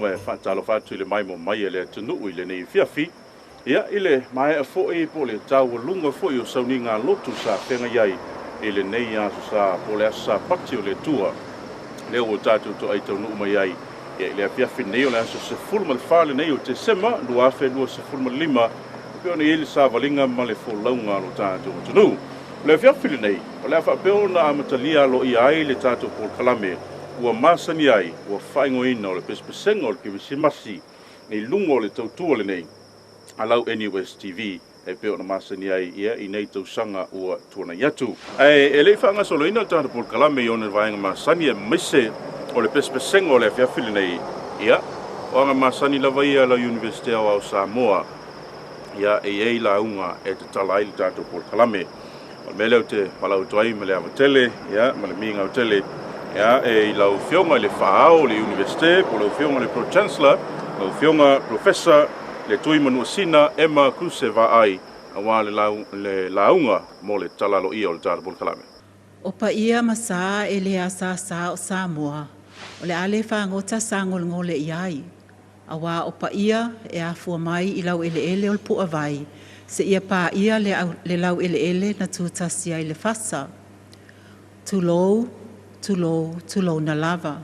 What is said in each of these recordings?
lava e faatalofa atu i le maimoa mai a le atunuu i lenei afiafi, ia, i le maea foi po o le taualuga foi o sauniga lotu sa feagai ai i lenei aso sa po o le aso Sapati o le Atua, lea ua tatou toai taunuu mai ai, ia, i le afiafi nei o le aso 14 lenei o Tesema 2025, e pei ona i ai le savaliga ma le folauga a lo tatou atunuu. O le afiafi lenei, o le a faapea ona amatalia aloaia ai le tatou polokalame ua masani ai ua faaigoaina o le Pesepesega o le Kerisimasi i luga o le tautua lenei a lau NUS TV e pei ona masani ai, ia, i nei tausaga ua tuanai atu. Ae e le i faagasoloina le tatou polokalame i ona vaega masani aemaise o le pesepesega o le afiafi lenei, ia, o aga masani lava ia a lau Iunivesite Aoao o Samoa, ia, e i ai lauga e tatala ai le tatou polokalame. O le mea lea ou te valaau atu ai ma le ava tele, ia, ma le migao tele, ia, e i lau Afioga i le Faa-Ao o le Iunivesite, po o lau Afioga i le Pro-Chancellor, lau Afioga Professor le Tui Manuasina Emma Kruse Vaai, aua le, lau, le lauga mo le tatala aloaia o le tatou polokalame. O paia ma sa e le asāsā o Samoa, o le a le fagota sagolegole i ai, auā o paia e afua mai i laueleele o le puavai, seia paia le, le laueleele na tutasi ai le fasa. Tulou, tulou, tulouna lava.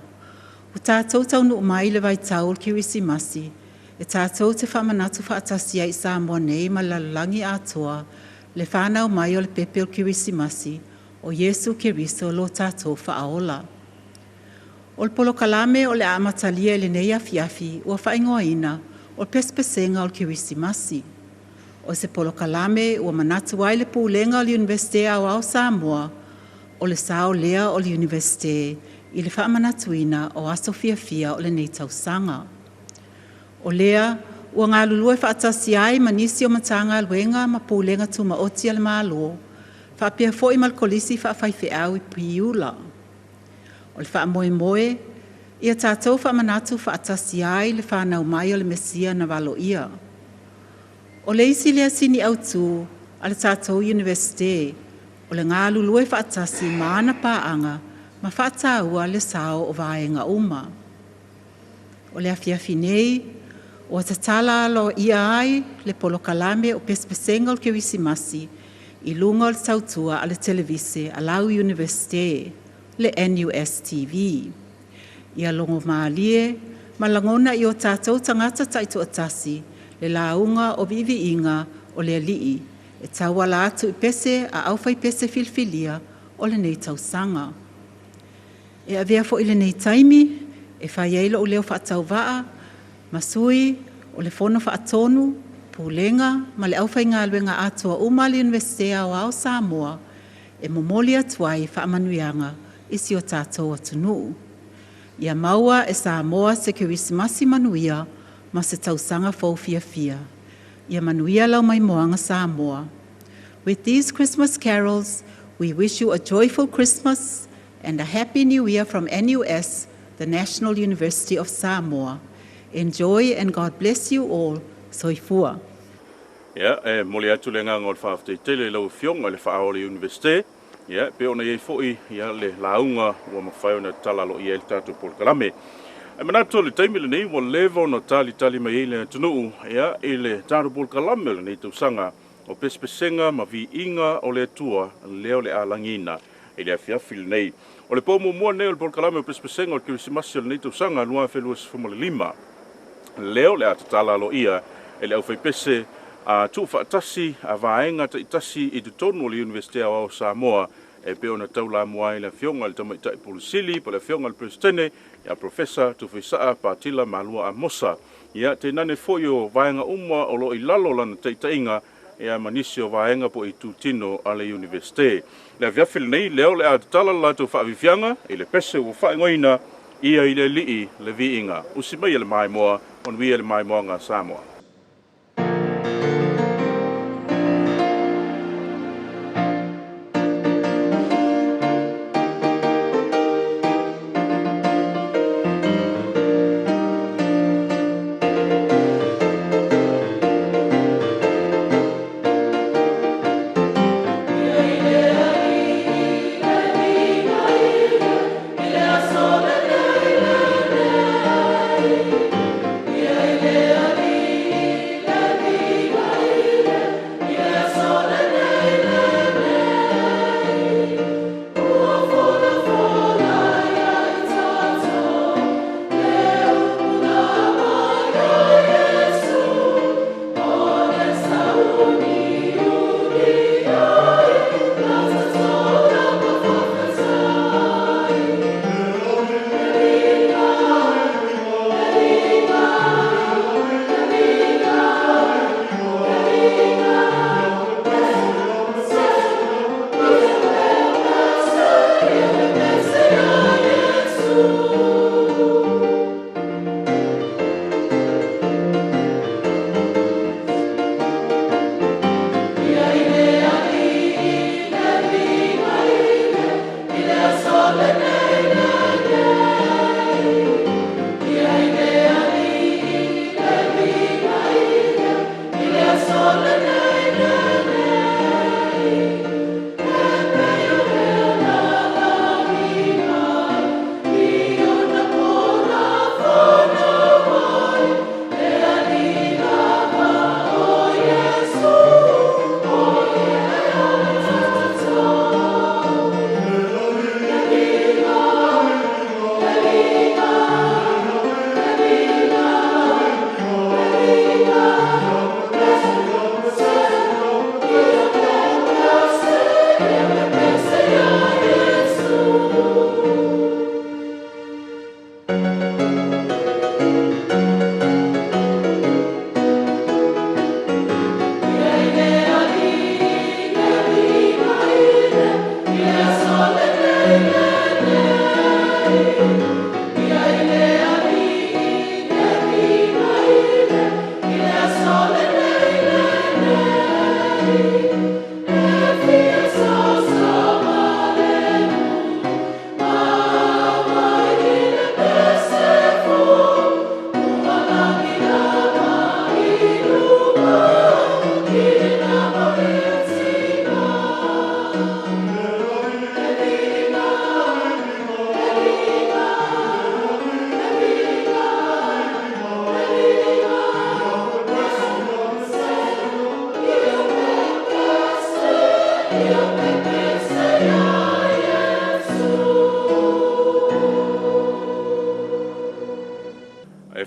Ua tatou taunuu mai i le vaitau o le Kerisimasi, e tatou te faamanatu faatasi ai i Samoa nei ma le lalolagi atoa le fanau mai o le pepe o le Kerisimasi, o Iesu Keriso lo tatou Faaola. O le polokalame o le a amatalia i lenei afiafi ua faaigoaina o le Pesepesega o le Kerisimasi. O se polokalame ua manatu ai le Pulega o le Iunivesite Aoao o Samoa, o le sao lea o le Iunivesite i le faamanatuina o aso fiafia o lenei tausaga. O lea ua galulue faatasi ai ma nisi o Matagaluega ma Pulega Tumaoti a le Malo, faapea foi ma le Kolisi Faafaifeau i Piula. O le faamoemoe, ia tatou faamanatu faatasi ai le fanau mai o le Mesia na valoia. O le isi lea sini autu a le tatou Iunivesite, o le galulue faatasi ma ana paaga ma faataua le sao o vaega uma. O le afiafi nei, ua tatala aloaia ai le polokalame o Pesepesega o le Kerisimasi i luga o le tautua a le televise a lau Iunivesite, le NUS TV. Ia logo malie ma lagona i o tatou tagata taitoatasi le lauga o viiviiga o le Alii e tauala atu i pese a aufaipese filifilia o lenei tausaga. E avea foi lenei taimi e fai ai lou leo faatauvaa ma sui o le Fono Faatonu, Pulega ma le aufaigaluega atoa uma a le Iunivesite Aoao o Samoa e momoli atu ai faamanuiaga i si o tatou atunuu. Ia maua e Samoa se Kerisimasi manuia ma se tausaga fou fiafia. Ia manuia lau maimoaga Samoa. With these Christmas carols, we wish you a joyful Christmas and a happy new year from NUS, the National University of Samoa. Enjoy and God bless you all. Soifua. Ia, e momoli atu le agaga o le faafetai tele i lau Afioga i le Faa-Ao o le Iunivesite, ia, e pei ona i ai foi, ia, le lauga ua mafai ona tatala aloaia ai le tatou polokalame. Ae manatu o le taimi lenei ua leva ona talitali mai ai le atunuu, ia, i le tatou polokalame o lenei tausaga o Pesepesega ma Viiga o le Atua lea o le a lagiina i le afiafi lenei. O le po muamua lenei o le polokalame o Pesepesega o le Kerisimasi o lenei tausaga 2025. Lea o le a tatala aloaia e le aufaipese a tuufaatasi a vaega taitasi i totonu o le Iunivesite Aoao o Samoa e pei ona taulamua ai le Afioga i le Tamaitai Pule Sili po o le Afioga i le Peresetene ia Professor Tufuisaa Patila Malua Amosa. Ia, tainane foi o vaega uma o lo o i lalo o lana taitaiga, ia ma nisi o vaega po o itutino a le Iunivesite. Le afiafi lenei, lea o le a tatala le latou faafiafiaga i le pese ua faaigoaina ia i le Alii le Viiga. Usi maia le maimoa, manuia le maimoaga a Samoa.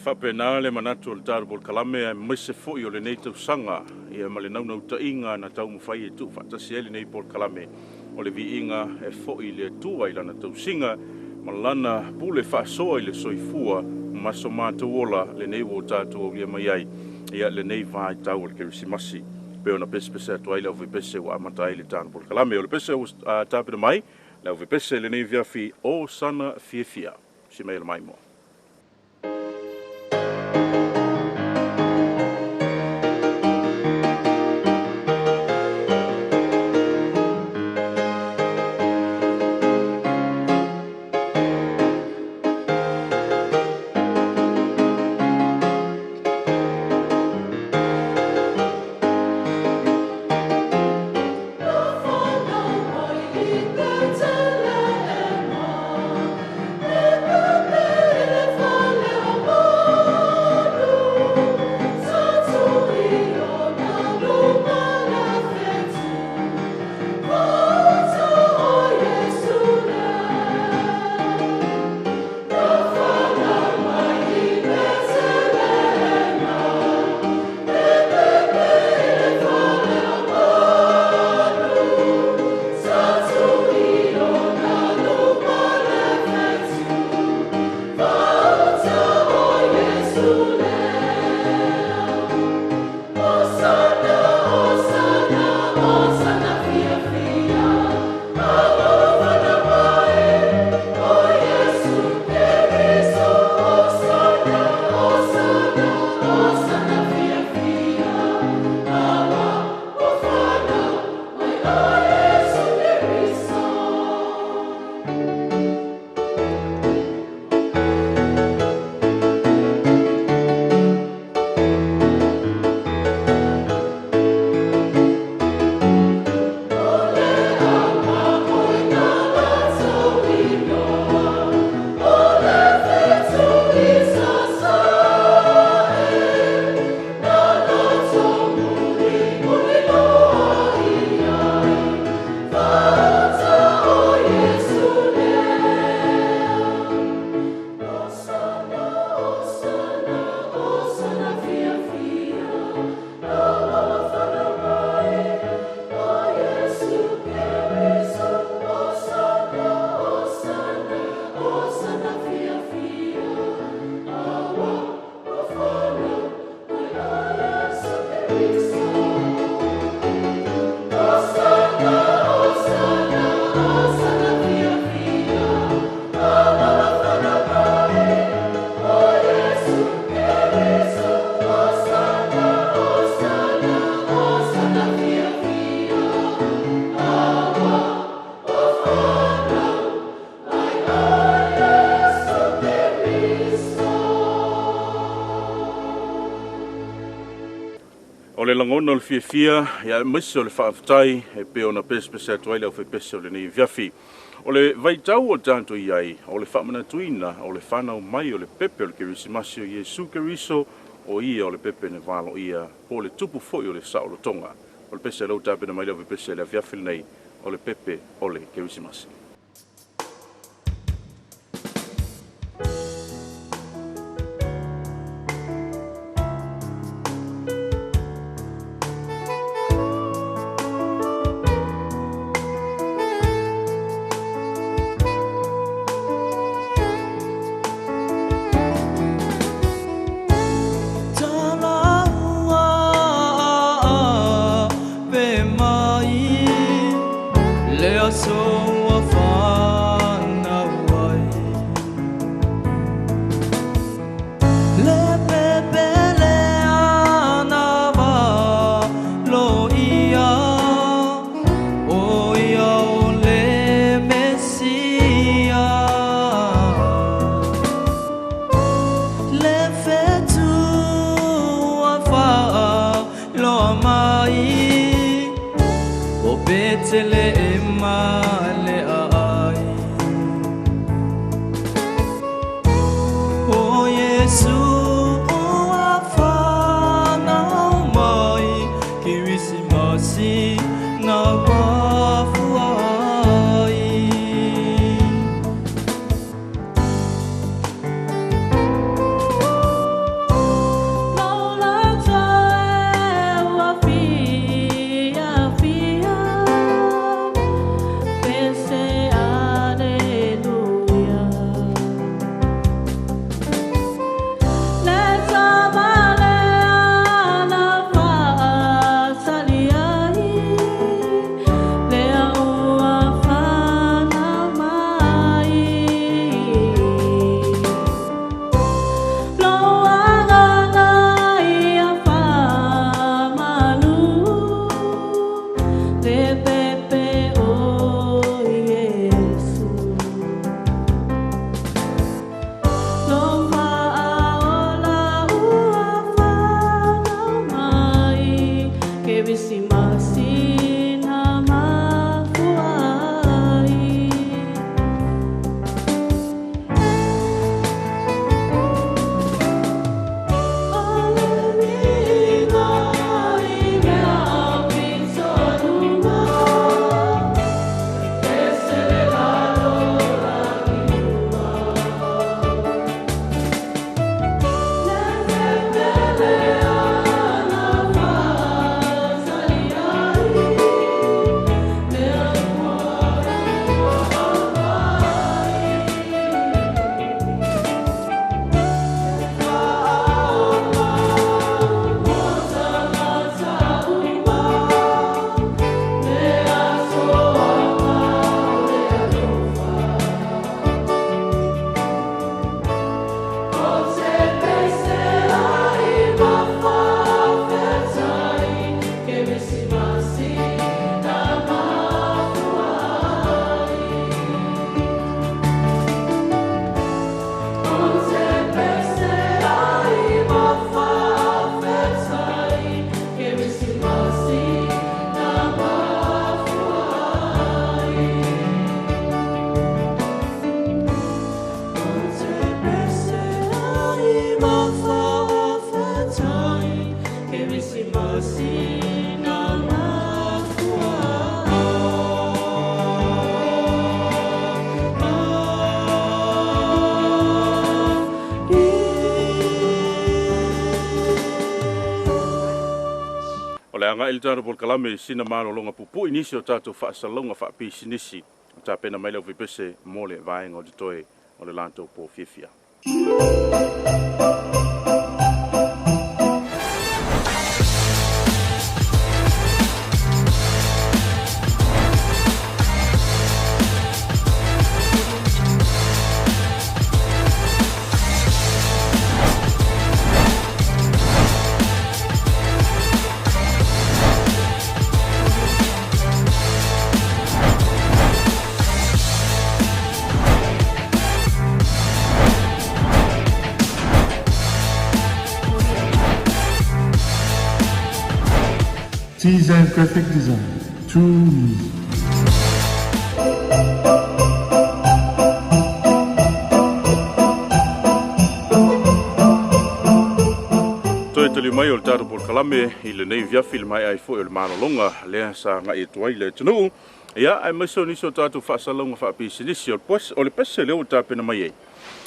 Faapena le manatu o le tatou polokalame aemaise foi o lenei tausaga, ia ma le naunautaiga na taumafai e tuufaatasi ai lenei polokalame, o le viiga e foi i le Atua i lana tausiga ma lana pule faasoa i le soifua ma so matou ola lenei ua tatou aulia mai ai, ia lenei vaitau o le Kerisimasi. Pe ona pesepese atu ai le aufaipese ua amata ai le tatou polokalame. O le pese ua tapena mai le aufaipese lenei afiafi, o sana fiafia. Si mai le maimoa. O le lagona o le fiafia, ia aemaise o le faafetai e pei ona pesepese atu ai le aufaipese o lenei afiafi. O le vaitau o tatou i ai, o le faamanatuina o le fanau mai o le pepe o le Kerisimasi o Iesu Keriso, o ia o le pepe na valoia, po o le tupu foi o le saolotoga. O le pese lau tapena mai le aufaipese le afiafi lenei, o le pepe o le Kerisimasi. Pe mai le aso. Agai le tatou polokalame i sina malologa puupuu i nisi o tatou faasalalauga faapisinisi o tapena mai le aufaipisinisi mo le vaega o totoe o le latou po fiafia. T-Zen Graphic Design. Too easy. Toe taliu mai o le tatou polokalame i lenei afiafi i le maea ai foi o le malologa lea sa agai atu ai le atunuu. Ia, aemaise o nisi o tatou faasalalauga faapisinisi o le pese, o le pese lea ua tapena mai ai.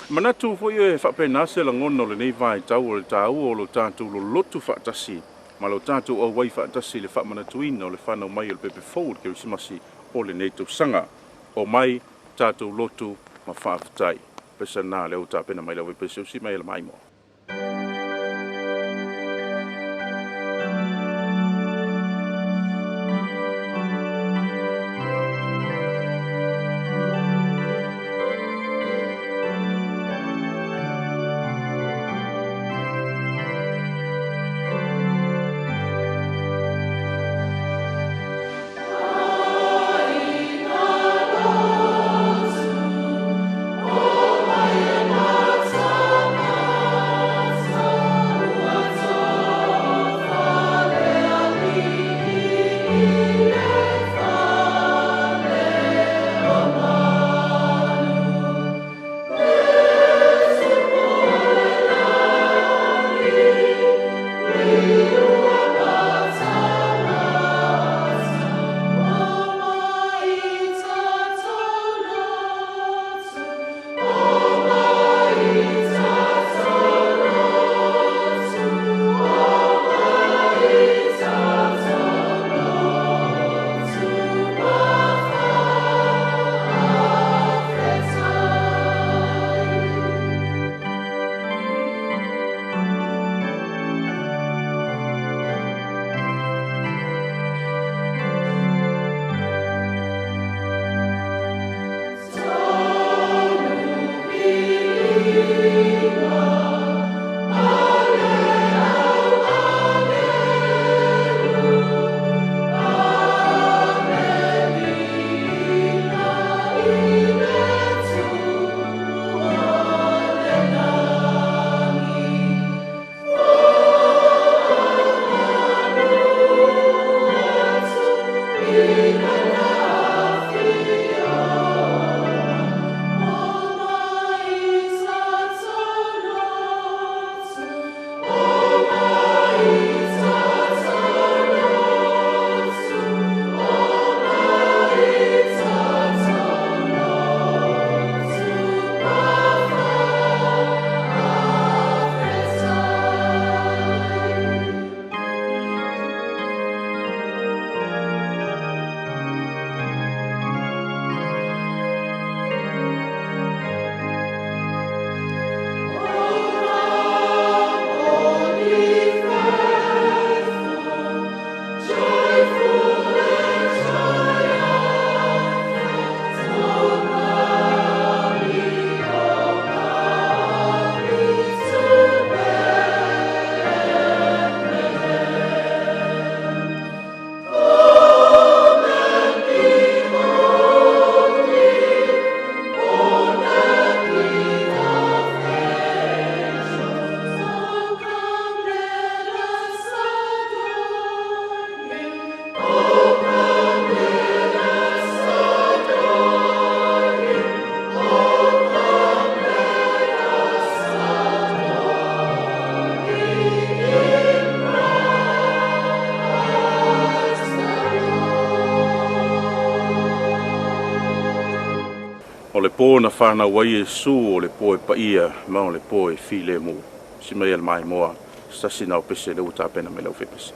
Manatu foi e faapena se lagona o lenei vaitau o le taua o lo tatou lolotu faatasi ma lo tatou auai faatasi i le faamanatuina o le fanau mai o le pepe fou o le Kerisimasi o lenei tausaga. Omai tatou lotu ma faafetai. Pese lena lea ua tapena mai le aufaipisinisi o Simaela Maimoa. O le po na fanau ai Iesu o le po e paia ma o le po e filemu. Si mai el maimoa, se tasi na o pese le ua tapena mai le aufaipisinisi.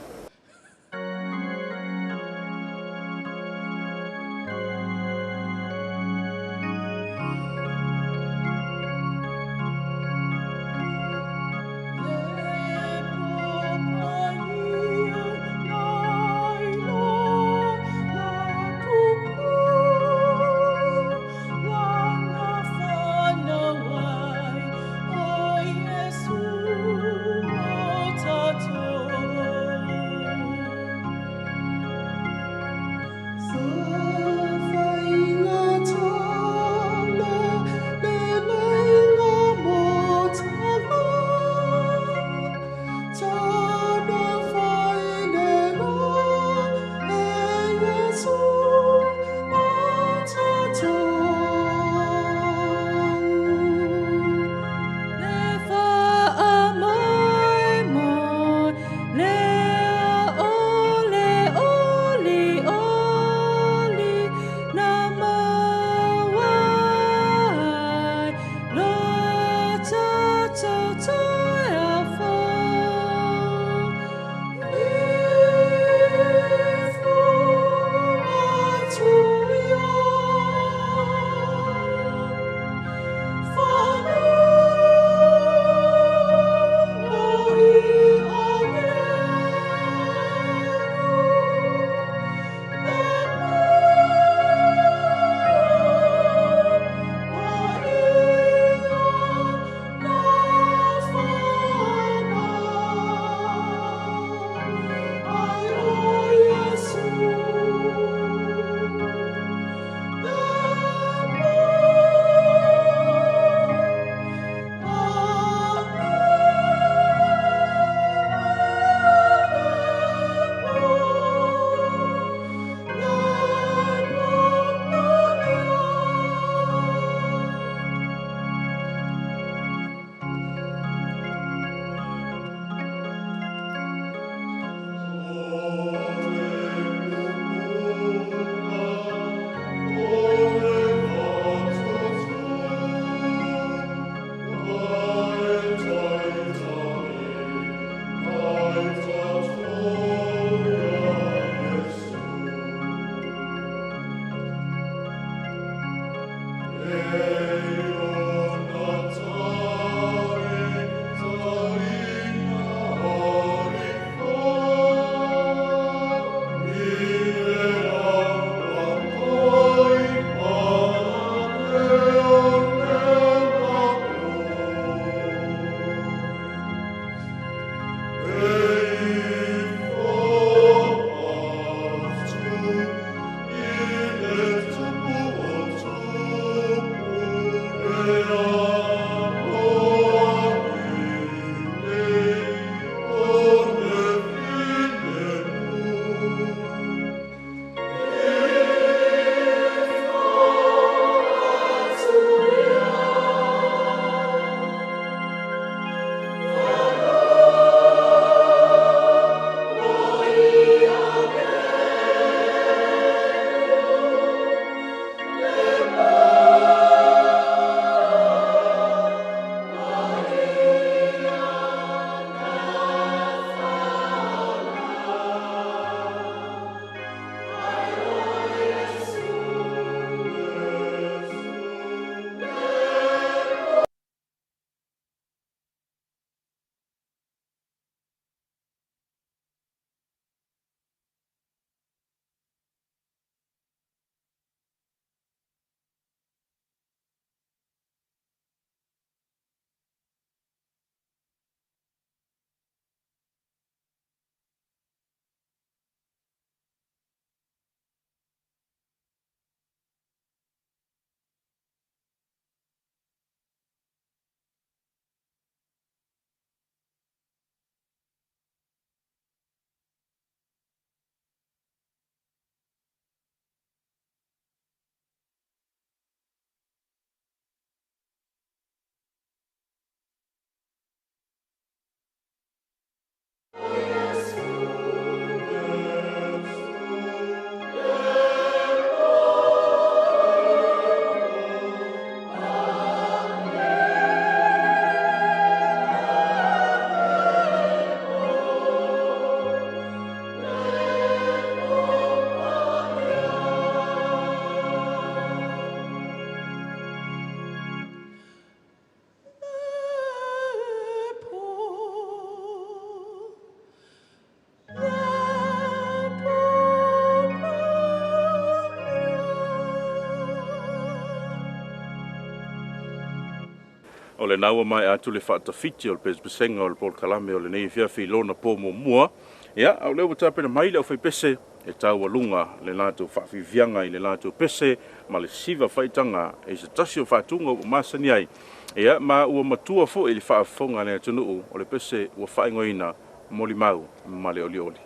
O lena ua maea atu le faatafiti o le pesepesega o le polokalame o lenei afiafi i lona po muamua. Ia, a o lea ua tapena mai le aufaipese e taualuga le latou faafiafiaga i le latou pese ma le siva faitaga i se tasi o faatuga ua masani ai. Ia, ma ua matua foi i le faafofoga a le atunuu o le pese ua faaigoaina Molimau ma le Olioli.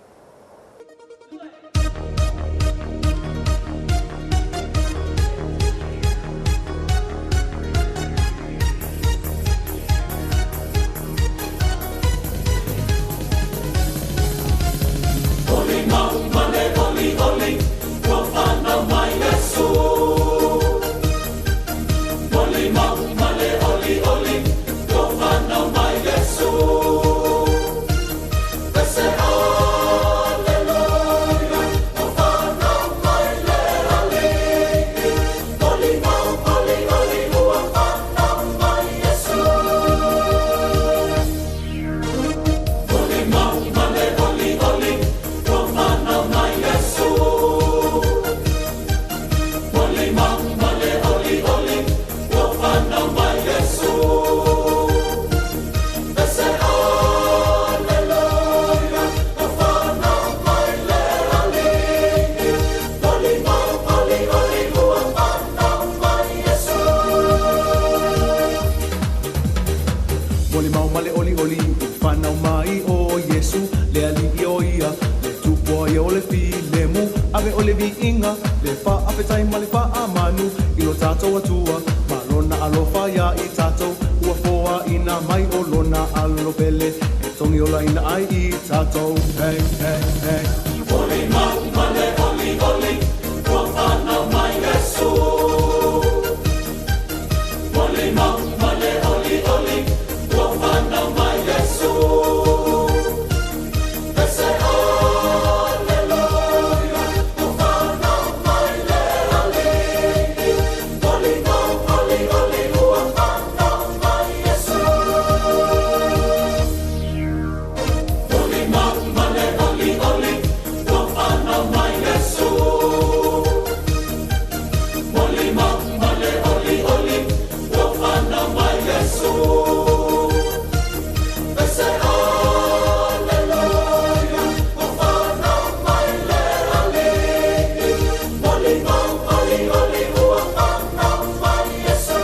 Molimau ma le olioli ua fanau mai ʻo Iesū, le Alii o ia, le Tupua ia o le filemu. Ave ʻoe le viiga, le faafetai ma le faamanu i lo tatou Atua ma lona alofa iā i tatou, ua foaina mai ʻo lona alo pele e togi olaina ai i tatou. Hey, hey, hey. Molimau ma le olioli ua fanau mai Iesū. Molimau ma le olioli ua fanau mai Iesū. Pese Aleluia, ua fanau mai le Alii. Molimau olioli ua fanau mai Iesū. Molimau ma le olioli ua fanau mai Iesū. Molimau ma le olioli ua fanau mai Iesū. Pese Aleluia, ua fanau mai le Alii. Molimau olioli ua fanau mai Iesū.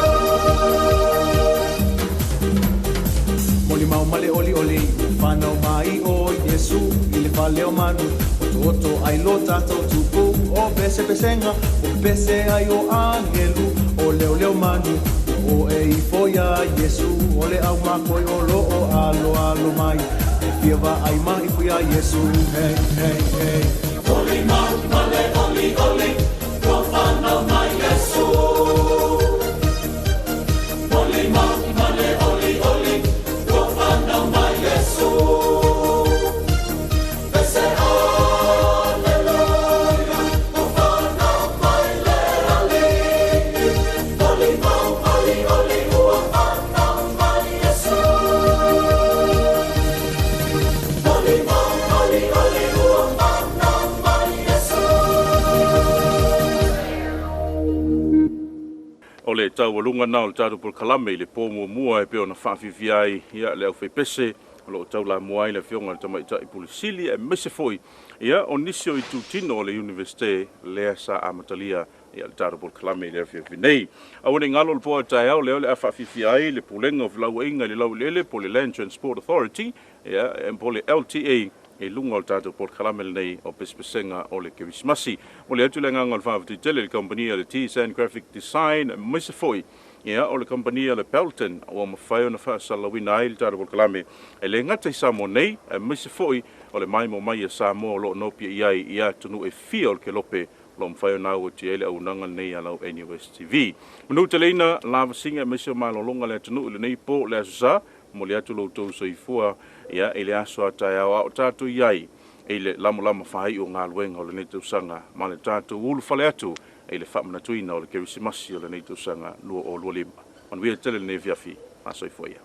Molimau ma le olioli ua fanau mai ʻo Iesū i le fale o manu, otooto ai lo tatou Tupu. O pesepesega ua pepese ai o agelu, o leoleo manu, ua oe ifo iā Iesū. O le ʻaumakua o loo aloalo mai, e fia vaai ma ifo iā Iesū. Hey, hey, hey. Molimau ma le olioli ua fanau mai Iesū. Molimau ma le olioli ua fanau mai Iesū. Pese Aleluia, ua fanau mai le Alii. Molimau olioli ua fanau mai Iesū. Molimau olioli ua fanau mai Iesū. O le taualuga na o le tatou polokalame i le po muamua e pei ona faafiafia ai ia le aufaipese o lo o taulamua ai le Afioga i le Tamaitai Pule Sili aemaise foi ia o nisi o itutino o le Iunivesite lea sa amatalia ia le tatou polokalame i le afiafi nei. Aua ne i galo le po a taeao lea o le a faafiafia ai le Pulega o Felauaiga i le Laueleele po o le Land Transport Authority ia po o le LTA i luga o le tatou polokalame lenei o Pesepesega o le Kerisimasi. Momoli atu le agaga o le faafetai tele i le kamupani a le T-Sand Graphic Design aemaise foi ia o le kamupani a le Pelton ua mafai ona faasalalauina ai le tatou polokalame e le gata i Samoa nei aemaise foi o le maimoa mai a Samoa o lo o nopiai i ai i atunuu e fia o le kelope o lo o mafai ona au atu i ai le auaunaga lenei a lau NUS TV. Manuteleina lavasiga aemaise o malologa a le atunuu i lenei po o le Aso Sa. Momoli atu lo outou soifua ia i le aso a taeao a o tatou i ai i le lamolamo faaiu o galuega o lenei tausaga ma le tatou ulufale atu i le faamanatuina o le Kerisimasi o lenei tausaga 2025. Manuia tele lenei afiafi. Faasoifua ia.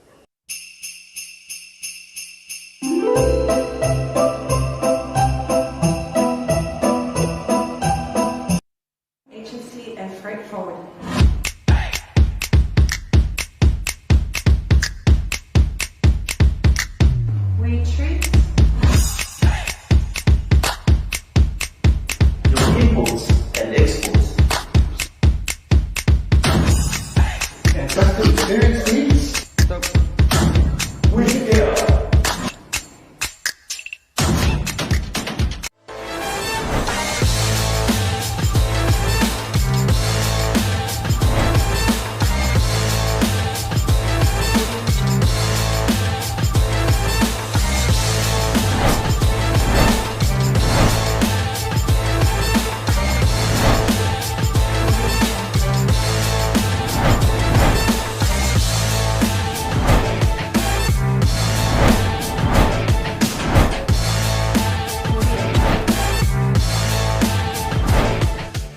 Agency and freight forwarding. Lyrics with air.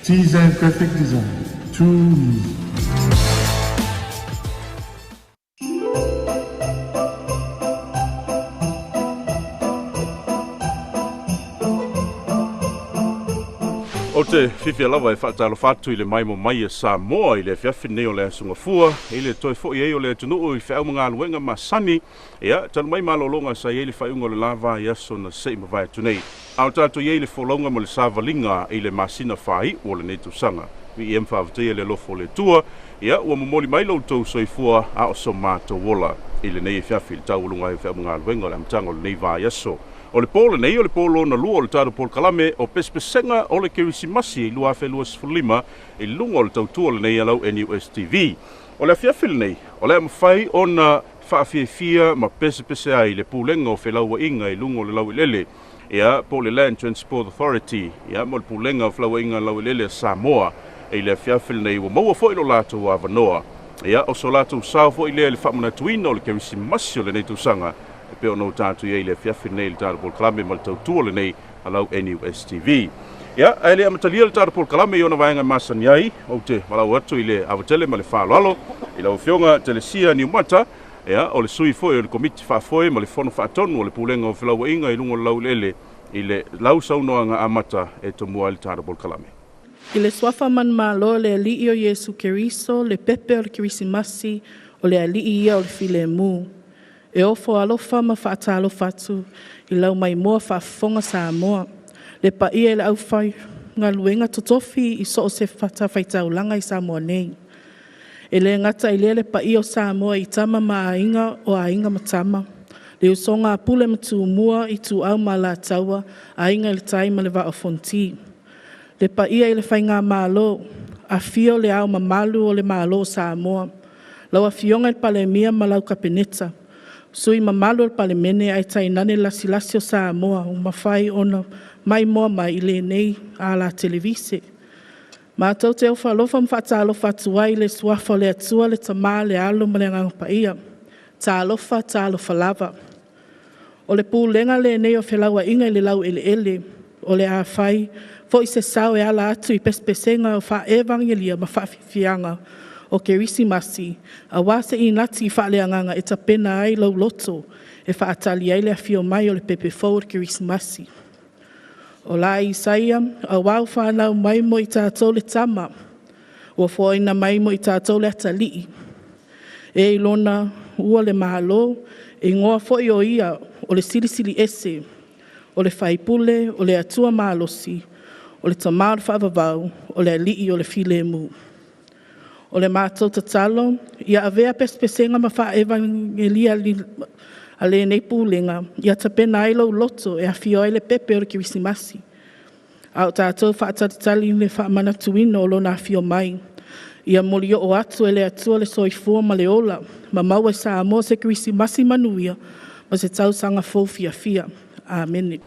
Design Graphic Design. Too easy. Ou te fiafia lava e faatalofa atu i le maimoa mai a Samoa i le afiafi lenei o le Aso Gafua, i le toe foi ai o le atunuu i feau ma galuega masani, ia, talu mai malologa sa i ai le faaiuga o le la vaiaso na se i mavae atu nei. A o tatou i ai i le folauga ma le savaliga i le masina faaiu o lenei tausaga. Viia ma faafetaia le alofa o le Atua, ia, ua momoli mai lo outou soifua a o so matou ola i lenei afiafi i le taualuga ai o feau ma galuega o le amataga o lenei vaiaso. O le po lenei, o le po lona lua o le tatou polokalame o Pesepesega o le Kerisimasi 2025 i luga o le tautua lenei a lau NUSTV. O le afiafi lenei, o le a mafai ona faafiafia ma pesepese ai le Pulega o Felauaiga i luga o le Laueleele, ia, po o le Land Transport Authority, ia, mo le Pulega o Felauaiga Laueleele a Samoa i le afiafi lenei. Ua maua foi lo latou avanoa, ia, o so latou sao foi lea i le faamanatuina o le Kerisimasi o lenei tausaga e pei ona o tatou i ai i le afiafi lenei i le tatou polokalame ma le tautua lenei a lau NUSTV. Ia, ae le amatalia le tatou polokalame i ona vaega e masani ai, ou te valaau atu i le avatele ma le faaaloalo i lau Afioga Telesia Niumata, ia, o le sui foi o le Komiti Faafoe ma le Fono Faatonu o le Pulega o Felauaiga i luga o le laueleele i le lau saunoaga amata e tomua ai le tatou polokalame. I le suafa manumalo o le Alii o Iesu Keriso, le pepe o le Kerisimasi, o le Alii ia o le filemu. E ofo alofa ma faatalofa atu i lau maimoa faafofoga Samoa, le paia i le aufaigaluega totofi i so o se fatafaitaulaga i Samoa nei. E le gata i lea le paia o Samoa i tama ma aiga o aiga ma tama, le usoga a Pule ma Tumua, Ituau ma Alataua, Aiga i le Tai ma le Vaa o Fonoti. Le paia i le Faigamalo, afio le Ao Mamalu o le Malo o Samoa, lau Afioga i le Palemia ma lau Kapeneta, sui mamalu o le Palemene ae tainane le lasilasi o Samoa ua mafai ona maimoa mai i lenei ala televise. Matou te ofo alofa ma faatalofa atu ai i le suafa o le Atua, le Tama, le Alo ma le Agaga Paia. Talofa, talofa lava. O le pulega lenei o felauaiga i le laueleele, o le a fai foi se sao e ala atu i pesepesega o faa-evagelia ma faafiafiaga o Kerisimasi, aua se inati faaleagaga e tapena ai lau loto e faatali ai le afio mai o le pepe fou o le Kerisimasi. O la Isaia, auā ua fanau mai mo i tatou le tama, ua foaina mai mo i tatou le atalii. E i lona ua le Malo, e igoa foi o ia o le Silisili Ese, o le Faipule, o le Atua Malosi, o le Tama o le Faavavau, o le Alii o le Filemu. O le matou tatalo, ia avea pesepesega ma faaevagelia a lenei pulega, ia tapena ai lou loto e afio ai le pepe o le Kerisimasi. A o tatou faatalitali i le faamanatuina o lona afio mai, ia molioo atu e le Atua le soifua ma le ola, ma maua e Samoa se Kerisimasi manuia ma se tausaga fou fiafia. Amene.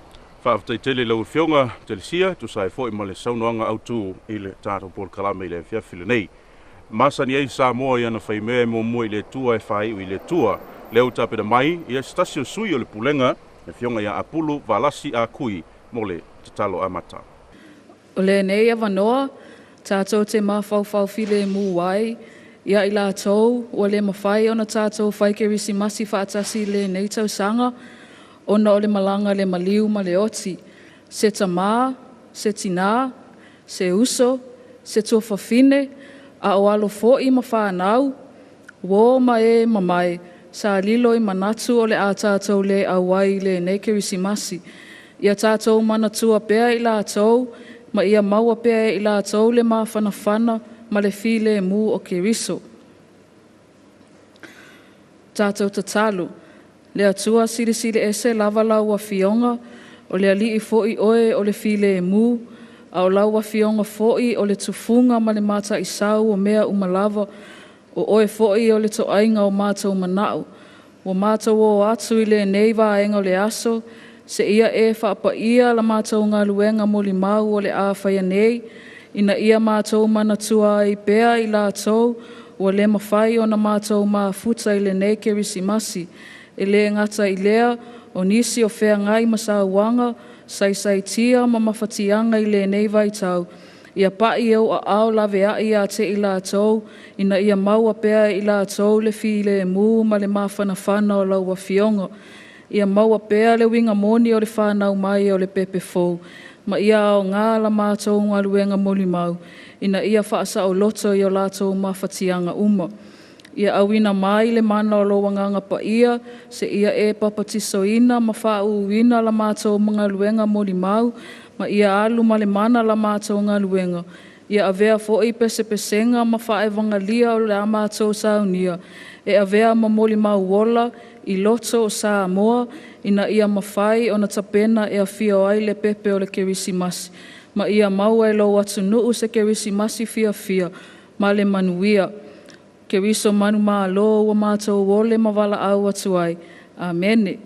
Faafetai tele i lau Afioga Telesia e tusa ai foi ma le saunoaga autu i le tatou polokalame i le afiafi lenei. Masani ai Samoa i ana faimea e muamua i le Atua e faaiu i le Atua. Lea ua tapena mai ia se tasi o sui o le Pulega, le Afioga ia Apulu Valasi Akui mo le tatalo amata. O lenei avanoa, tatou te mafaufau filemu ai ia i latou ua le mafai ona tatou fai Kerisimasi faatasi i lenei tausaga ona o le malaga le maliu ma le oti, se tama, se tinā, se uso, se tuafafine, a o alo foi ma fanau, uō ma e mamae, sa lilo i manatu o le a tatou le auai i lenei Kerisimasi. Ia tatou manatua pea i latou ma ia maua pea e i latou le mafanafana ma le filemu o Keriso. Tatou tatalo, le Atua silisili ese lava lau afioga, o le alii fo'i oe o le filemu, a o lau afioga fo'i o le tufuga ma le mataisau o mea uma lava, o oe fo'i o le toaiga o mātou mana'o. Ua mātou o atu i lenei vaega o le aso, seia e faapaia la matou galuega molimau o le a faia nei, ina ia matou manatua ai pea i latou ua le mafai ona matou mafuta i lenei Kerisimasi. E le gata i lea, o nisi o feagai ma sauaga, saisaitia ma mafatiaga i lenei vaitau, ia pa'i e ou aao laveai ia te i latou, ina ia maua pea e i latou le filemu ma le mafanafana o lau afioga. Ia maua pea le uiga moni o le fanau mai o le pepe fou, ma ia aoga la matou galuega molimau, ina ia faasaoloto i o latou mafatiaga uma. Ia auina mai le mana o lou agaga paia, seia e papatisoina ma faauuina la matou galuega molimau, ma ia alu ma le mana la matou galuega. Ia avea fo'i pesepesega ma faaevagalia o le a matou saunia, e avea ma molimau ola i loto o Samoa, ina ia mafai ona tapena e afio ai le pepe o le Kerisimasi, ma ia maua e lou atunuu se Kerisimasi fiafia ma le manuia. Keriso manumalo ua matou ole ma valaau atu ai. Amene.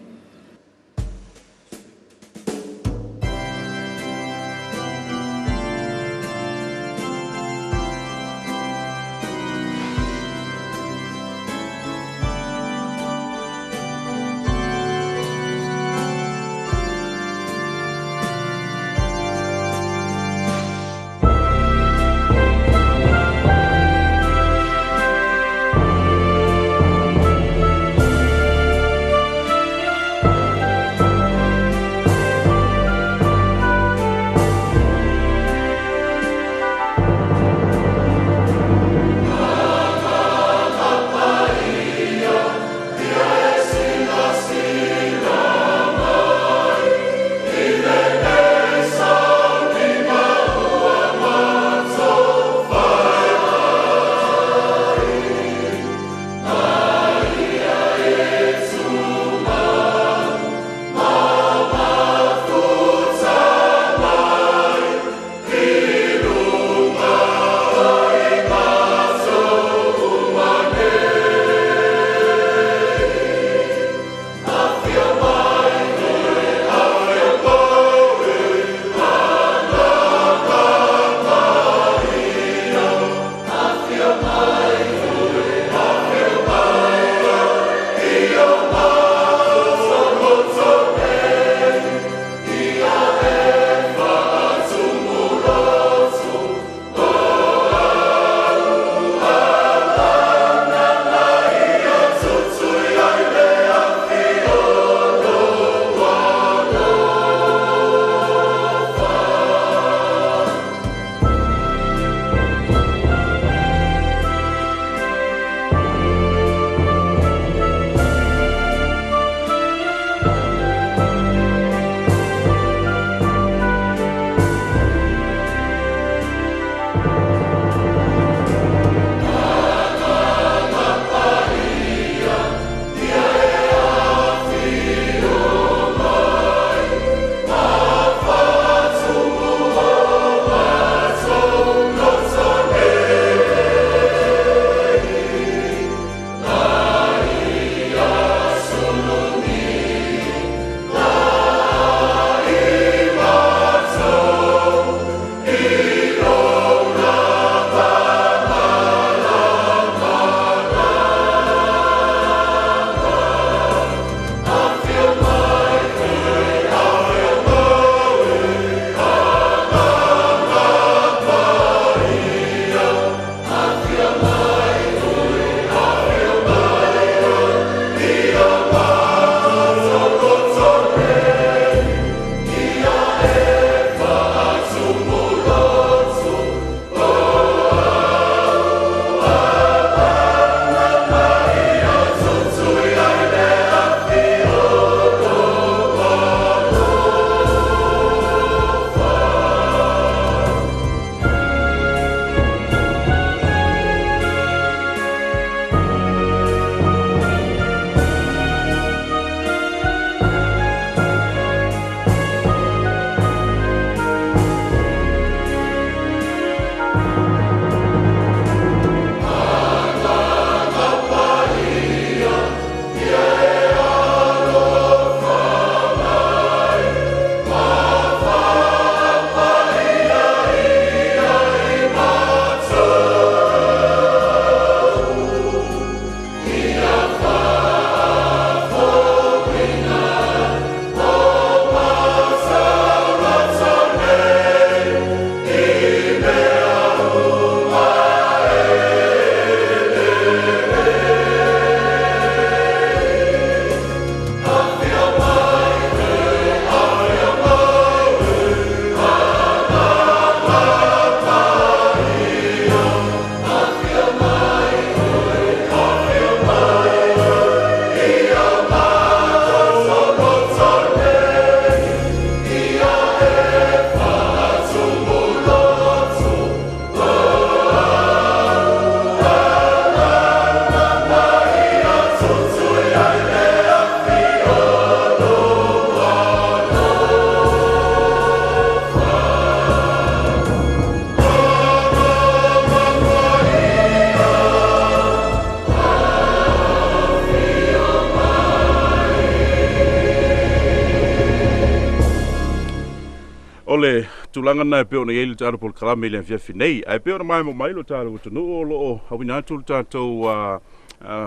le tulaga lena e pei ona i ai le tatou polokalame i le afiafi nei. Ae pei ona maimoa mai lo tatou atunuu o lo o auina atu le tatou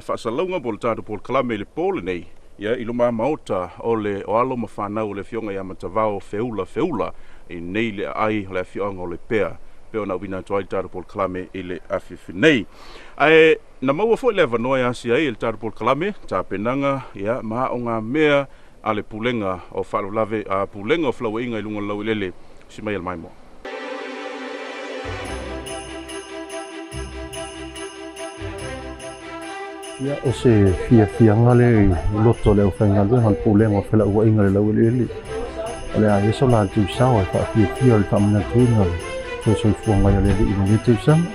faasalalauga po o le tatou polokalame i le po lenei, ia, i luma maota o le o alo ma fanau o le afioga ia Matavao Feula Feula i nei le aai o le afioaga o Lepea, pei ona auina atu ai le tatou polokalame i le afiafi nei. Ae na maua foi le avanoa e asia ai e le tatou polokalame tapenaga, ia, ma aogamea a le Pulega o Faalavelave, a Pulega o Felauaiga i luga o le Laueleele. Si mai e le maimoa. Ia, o se fiafiaga lea i loto o le aufaigaluega o le Pulega o Felauaiga i le Laueleele. O le a i ai so latou sao e faafiafia o le faamanatuina o le toe soifua mai o le Alii i lenei tausaga.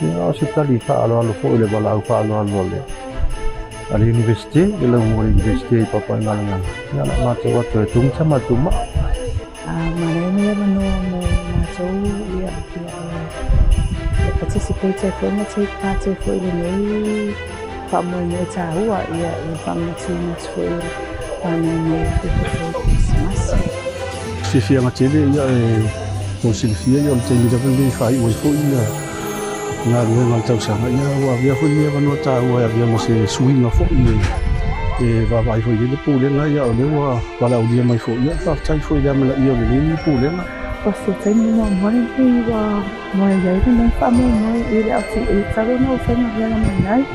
Ia, o se tali faaaloalo foi i le valaau faaaloalo a le Universite, le laumua o le Universite i Papaigalagala. Ia, o le a matou atu e tugita matou maa. Manaia nei avanoa mo matou ia e participate ai foi ma take part ai foi i lenei faamoemoe taua ia i le faamanatuina atu foi o le fanau mai o le pepe fou Kerisimasi. Fiafiaga tele ia e mo silafia ia o le taimi lava lenei e faaiu ai foi ia galuega o le tausaga ia ua avea foi lenei avanoa taua e avea ma se suiga foi e vaavaai foi i ai le Pulega ia o lea ua valaaulia mai foi ia faafetai foi i le amanaia o lenei Pulega. O se taimi muamua lenei ua moe ai lenei faamoemoe i le LTA talu ona ou faigaluega mai ai.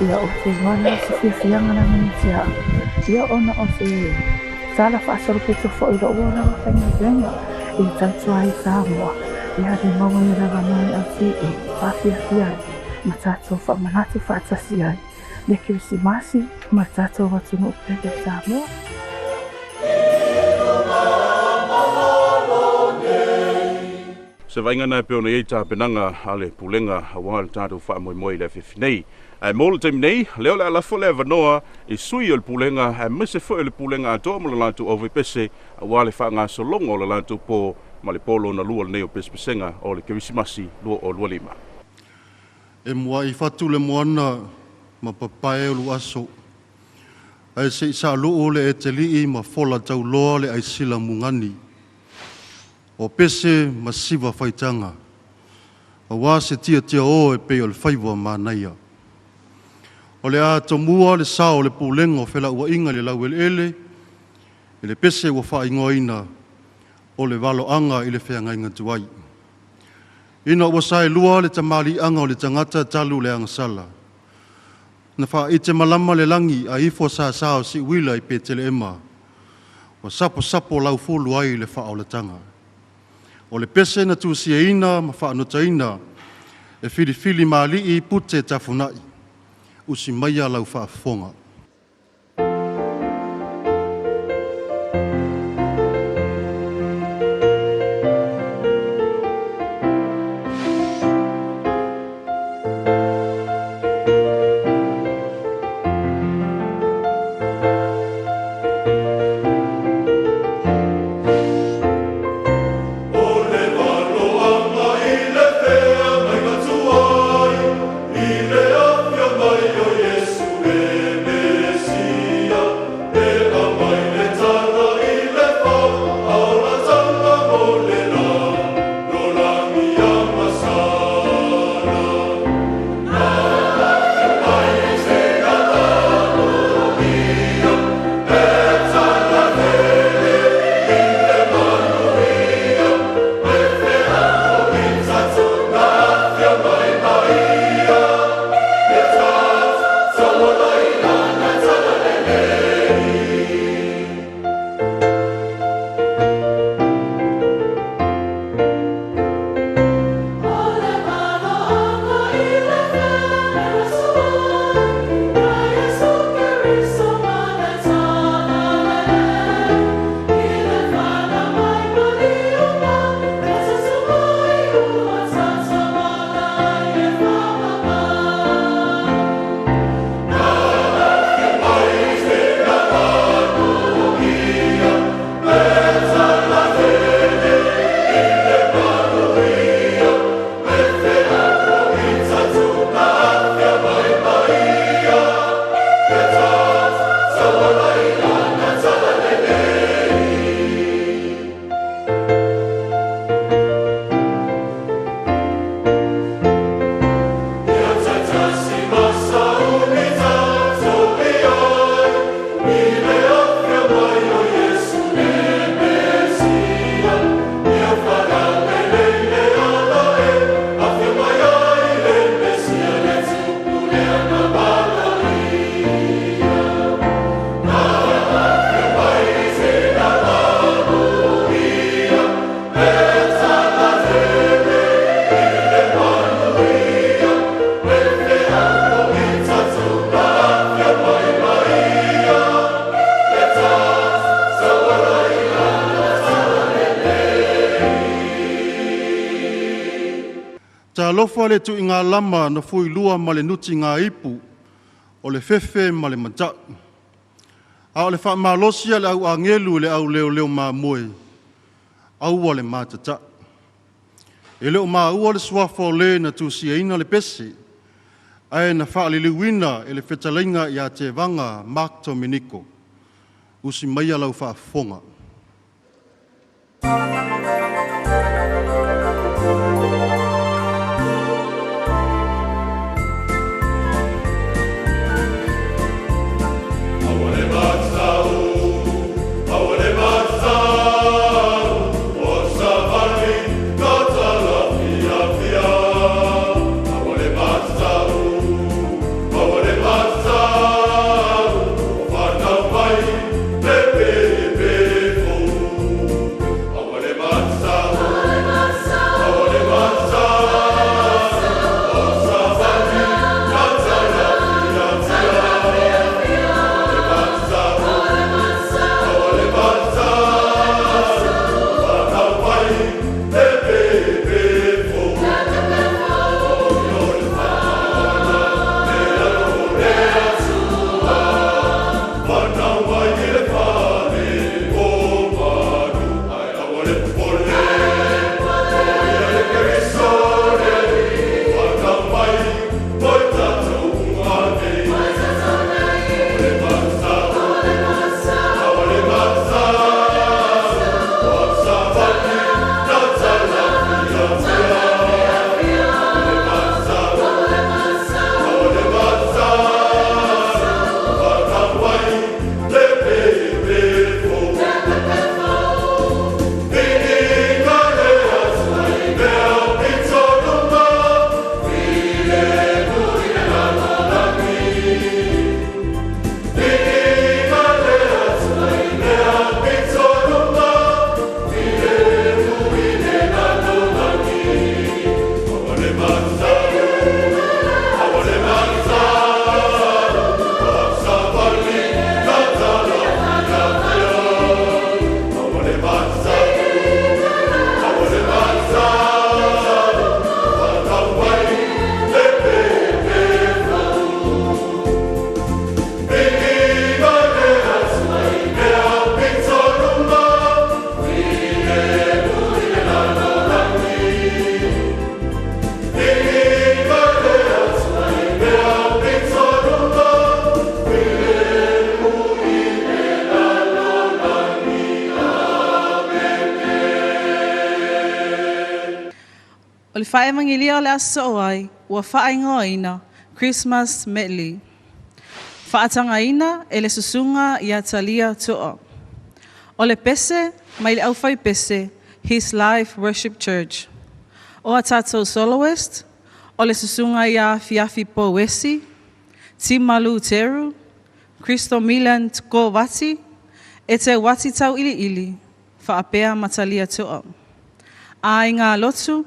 Ia, o te igoa la o se fiafiaga lava ia te au. Ia, ona o se tala faasolopito foi i lou olaga faigaluega i tautua ai i Samoa, ia le maua ai o le avanoa i le LTA faafiafia ai ma tatou faamanatu faatasi ai le Kerisimasi ma le tatou atunuu pele o Samoa. Se vaaiga na e pei ona i ai tapenaga a le Pulega aua le tatou faamoemoe i le afiafi nei. Ae mo le taimi nei, lea o le a lafo le avanoa i sui o le Pulega aemaise foi o le Pulega atoa ma le latou aufaipese aua le faagasologa o le latou po ma le po lona lua lenei o pesepesega o le Kerisimasi 2025. E muai fatu le moana ma papae o luaso. Ae se i saaluu le etelii ma fola tauloa le aisila mugani. O pese ma siva faitaga. Auā se tiatia o e pei o le faiva manaia. O le a tomua le sao o le Pulega o Felauaiga i le Laueleele, i le pese ua faaigoaina o le valoaga i le feagaiga tuai. Ina ua saelua le tamaliiaga o le tagata talu le agasala, na faaite malama le lagi a ifo sāsā o Siuila i Peteleema, ua saposapo laufulu ai le faaolataga. O le pese na tusiaina ma faanotaina e filifili mali'i Pute Tafunai, usi maia lau faafofoga. O le valoaga i le feagaiga tuai, i le afio mai o Iesu e alofa le tu'igalama na fuilua ma le nutigāipu o le fefe ma le mata'u. A o le fa'amalosi a le au agelu i le au leoleo mamoe, aua le matata'i. E le o maua le suafa o lē na tusiaina le pese, ae na fa'aliliuina e le fetalaiga iā Tevaga Mark Dominiko. Usi maia lau fa'afofoga. O le fa'aevagelia o le aso so'o ai ua fa'aigoaina Christmas Medley. Fa'atagaina e le susuga iā Talia To'a. O le pese mai le aufaipese His Life Worship Church. O a tatou soloist, o le susuga iā Fiafi Pouesi, Timalu Teru, Cristo Milan Kovati, e te Wati Tau Iliili, fa'apea ma Talia To'a. Aiga Lotu,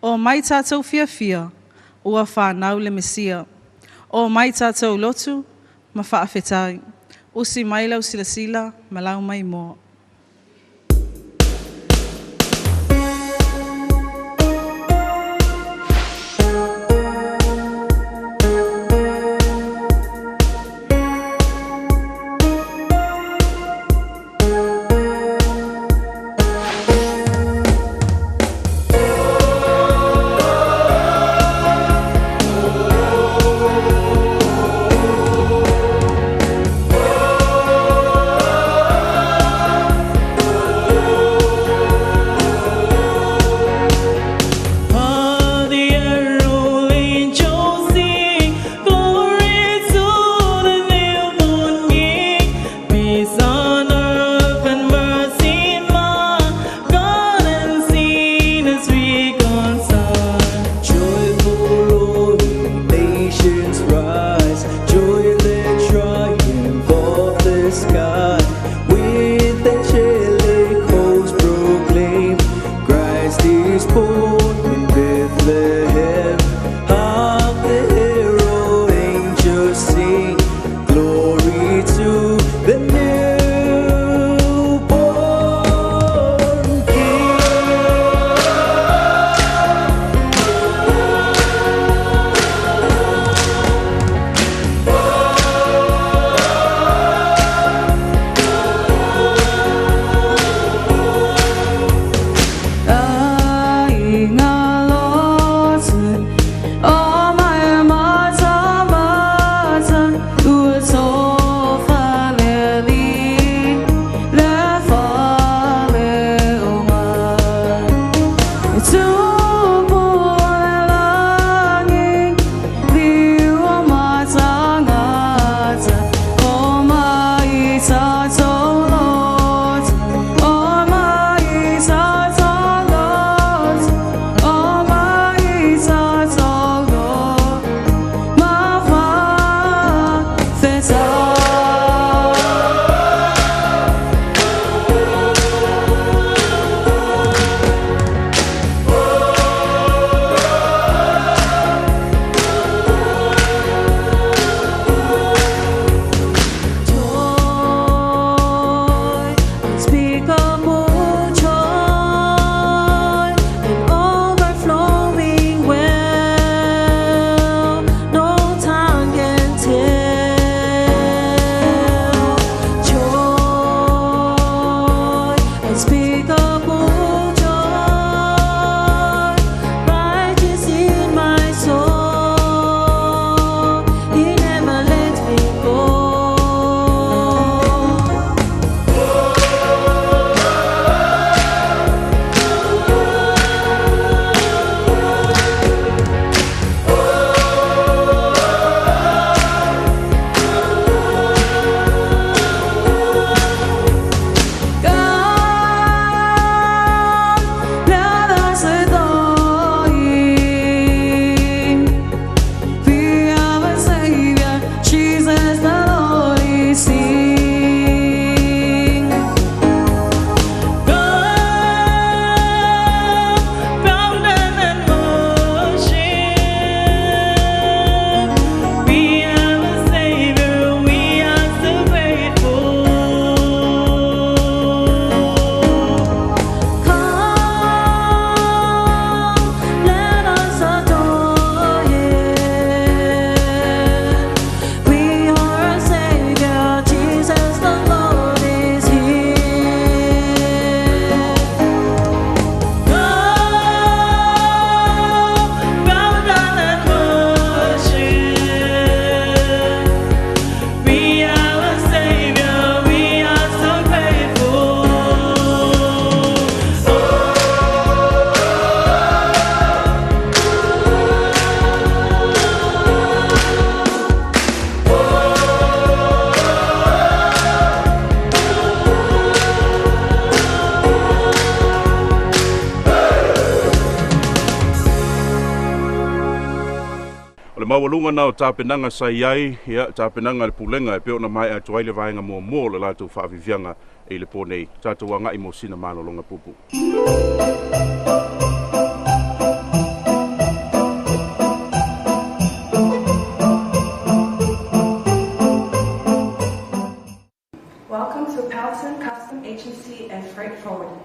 o mai tatou fiafia, ua whānau le Mesia. O mai tatou lotu, ma fa'afetai. Usi mai lau silasila, ma lau mai moa. Oh. maualuga na o tapenaga sa i ai, ia, tapenaga a le Pulega e pei ona maea atu ai le vaega muamua o le latou faaviviaga i le po nei. Tatou agai mo sina malologa puupuu. Welcome to Pelton Custom Agency and Freight Forwarding.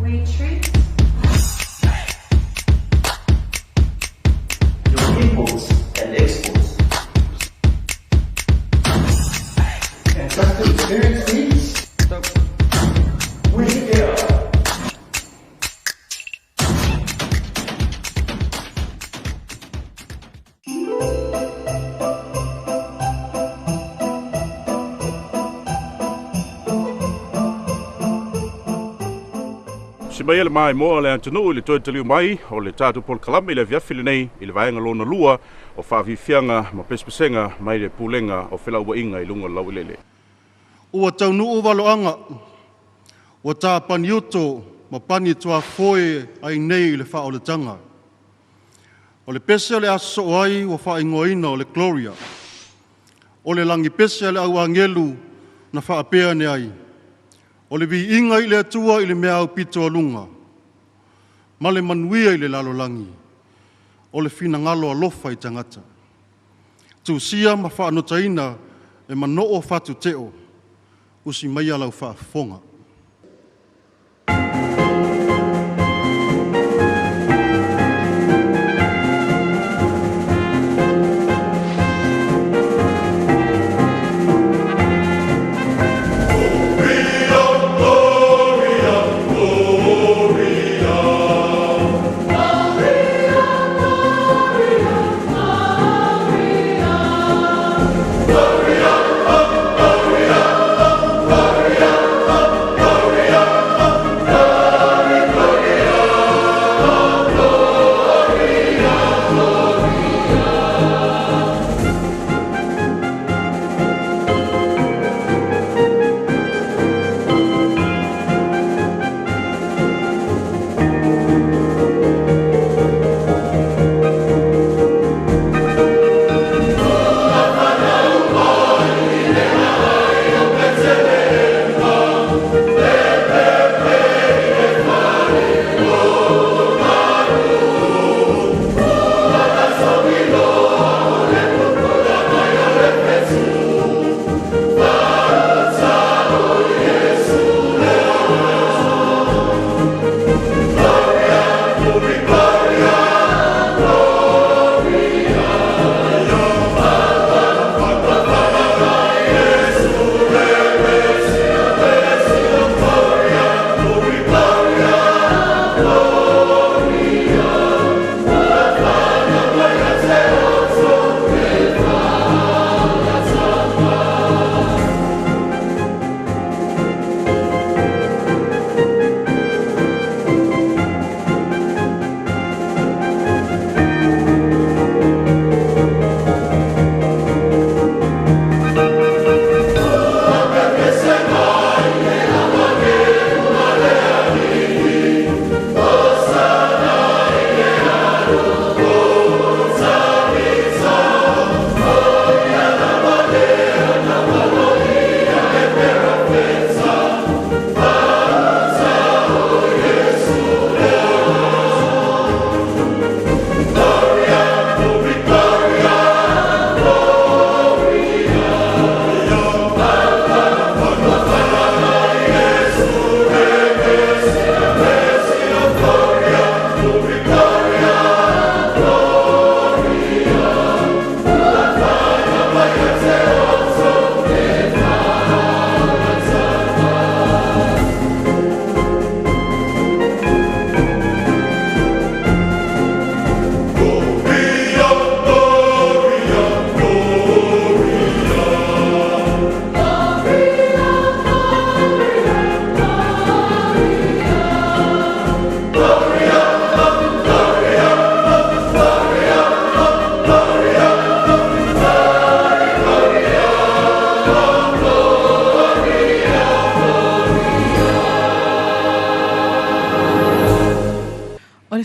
We treat your imports and exports. And customer experience needs? We're here. Si mai le maimoa le atunuu i le toe taliu mai o le tatou polokalame i le afiafi lenei i le vaega lona lua o faafiafiaga ma pesepesega mai le Pulega o Felauaiga i luga o le laueleele. Ua taunuu valoaga, ua tapaniuto ma pani tuafoe ai nei i le faaolataga. O le pese o le aso soo ai ua faaigoaina o le Gloria. O le lagi pese a le au agelu na faapea ane ai, O le viiga i le Atua i le mea aupito aluga, ma le manuia i le lalolagi, o le finagalo alofa i tagata. Tusia ma faanotaina e Manoo Fatu Teo, usi maia lau faafofoga.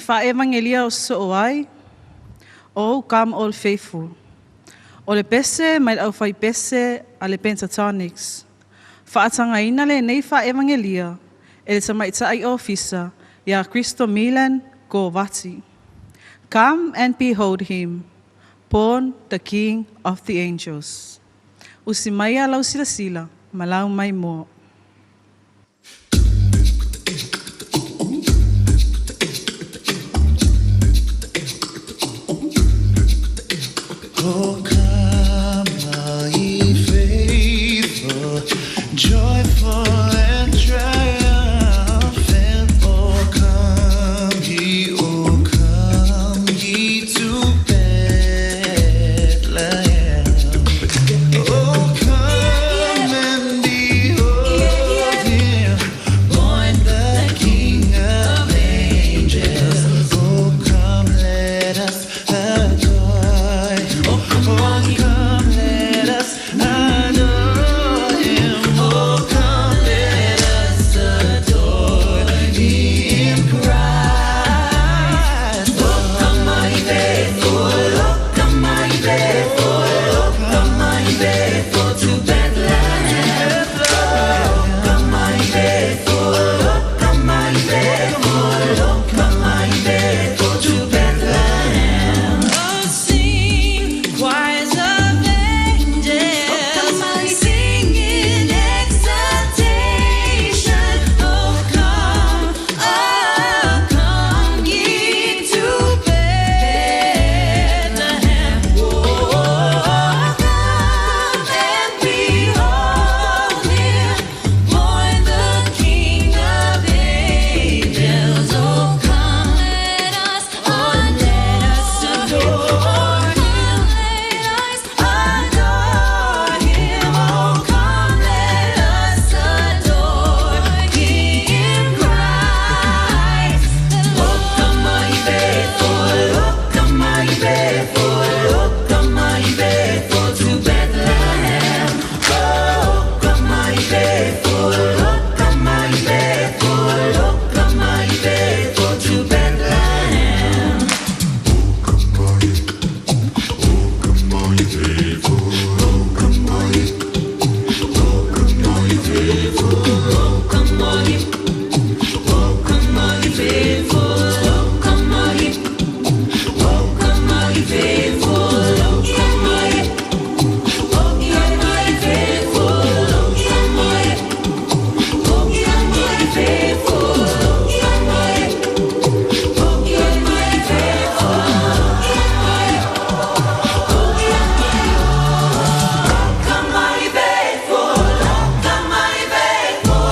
faaevagelia o sosoo ai, O Come All Faithful. O le pese mai le aufaipese a le Pentatonics. Faatagaina lenei faaevagelia e le tamaitai ofisa iā Kristo Milan Kovati. Come and behold him, born the King of the Angels. Usi maia lau silasila ma lau maimoa. Oh, come, all ye faithful, joyful and triumphant. Oh, come ye, oh, come ye to Bethlehem. Oh, come and behold him, born the King of angels. Oh, come, let us adore him. Oh, come, let us adore him. Oh, come, let us adore him, Christ. Oh, come, all ye faithful. Oh, come, all ye faithful. Oh, come, all ye faithful to Bethlehem. Oh, come, all ye faithful. Oh, come, all ye faithful. Oh, come, all ye faithful to Bethlehem. Oh, sing, choirs of angels, sing in exaltation. Oh, come ye to Bethlehem. Oh, come and behold him, born the King of angels. Oh, come, let us, oh, let us adore him. Let us adore him. Oh, come, let us adore him, Christ. Oh, come, all ye faithful. Oh, come, all ye faithful. Oh, come, all ye faithful to Bethlehem. Oh, come, all ye faithful. Oh, come, all ye faithful. Oh, come, all ye faithful to Bethlehem. Oh, come, all ye, oh, come, all ye faithful. Oh, come, all ye, oh, come, all ye faithful. Oh, come, all ye, oh, come, all ye faithful. Oh, come, all ye, oh, come, all ye faithful. Oh, come, all ye, oh, come, all ye faithful. Come, all ye faithful. Come, all ye faithful.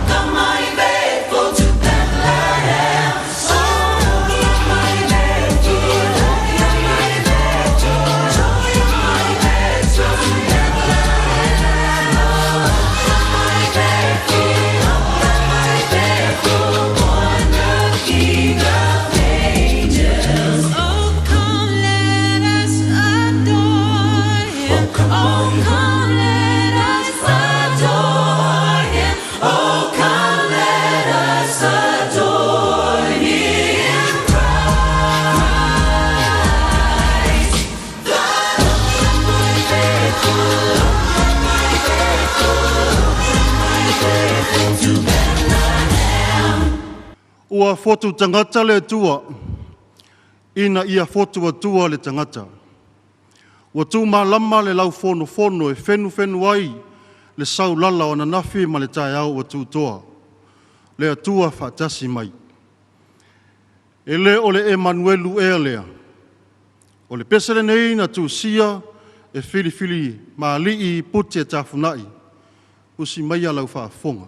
Come, all ye faithful to Bethlehem. Oh, come, all ye faithful. Come, all ye faithful. Come, all ye faithful to Bethlehem. Oh, come, all ye faithful. Come, all ye faithful. Born the King of angels. Oh, come, let us adore him. Oh, come, let us adore him. Oh, come, let us adore him, Christ. Ua fotu tagata le Atua, ina ia fotu atua le tagata. Ua tumalama le laufonofono e fenufenu ai le saulala o ananafi ma le taeao ua tutoa. Le Atua faatasi mai. E le o le Emanuelu ea lea. O le pese lenei na tusia e filifili mali'i puti e tafunai. Usi maia lau faafofoga.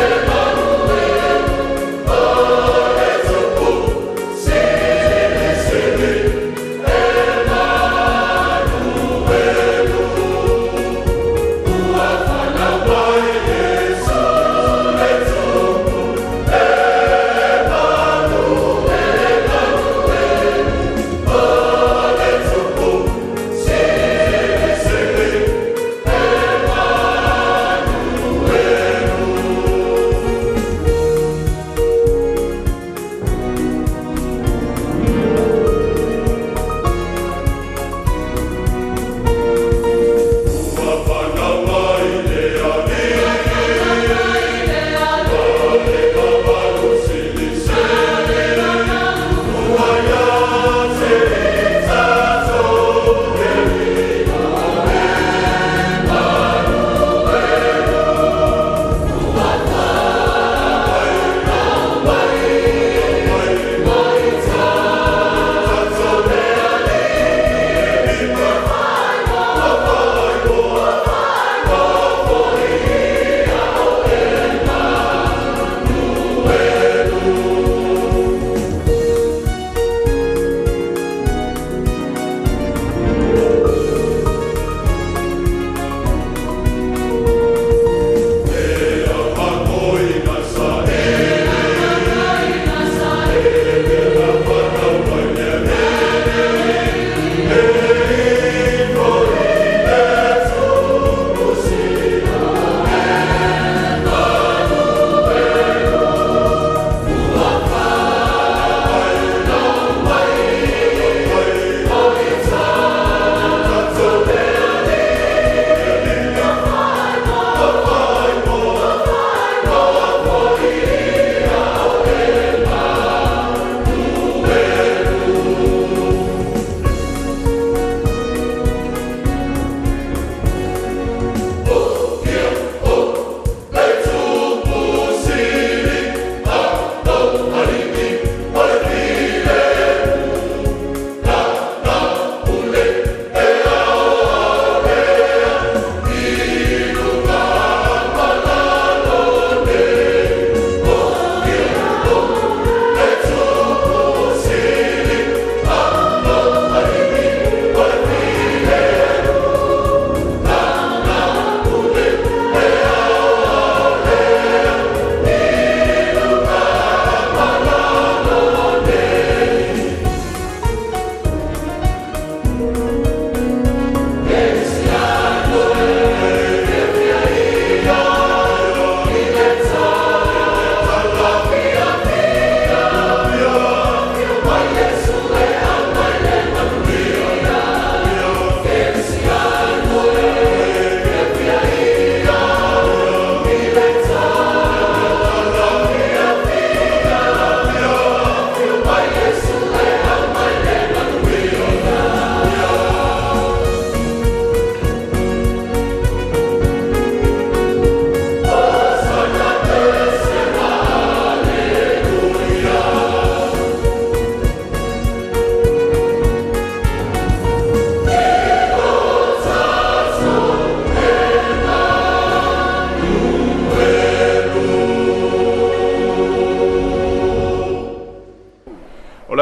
Emanuel.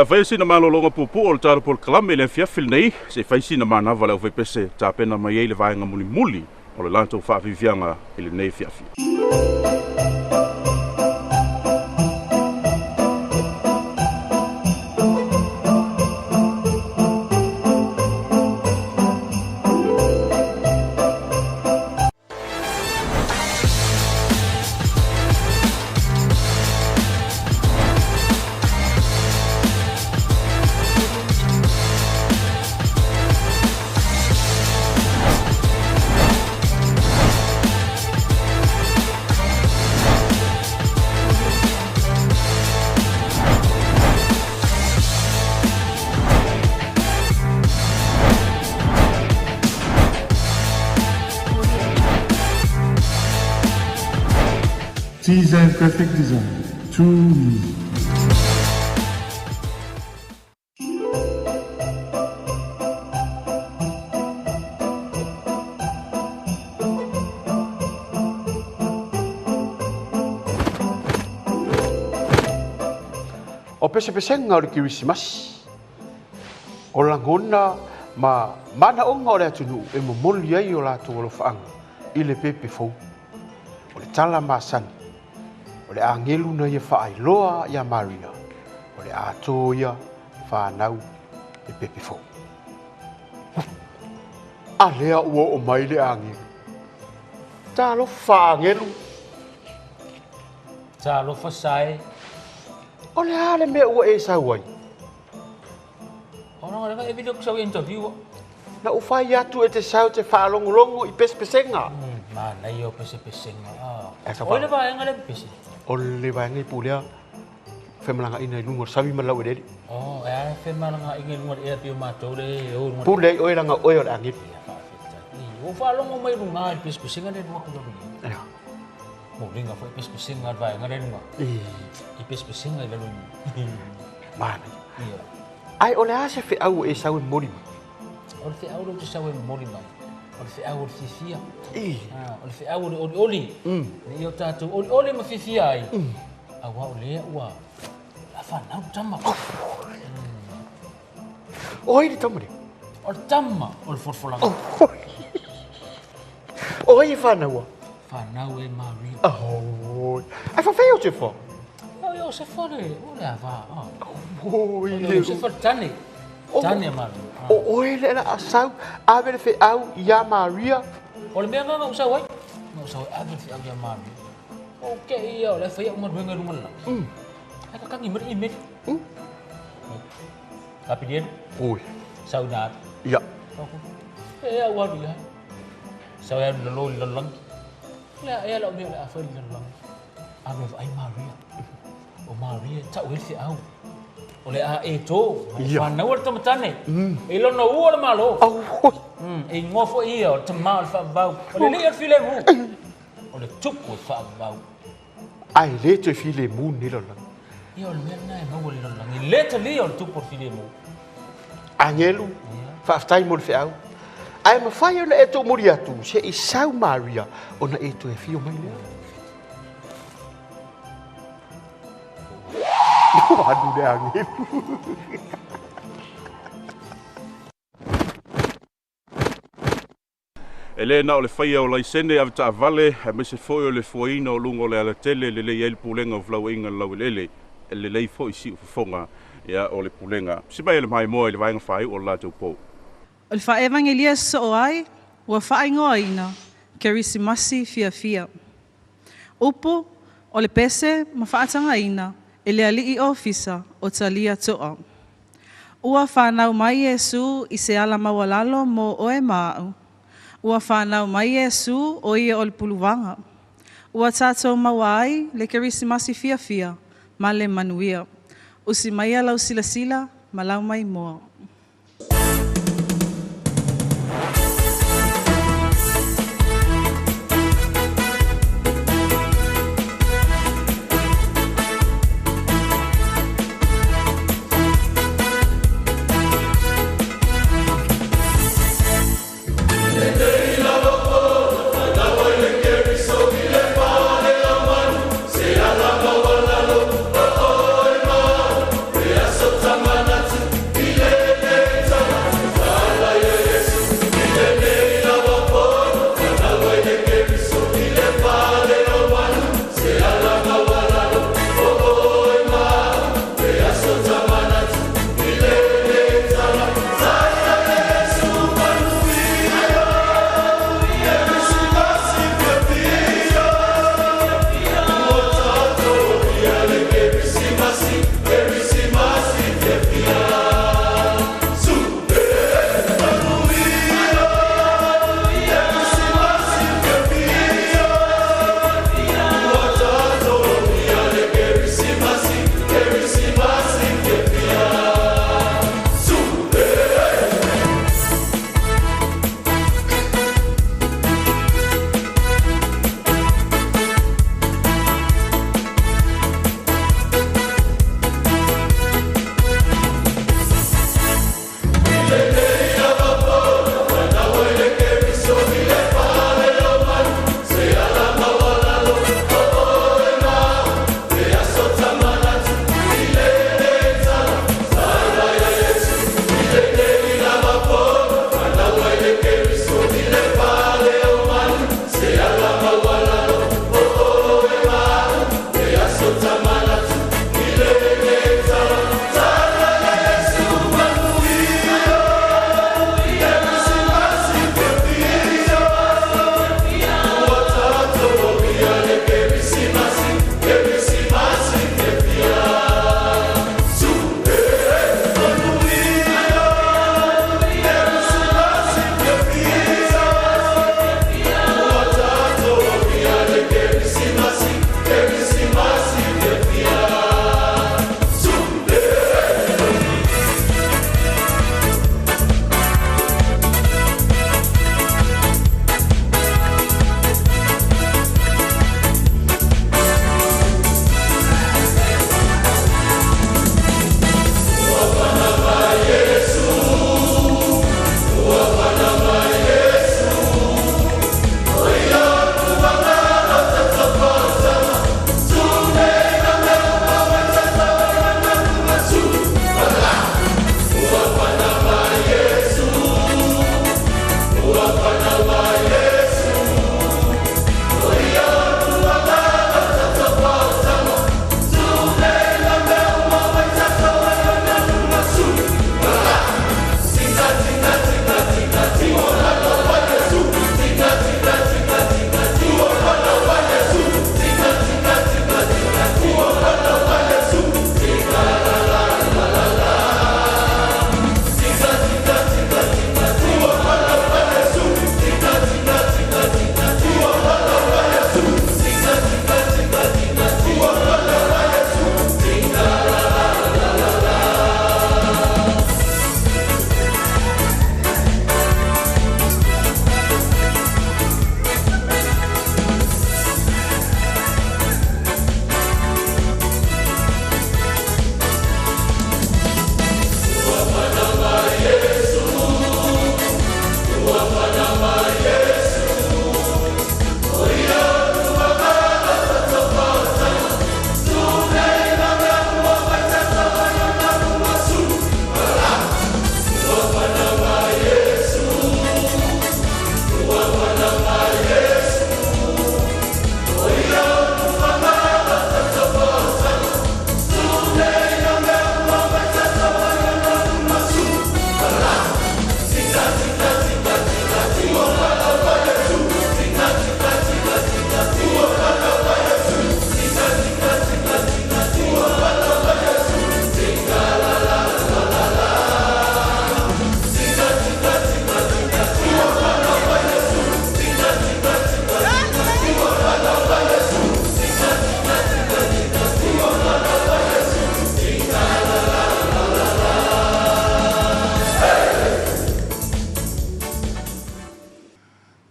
O le a faia sina malologa puupuu o le tatou polokalame i le afiafi lenei, se i fai sina manava a le aufaipese e tapena mai ai le vaega mulimuli o le latou faafiafiaga i lenei afiafi. T-Zone Graphic Design. Too easy. O pesepesega o le Kerisimasi, o lagona ma manaoga o le atunuu e momoli ai o latou alofaaga i le pepe fou. O le tala masani, o le agelu na ia faailoa iā Maria, o le ato ia fanau le pepe fou. A lea ua oo mai le agelu. Talofa agelu. Talofa sae. O le a le mea ua e sau ai? O langa langa e video ku sau interview. Na ou fai atu e te sau te faalogologo i pesepesega. Manaia o pesepesega. E O le vaega le pepese. O le vaega i pulea femalagaina i luga o le sami ma le laueleele. Oh, e a femalagaina i luga o le ea pei o matou le o luga. Pule ai oe leaga o oe o le agelu. Ia faafetai. Ua faalogo mai luga i le pesepesega lea e alu atu lalo i ai. Moliga foi pesepesega a le vaega lea i luga. I pesepesega i lalo i. Manaia. Ia. Ae o le a se feau ua e sau e momoli mai? O le feau lea ou te sau e momoli mai, o le feau o le fiafia. O le feau o le olioli. Ina ia o tatou olioli ma fiafia ai, aua o lea ua fanau le tama. O ai le tama lea? O le tama o le folafolaga. O ai e fanaua? Fanau e Maria. Ae faafefea Iosefa? O Iosefa le, o le ava. O Iosefa le tane. Tane a Maria. O oe le la a sau, ave le feau iā Maria. O le mea lena na ou sau ai. Na ou sau e ave le feau iā Maria. O ke ia o le fai au galuega i luga o le lagi. Ai kakagi mai le email. Kapilielu. Oi. Sau ina atu. Ia. E au alu i ai. Sau e alu i lalo i le lalolagi. Le a ea lau mea o le a fai i le lalolagi. Alu e vaai Maria. O Maria e tau ai le feau. O le a e tō. Ia. Whanau le tamatane. E lona ua le malo. E ingoa foi ia o le tama o le faavavau. O le alii o le filemu. O le tupu e faavavau. Ae le toe filemu lenei lalolagi. Ia o le mea lena e maua i le lalolagi. E le talia o le tupu o le filemu. Agelu, faafetai mo le feau. Ae mafai ona e tuumuli atu se i sau Maria ona e toe afio mai lea. Ua alu le agelu. E le na o le faia o laisene avetaavale, aemaise foi o le fuaina o luga o le alatele e lelei ai le pulega o felauaiga i le laueleele, e lelei foi siufofoga o le pulega. Pisi mai e le maimoa i le vaega faaiu o le latou pou. O le faaevagelia e sosoo ai, ua faaigoaina Kerisimasi fiafia. Upu, o le pese ma faatagaina e le alii ofisa o Talia To'a. Ua fanau mai Iesū i se ala maualalo mo oe ma aʻu. Ua fanau mai Iesū o ia o le puluvaga. Ua tatou maua ai le Kerisimasi fiafia ma le manuia. Usi maia lau silasila ma lau maimoa.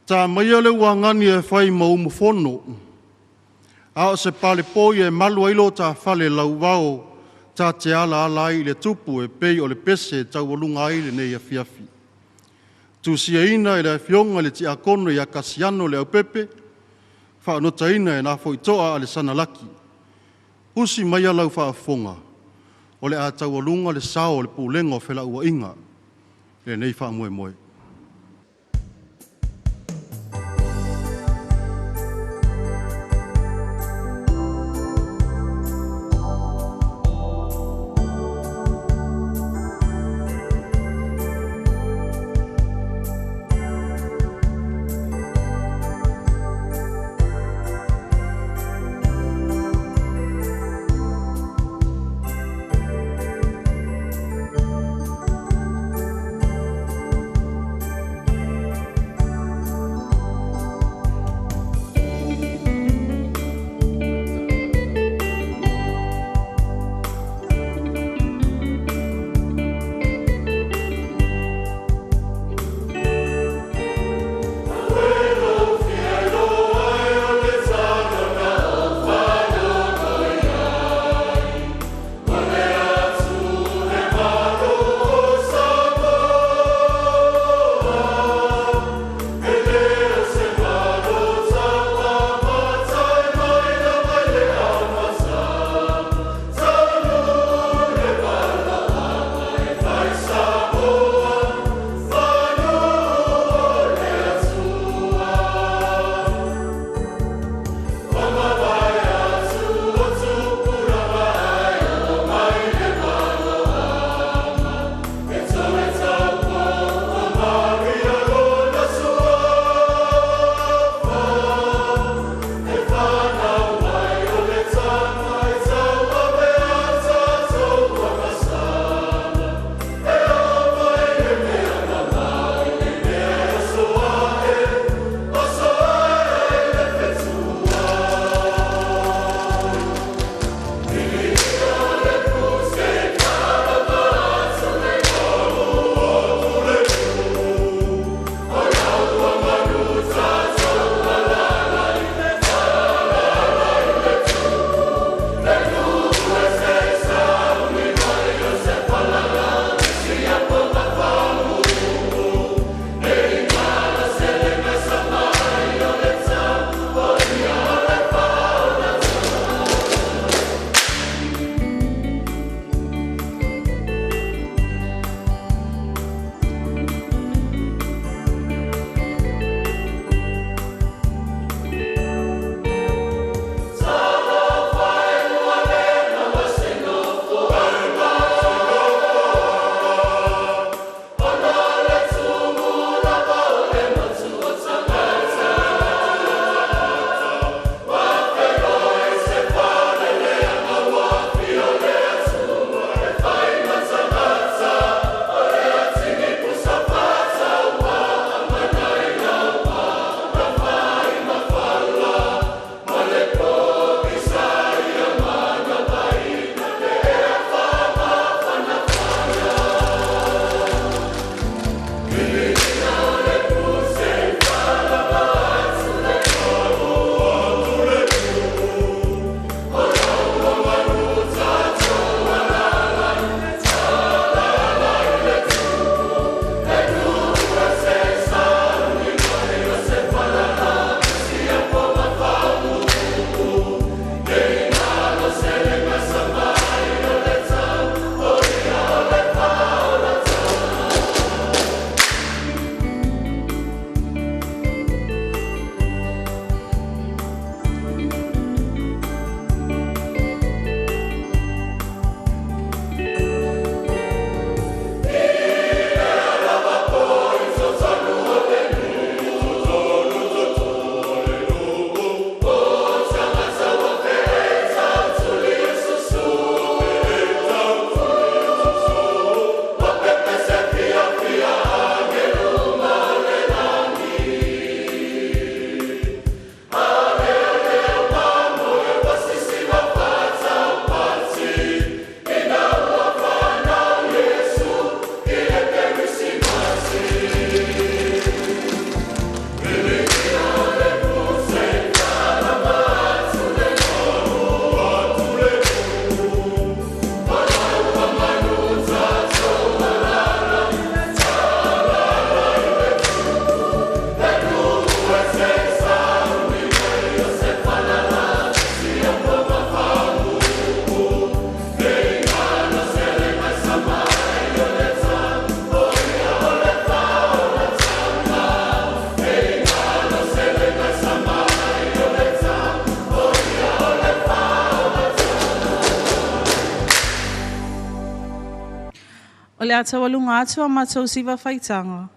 Tā maia le uagani e fai ma umufono, a o se palepoi e malu ai lo ta fale lauvao, ta te ala ala ai i le tupu e pei o le pese e taualuga ai lenei afiafi. Tusiaina e le afioga i le tiakono ia Kasiano Leaupepe, faanotaina e Nafoitoa a le Sanalaki. Usi maia lau faafofoga, o le a taualuga le sao o le Pulega o Felauaiga i lenei faamoemoe. le a taualuga atu a matou siva faitaga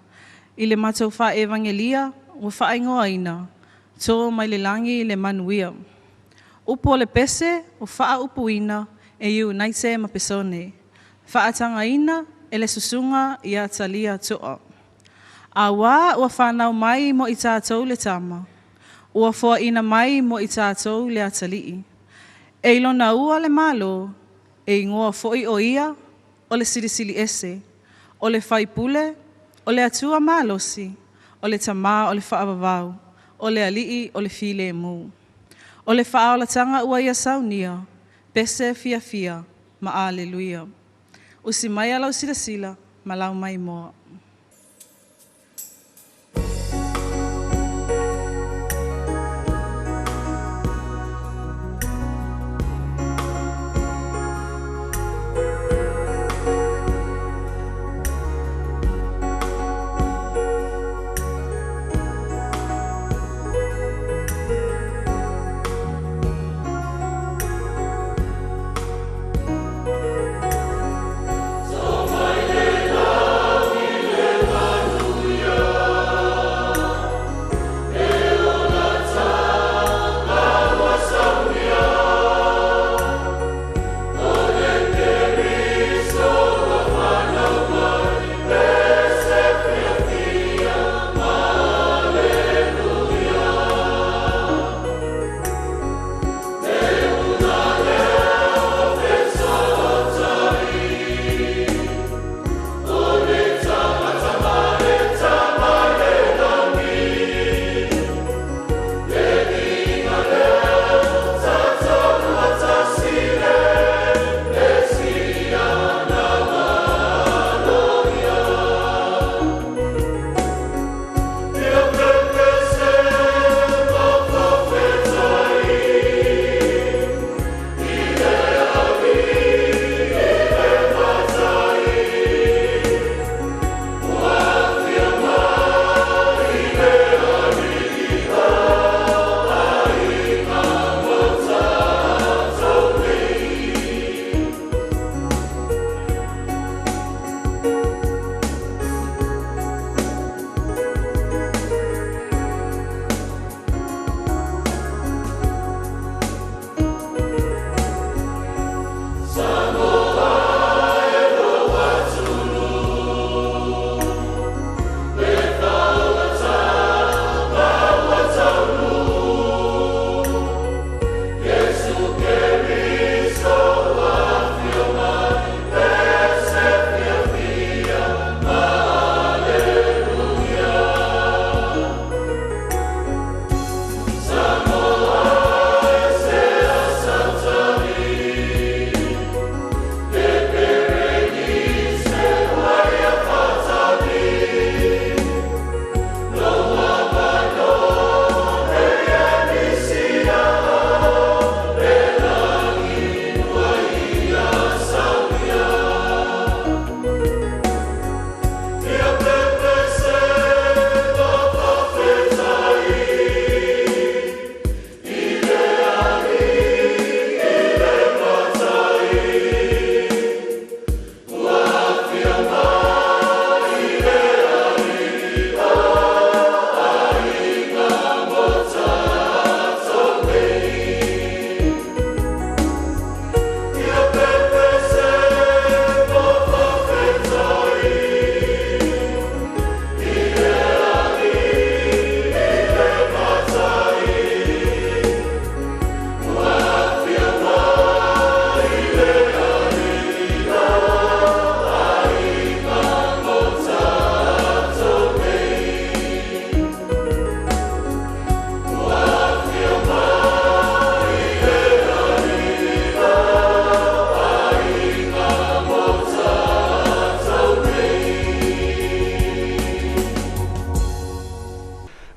i le matou faaevagelia ua faaigoaina To mai le lagi le manuia. Upu o le pese ua faaupuina e Iunaite ma Pesone, faatagaina e le susuga ia Talia Toa. Auā ua fanau mai mo i tatou le Tama, ua foaina mai mo i tatou le Atalii. E i lona ua le Malo, e igoa foi o ia o le Silisili Ese, o le Faipule, o le Atua malosi, o le Tamā o le faavavau, o le Alii o le filemu. O le faaolataga ua ia saunia, pese fiafia ma aleluia. Usi maia lau silasila ma lau maimoa.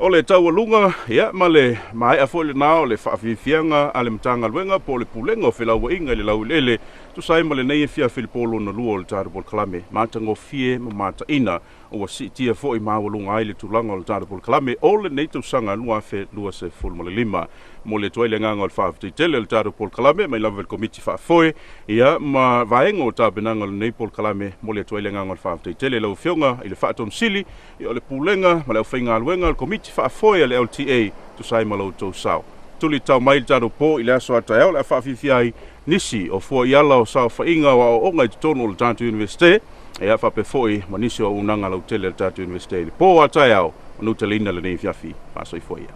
O le taualuga, ia, ma le maea foi lenā o le faafiafiaga a le Matagaluega po o le Pulega o Felauaiga i le Laueleele, tusa ai ma lenei afiafi i le po lona lua o le tatou polokalame matagofie ma mataina ua siitia foi maualuga ai le tulaga o le tatou polokalame o lenei tausaga 2025. Momoli atu ai le agaga o le faafetai tele o le tatou polokalame mai lava i le Komiti Faafoe ia ma vaega o tapenaga o lenei polokalame. Momoli atu ai le agaga o le faafetai tele i lau Afioga i le Faatonusili ia o le Pulega ma le aufaigaluega o le Komiti Faafoe a le LTA e tusa ai ma lo outou sao. Tulitao mai le tatou po i le aso a taeao o le a faafiafia ai nisi o fuaiala o saofaiga o aoaoga i totonu o le tatou Iunivesite, ia faapea foi ma nisi o auaunaga lautele a le tatou Iunivesite i le po a taeao. Manuteleina lenei afiafi. Faasoifua ia.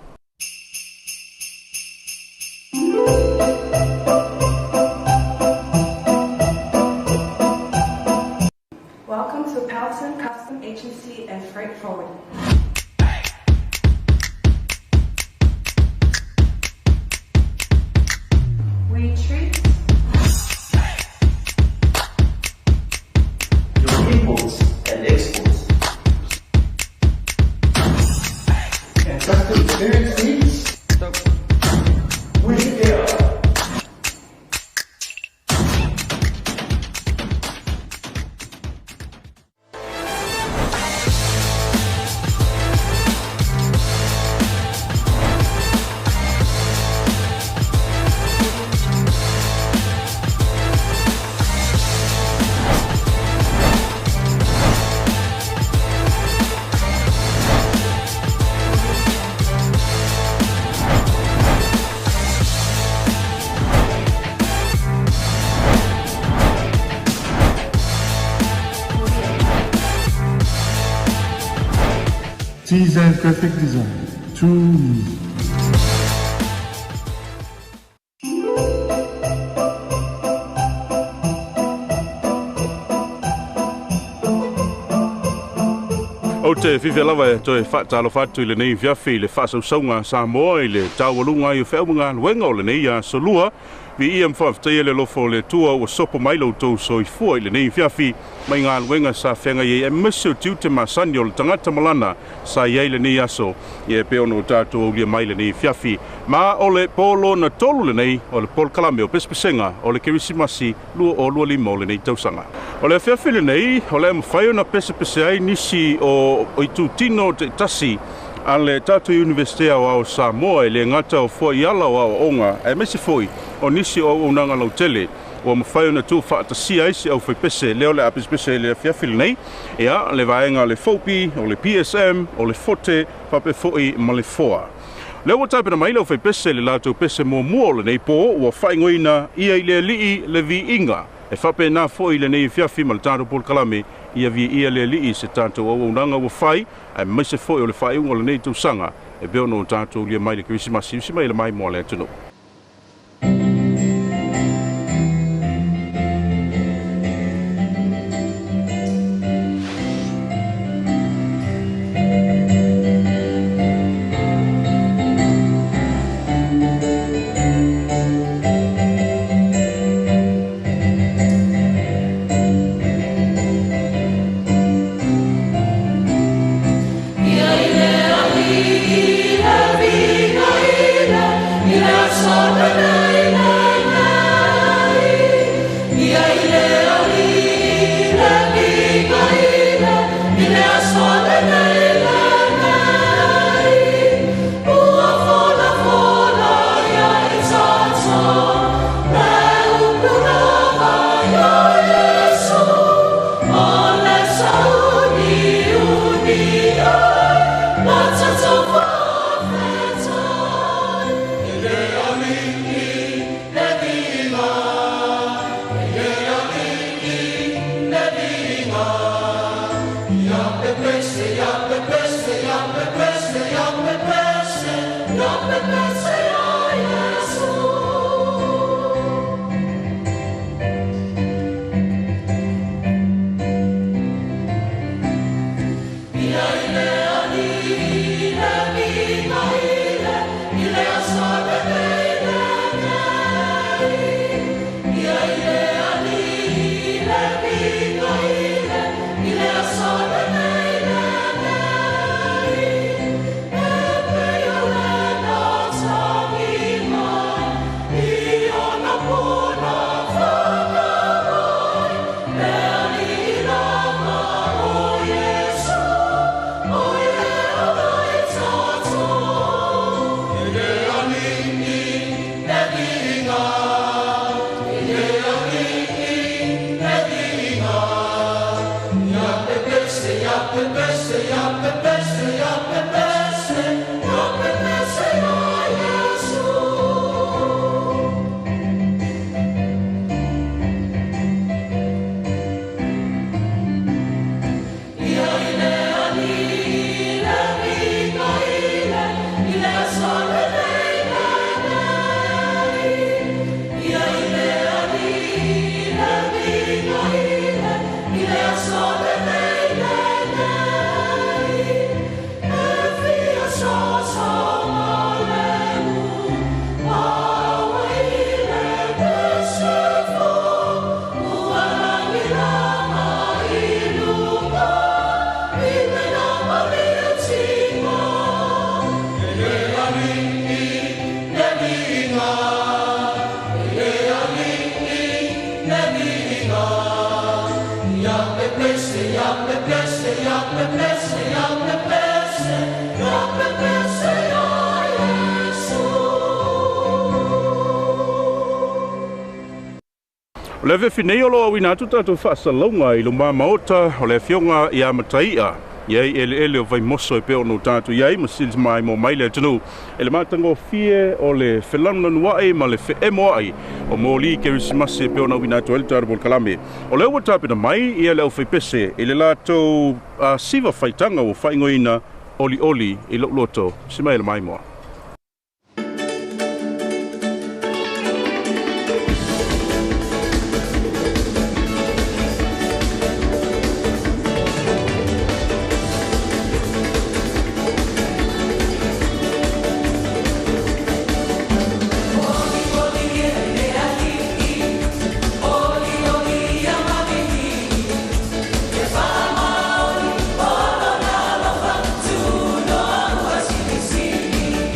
Welcome to Pelton Custom Agency and Freight Forwarding. We treat your imports and exports. And trusted experience needs with care. T-Zen Graphic Design. Too easy. Ou te fiafia lava e toe faatalofa atu i lenei afiafi i le faasausauga a Samoa i le taualuga ai o feau ma galuega o lenei aso lua. Viia ma faafetaia le alofa o le Atua ua sopo mai lo outou soifua i lenei afiafi mai galuega sa feagai ai aemaise o tiute masani o le tagata malana sa i ai lenei aso ia e pei ona o tatou aulia mai lenei afiafi. Ma o le po lona tolu lenei o le polokalame o Pesepesega o le Kerisimasi 2025 o lenei tausaga. O le afiafi lenei, o le a mafai ona pesepese ai nisi o itutino taitasi a le tatou Iunivesite Aoao o Samoa e le gata o fuaiala o aoaoga aemaise foi o nisi o auaunaga lautele ua mafai ona tuufaatasia ai si aufaipese lea o le a pesepese i le afiafi lenei, ia, le vaega o le FOPE, o le PSM, o le FOTE, faapea foi ma le FOA. Lea ua tapena mai le aufaipese i le latou pese muamua o lenei po, ua faaigoaina ia i le Alii le Viiga. E faapena foi i lenei afiafi ma le tatou polokalame, ia viia le Alii i se tatou auaunaga ua fai, aemaise foi o le faaiuga o lenei tausaga, e pei ona o tatou ulia mai le Kerisimasi, usi mai le maimoa a le atunuu. pepese, ia pepese, ia pepese, ia pepese ia Iesu. Ia i le alii le viiga i le aso lelei lenei. Ia i le alii le viiga i le aso lelei lenei. E fia sosoga le ua i le pese fou, ua lagilama i luga i le nama liatinga. I le alii le viiga, i le alii le viiga. Ia pepese, ia pepese, ia pepese, ia pepese, ia pepese ia Iesu. O le afiafi nei o lo o auina atu tatou faasalalauga i luma maota o le afioga ia Mataia i ai eleele o Vaimoso e pei ona o tatou i ai ma silamaimoa mai le atunuu e le matagofie o le felanulanuai ma le feemoa'i o moli kerisimasi e pei ona auina atu ai le tatou polokalame. O lea ua tapena mai ia le aufaipese i le latou siva faitaga ua faaigoaina Olioli i Lou Loto. Si mai le maimoa. Oli oli e le alii, oli oli ia mavili, e faamaoni o lona alofa, tunoa ua silisili.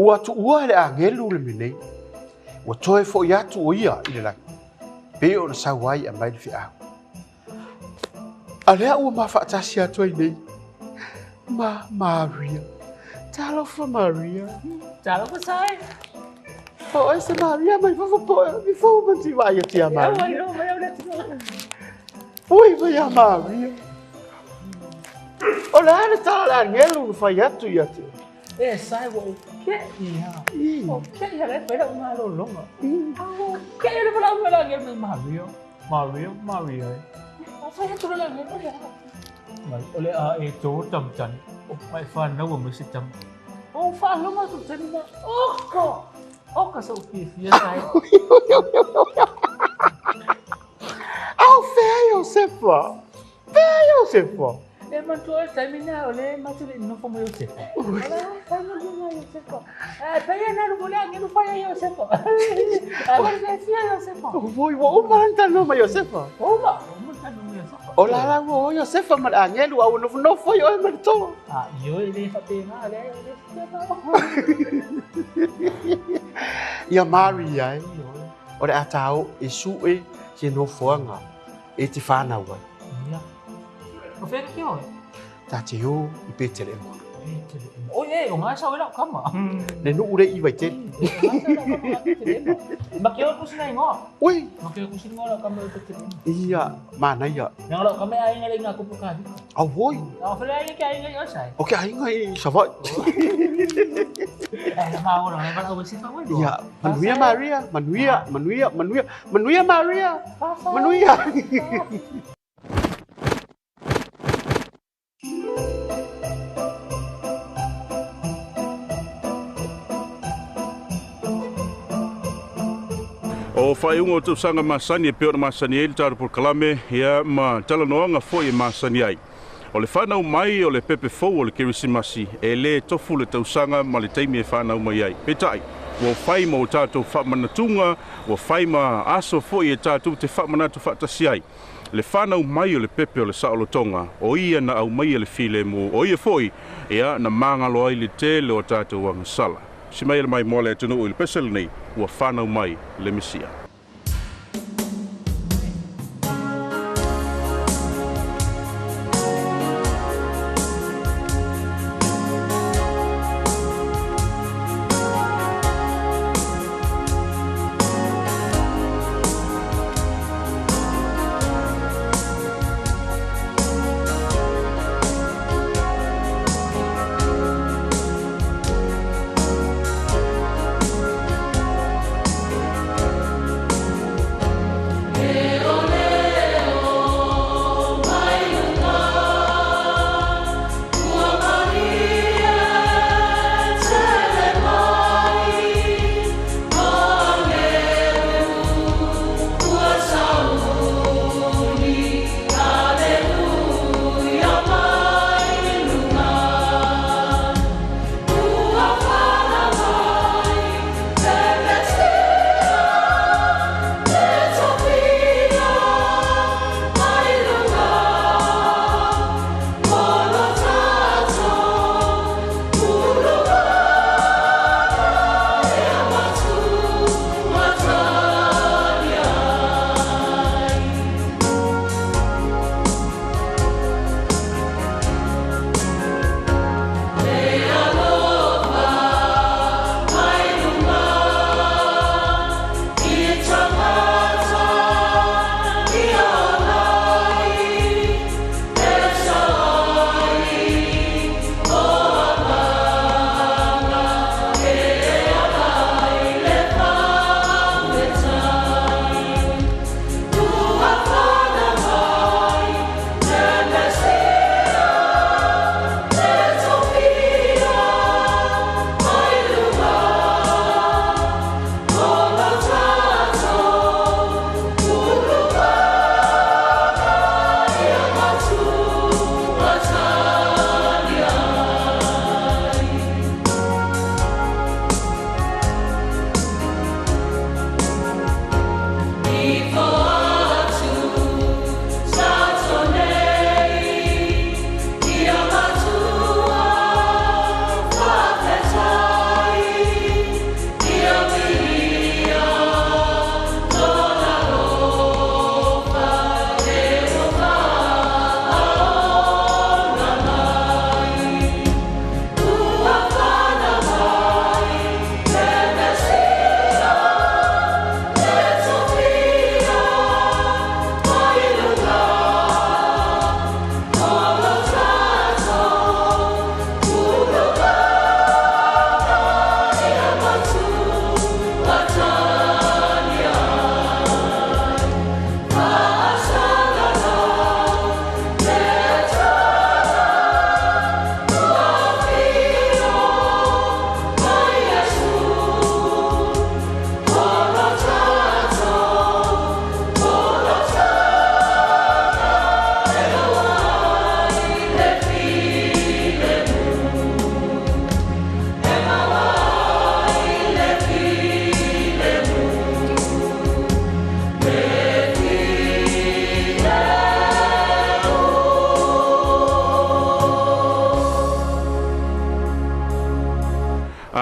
Ua tuua e le agelu le mea nei, ua toe foʻi atu o ia i le lagi, pei ona sau ai aumai le feau. A lea ua ma faatasi atu ai nei ma Maria. Talofa Maria. Talofa sai. O oe se Maria mai fafo po o mi fou ma ti vai atu ia Maria. Ai no mai au le tino. Ui mai ia Maria. O le a le tala le agelu na fai atu ia te. E sai ua ou keʻi a. O keʻi a le fai lau malologa. A ua keʻi le valaau mai le agelu mai Maria. Maria, Maria e. A fai atu le agelu o le a. Mai o le a e tō tamtani. O mai whānaua mai se tama. O whaaloga atu tani na. Oko! Oka sa ufiafia sai. Ao fea Iosefa. Fea Iosefa. E manatua le taimi na o le matou le i nofo ma Iosefa. O la fai ma luga Iosefa. E pei e nalu mo le agelu fai a Iosefa. E ma le fia Iosefa. Oi, ua uma la na talanoa ma Iosefa. Uma, uma na talanoa ma Iosefa. O la la ua o Iosefa ma le agelu a ua nofonofo ai oe ma le toa. A, ioe e le faapena, leai o le Ia Maria e, o le a tā o e suʻe se nofoaga e te fanau ai. Ia. O fea ke oe? Ta te o i Petelema. Petelema. Oi e, o ngā sao e lau kama. Le nuu le i Vaitele. Ma ke oe kusi na ingoa. Ui. Ma ke oe kusi ingoa lau kama i Petelema. Ia, manaia. Nanga lau kama e aiga le inga kupu ka hika. Au hoi. Au fele aiga ke aiga i osai. O ke aiga i Savaii. E la maua na wala au se fa Ia, manuia Maria, manuia, manuia, manuia, manuia Maria, manuia. O faaiuga o tausaga masani e pei ona masani ai le tatou polokalame, ia ma talanoaga foi e masani ai. O le fanau mai o le pepe fou o le Kerisimasi, e lē tofu le tausaga ma le taimi e fanau mai ai. Peitai, ua fai ma o tatou faamanatuga, ua fai ma aso foi e tatou te faamanatu faatasi ai. Le fanau mai o le pepe o le saolotoga, o ia na aumaia le filemu, o ia foi, ia, na magalo ai le tele o a tatou agasala. Si mai e le maimoa le atunuu i le pese lenei, ua fanau mai le Mesia.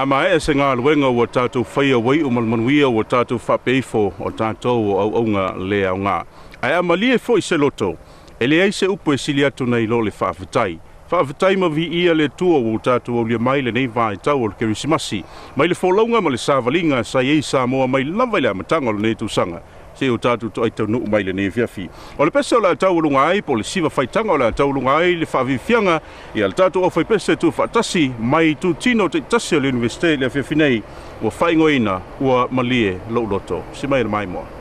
A maea se galuega ua tatou faia ua iu ma le manuia ua tatou faapea ifo o tatou o auauna le aoga. Ae a malie foi se loto, e leai se upu e sili atu nai lo le faafetai. Faafetai ma viia le Atua ua tatou aulia mai lenei vaitau o le Kerisimasi, mai le folauga ma le savaliga sa i ai Samoa mai lava i le amataga o lenei tausaga seia o tatou toai taunuu mai lenei afiafi. O le pese o le a taualuga ai, po o le siva faitaga o le a taualuga ai le faafiafiaga ia le tatou aufaipese tuufaatasi mai itutino taitasi o le Iunivesite i le afiafi nei, ua faaigoaina ua malie lou loto. Si mai le maimoa.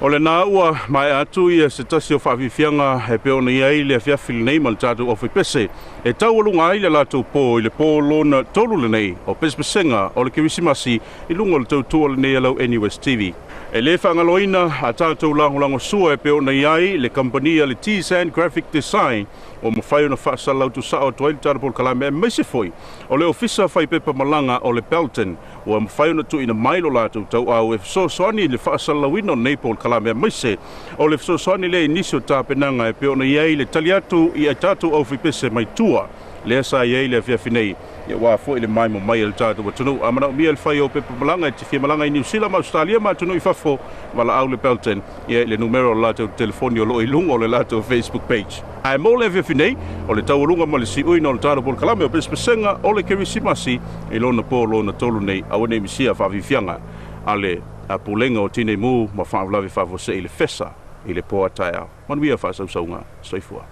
O lena ua maea atu ia se tasi o faafiafiaga e pei ona i ai le afiafi lenei ma le tatou aufaipese e taualuga ai le latou po i le po lona tolu lenei o pesepesega o le Kerisimasi i luga o le tautua lenei a lau NUS TV. E lē faagaloina a tatou lagolagosua e pei ona i ai le kamupani a le Tzan Graphic Design ua mafai ona faasalalau tuusao atu ai le tatou polokalame aemaise foi o le Ofisa Faipepa Malaga o le Belton ua mafai ona tuuina mai lo latou tauau e fesoasoani i le faasalalauina o lenei polokalame aemaise o le fesoasoani lea i nisi o tapenaga e pei ona i ai le tali atu i a tatou aufaipese mai tua lea sa i ai le afiafi nei aua foi le maimoa mai a le tatou atunuu. A manaomia le fai o pepa malaga e te fia malaga i Niu Sila ma Ausetalia ma atunuu i fafo, valaau le Belton i le numera o le latou telefoni o lo o i luga o le latou Facebook page. Ae mo le afiafi nei, o le taualuga ma le siuina o le tatou polokalame o Pesepesega o le Kerisimasi i lona po lona tolu nei, aua ne i misia faafiafiaga a le Pulega o Tinei Mu ma Faalavelave Faafuasei i le Fesa i le po a taeao. Manuia faasausauga. Soifua.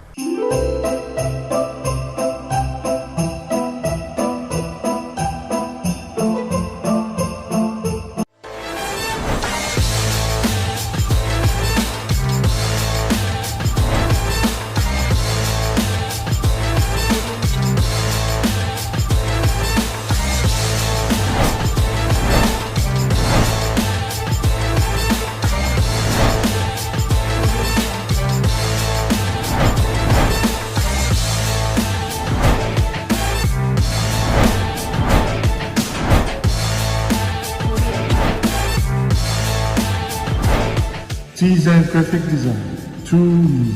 Design Graphic Design. To me.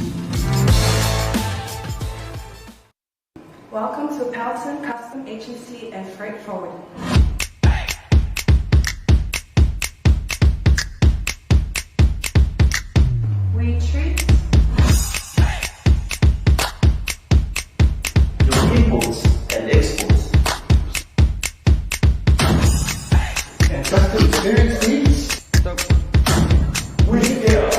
Welcome to Pelton Custom Agency and Freight Forwarding. We treat your imports and exports and custom experience needs. We're here.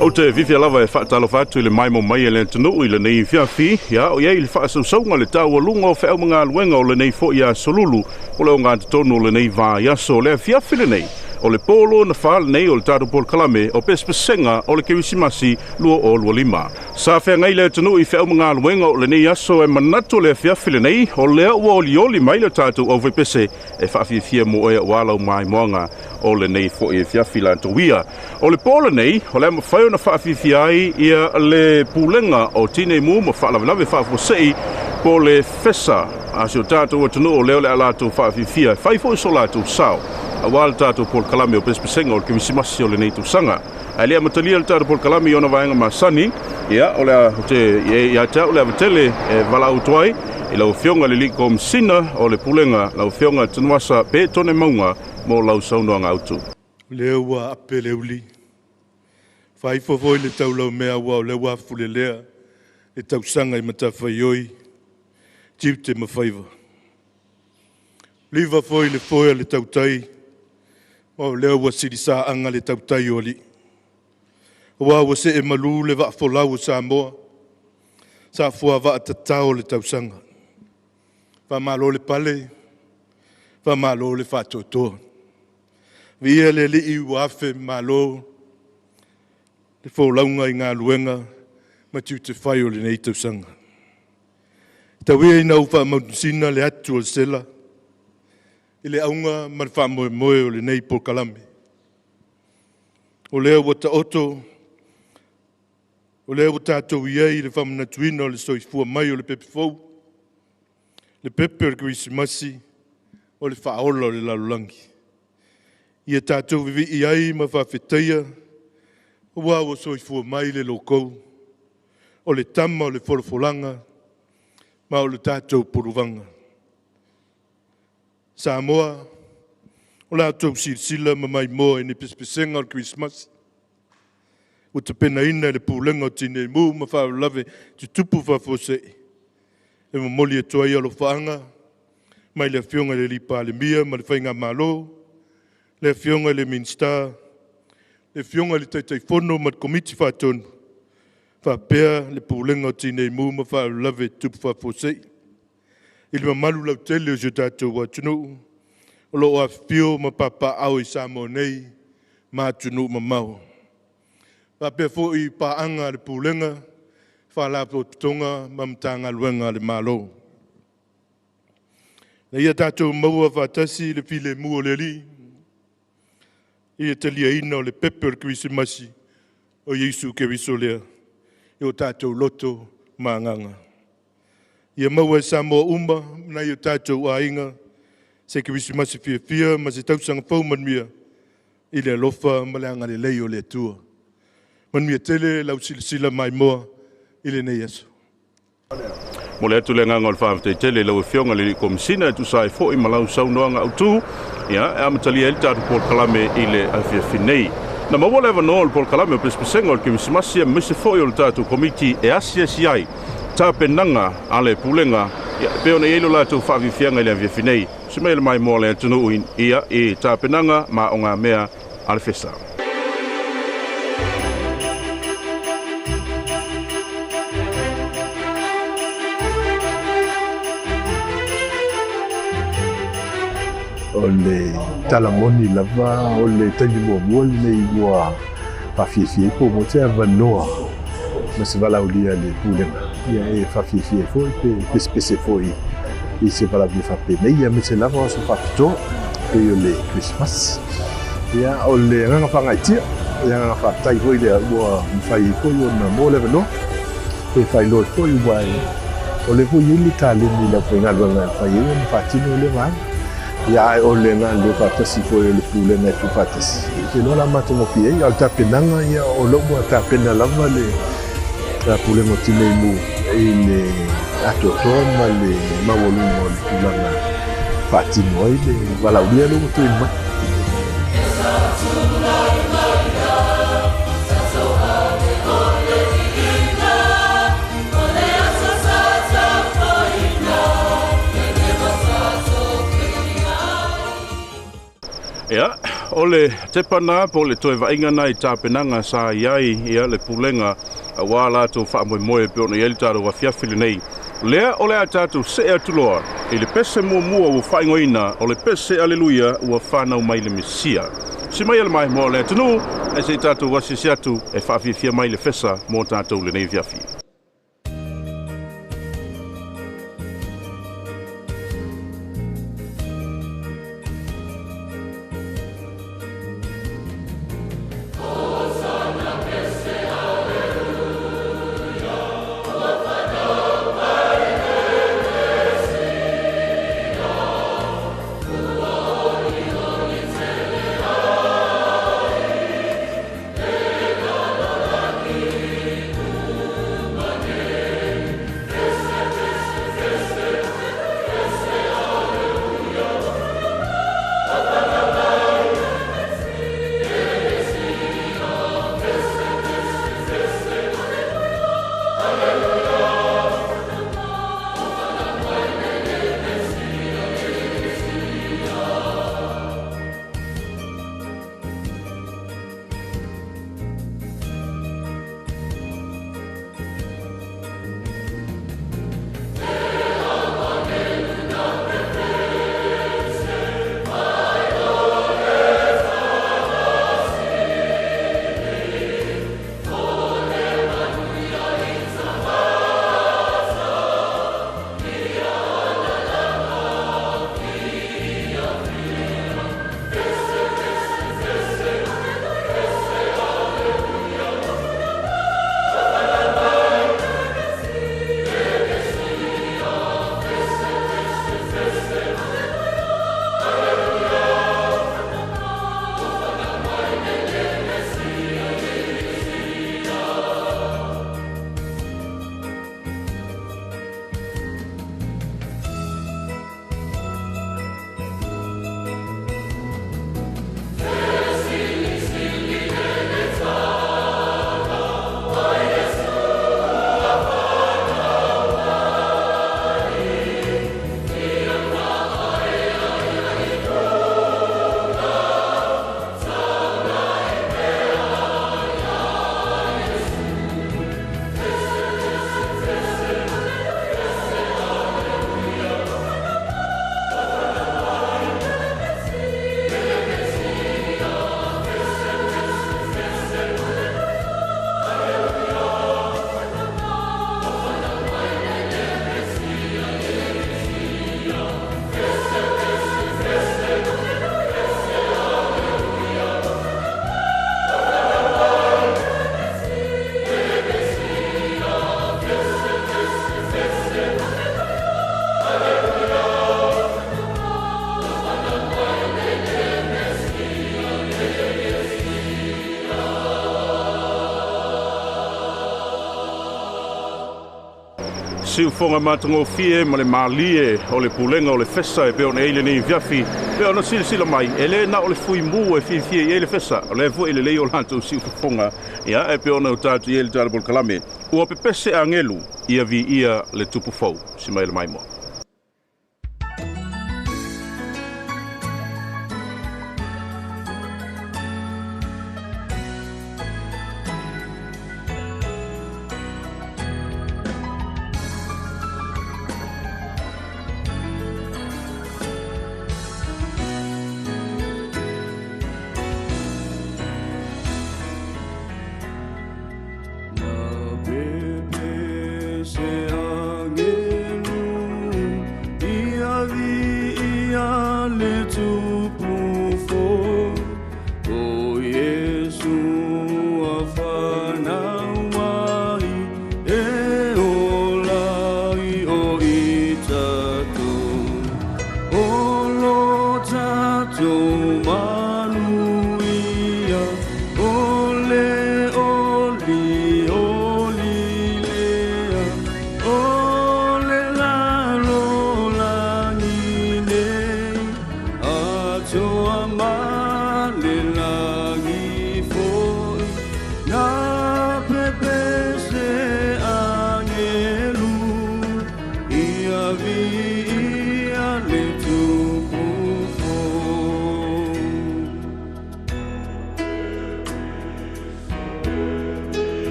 Ou te fiafia lava e faatalofa atu i le maimoa mai a le atunuu i lenei afiafi, ia o i ai le faasausauga le taualuga o feau ma galuega o lenei foi aso lulu o le ogatotonu o lenei vaiaso. O le afiafi lenei, o le po lona fa lenei o le tatou polokalame o Pesepesega o le Kerisimasi 2025. Sa feagai le atunuu i feau ma galuega o lenei aso e manatu le afiafi lenei, o lea ua olioli mai le tatou aufaipese e faafiafia mo e aua lau maimoaga o lenei foi afiafi latou ia. O le po lenei, o le a mafai ona faafiafia ai ia le Pulega o Tinei Mu ma Faalavelave Faafuasei po o le FESA a si o tatou atunuu o lea o le a latou faafiafia e fai foi so latou sao aua le tatou polokalame o Pesepesega o le Kerisimasi o lenei tausaga. Ae le amatalia le tatou polokalame i ona vaega masani, ia o le a te ia te au le ava tele e valaau atu ai i lau Afioga i le Alii Komesina o le Pulega, lau Afioga Tanuvasa Petone Mauga mo lau saunoaga autu. O lea ua ape le uli, faaifo foi le taulaumea aua o lea ua afulelea le tausaga i matafaioi, tiute ma faiva. Liva foi le foe a le tautai, ma o lea ua silisaaga le tautai o alii. Aua ua see malu le vaafolau o Samoa, sa fuavaa tatao le tausaga. Faamalo le pale, faamalo le faatoatoa. Viia le Alii ua afe malo le folauga i galuega ma tiute fai o lenei tausaga. Tau ia ina ou faamautusina le atu o le sela i le auga ma le faamoemoe o lenei polokalame. O lea ua taoto, o lea ua tatou i ai i le faamanatuina o le soifua mai o le pepe fou, le pepe o le Kerisimasi, o le faaola o le lalolagi. Ia tatou vivii ai ma faafetaia, aua ua soifua mai le lokou, o le tama o le folafolaga, ma o le tatou puluvaga. Samoa, o la outou silasila ma maimoa i ni pesepesega o le Kerisimasi, ua tapenaina e le Pulega o Tinei Mu ma Faalavelave Tutupu Faafuasei, e momoli atu ai alofaaga mai le Afioga i le Alii Palemia ma le Faigamalo, le Afioga i le Minisita, le Afioga i le Taitaifono ma le Komiti Faatonu, faapea le Pulega o Tinei Mu ma Faalavelave Tutupu Faafuasei, i le mamalu lautele o si o tatou atunuu o lo o afifio ma papaaao i Samoa nei ma atunuu mamao. Faapea foi i paaga a le Pulega, Faalapotopotoga ma Matagaluega a le Malo. Na ia tatou maua faatasi le filemu o le Alii i le taliaina o le pepe o le Kerisimasi o Iesu Keriso lea i o tatou loto ma agaga. Ia maua e Samoa uma ma nai o tatou aiga se Kerisimasi fiafia ma se tausaga fou manuia i le alofa ma le agalelei o le Atua. Manuia tele lau silasila maimoa i lenei aso. Momoli atu le agaga o le faafetai tele i lau Afioga i le Alii Komesina e tusa ai foi ma lau saunoaga autu, ia, e amatalia ai le tatou polokalame i le afiafi nei. Na maua le avanoa o le polokalame o Pesepesega o le Kerisimasi aemaise foi o le tatou Komiti e asiasi ai tapenaga a le Pulega, ia, e pei ona i ai lo latou faafiafiaga i le afiafi nei. Se mea le maimoa a le atunuu ia, i tapenaga ma ogamea a le FESA. O le tala moni lava o le taimi muamua lenei ua faafiafia ai po ua maua se avanoa ma se valaaulia a le Pulega ia e faafiafia ai foi pe pesepese foi i se valaaulia faapenei aemaise lava o aso faapitoa pei o le Kerisimasi. Ia, o le agaga faagaeetia, le agaga faafetai foi lea ua mafai ai foi ona maua le avanoa pe faailoa ai foi aua o lea foi e i ai le taleni i le aufaigaluega e mafai ai ona faatino lea vaega. Ia, ae o le galulue faatasi foi o le Pulega e tuufaatasi, ou te iloa o le a matagofie ai. A o le tapenaga, ia, o lea ua tapena lava le Pulega o Tinei Mu i le atoatoa ma le maualuga o le tulaga faatino ai le valaaulia lea ua tuuina mai. Ia, o le tepa na po o le toe vaaiga na i tapenaga sa i ai ia le Pulega aua latou faamoemoe e pei ona i ai le tatou afiafi lenei. Lea o le a tatou see atu loa i le pese muamua ua faaigoaina o le pese Aleluia ua fanau mai le Mesia. Si mai e le maimoa o le atunuu, ae se i tatou asiasi atu e faafiafia mai le fesa mo tatou lenei afiafi. Siufoga matagofie ma le malie o le pulega o le fesa e pei ona i ai lenei afiafi. Pei ona silasila mai, e le na o le fuimu e fiafia i ai le fesa, o lea foi e lelei o latou siufofoga, ia, e pei ona o tatou i ai le tala polokalame. Ua pepese agelu, ia viia le Tupu fou. Si mai le maimoa.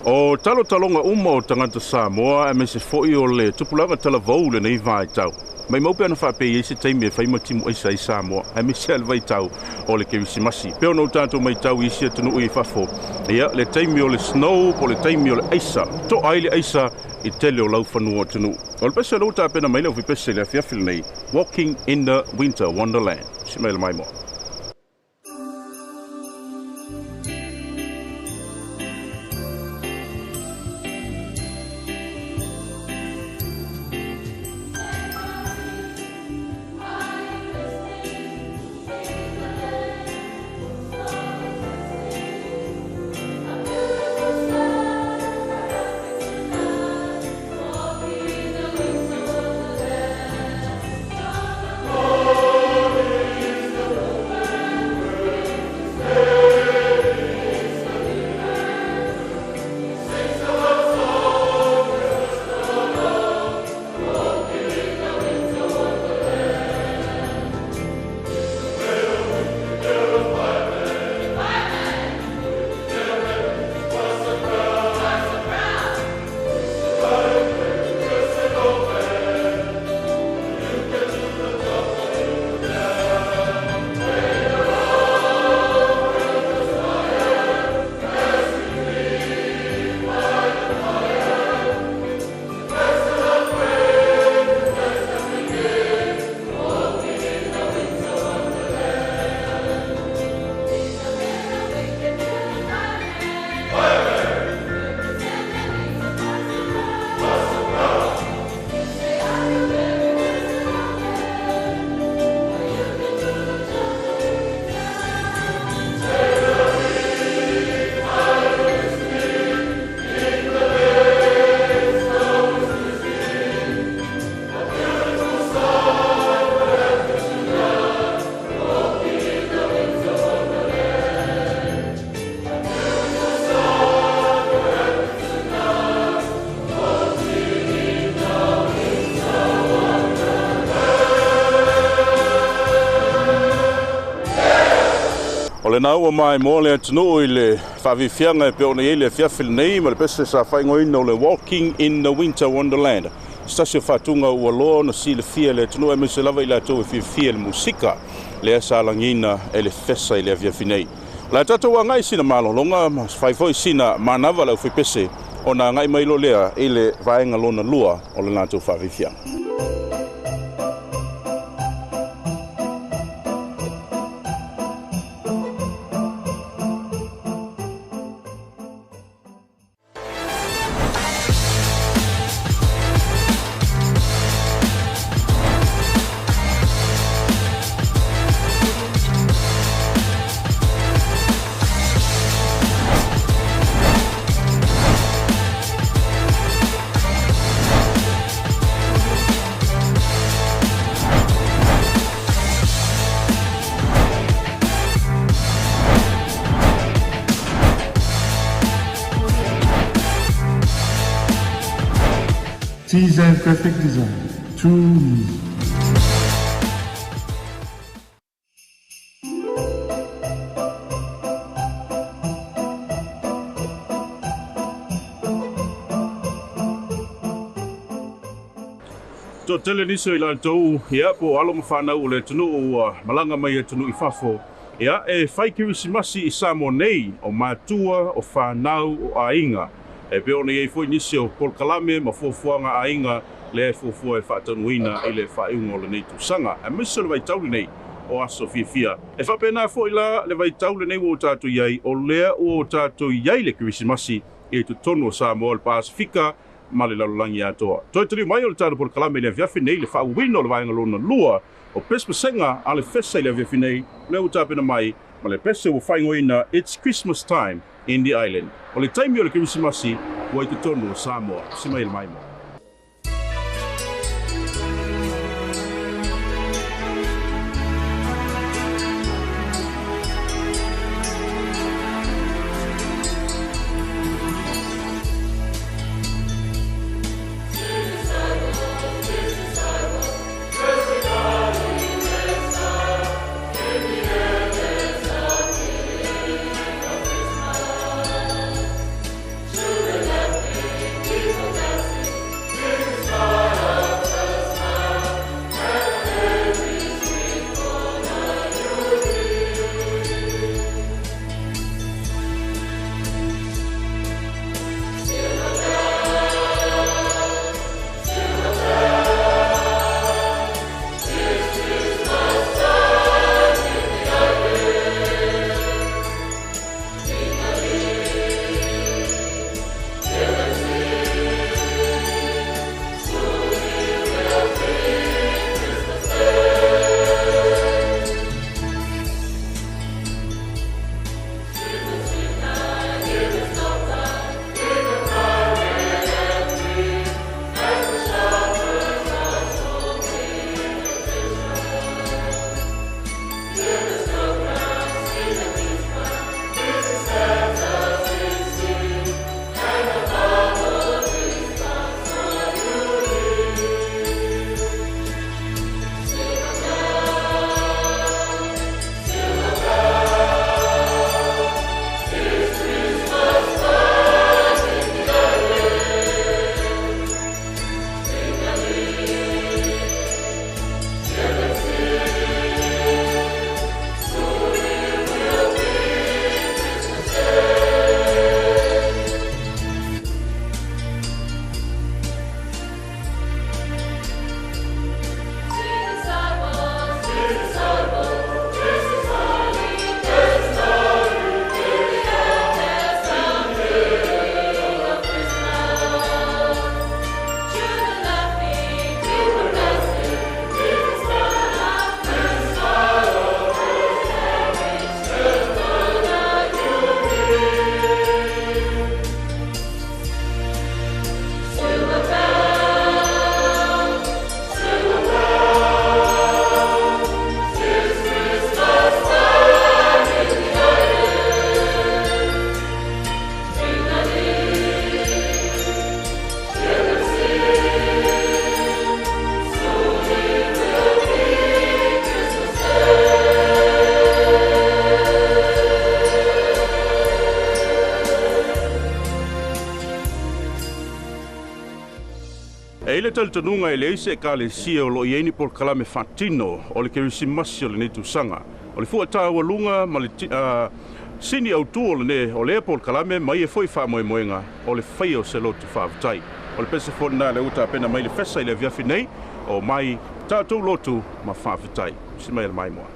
O talotaloga uma o tagata Samoa aemaise foi o le tupulaga talavou i lenei vaitau. Maimau pe ana faapea e i ai se taimi e fai ma timu aisa ai Samoa, aemaise lava le vaitau o le Kerisimasi. Pei ona o tatou maitau i isi atunuu i fafo, ia, le taimi o le snow po o le taimi o le aisa, to'a ai le aisa i tele o laufanua o atunuu. O le pese o lea ua tapena mai le aufipese i le afiafi lenei, Walking in the Winter Wonderland. Si mai le maimoa. O lena ua maimoa le atunuu i le faafiafiaga e pei ona i ai le afiafi lenei ma le pese sa faaigoaina o le Walking in the Winter Wonderland, se tasi o faatuga ua loa ona silafia e le atunuu aemaise lava i latou e fiafia i le musika lea sa lagiina e le fesa i le afiafi nei. O le a tatou agai i sina malologa ma fai foi sina manava le aufaipese ona agai mai loa lea i le vaega lona lua o le latou faafiafiaga. T-Zen Graphic Design. True music. Toatele nisi o i latou, ia, po o alo ma fanau o le atunuu ua malaga mai atunuu i fafo, ia, e fai Kerisimasi i Samoa nei, o matua, o fanau, o aiga. E pei ona i ai foi nisi o polokalame ma fuafuaga a aiga lea e fuafua e faataunuuina i le faaiuga o lenei tausaga, aemaise o le vaitau lenei o aso fiafia. E faapena foi la le vaitau lenei ua o tatou i ai, o lea ua o tatou i ai le Kerisimasi i totonu o Samoa, o le Pasefika ma le lalolagi atoa. Toe taliu mai o le tatou polokalame i le afiafi nei, le faaauauina o le vaega lona lua o pesepesega a le fesa i le afiafi nei, lea ua tapena mai ma le pese ua faaigoaina It's Christmas Time in the Island. O le taimi o le Kerisimasi ua i totonu o Samoa. Tusi mai e le maimoa. le talitonuga e leai se Ekalesia o lo o i ai ni polokalame faatino o le Kerisimasi o lenei tausaga. O le fua taualuga ma le sini autu o lene o lea polokalame ma ia foi faamoemoega o le faia o se lotu faafetai. O le pese foi lena lea ua tapena mai le fesa i le afiafi nei, o mai tatou lotu ma faafetai. Si mai le maimoa.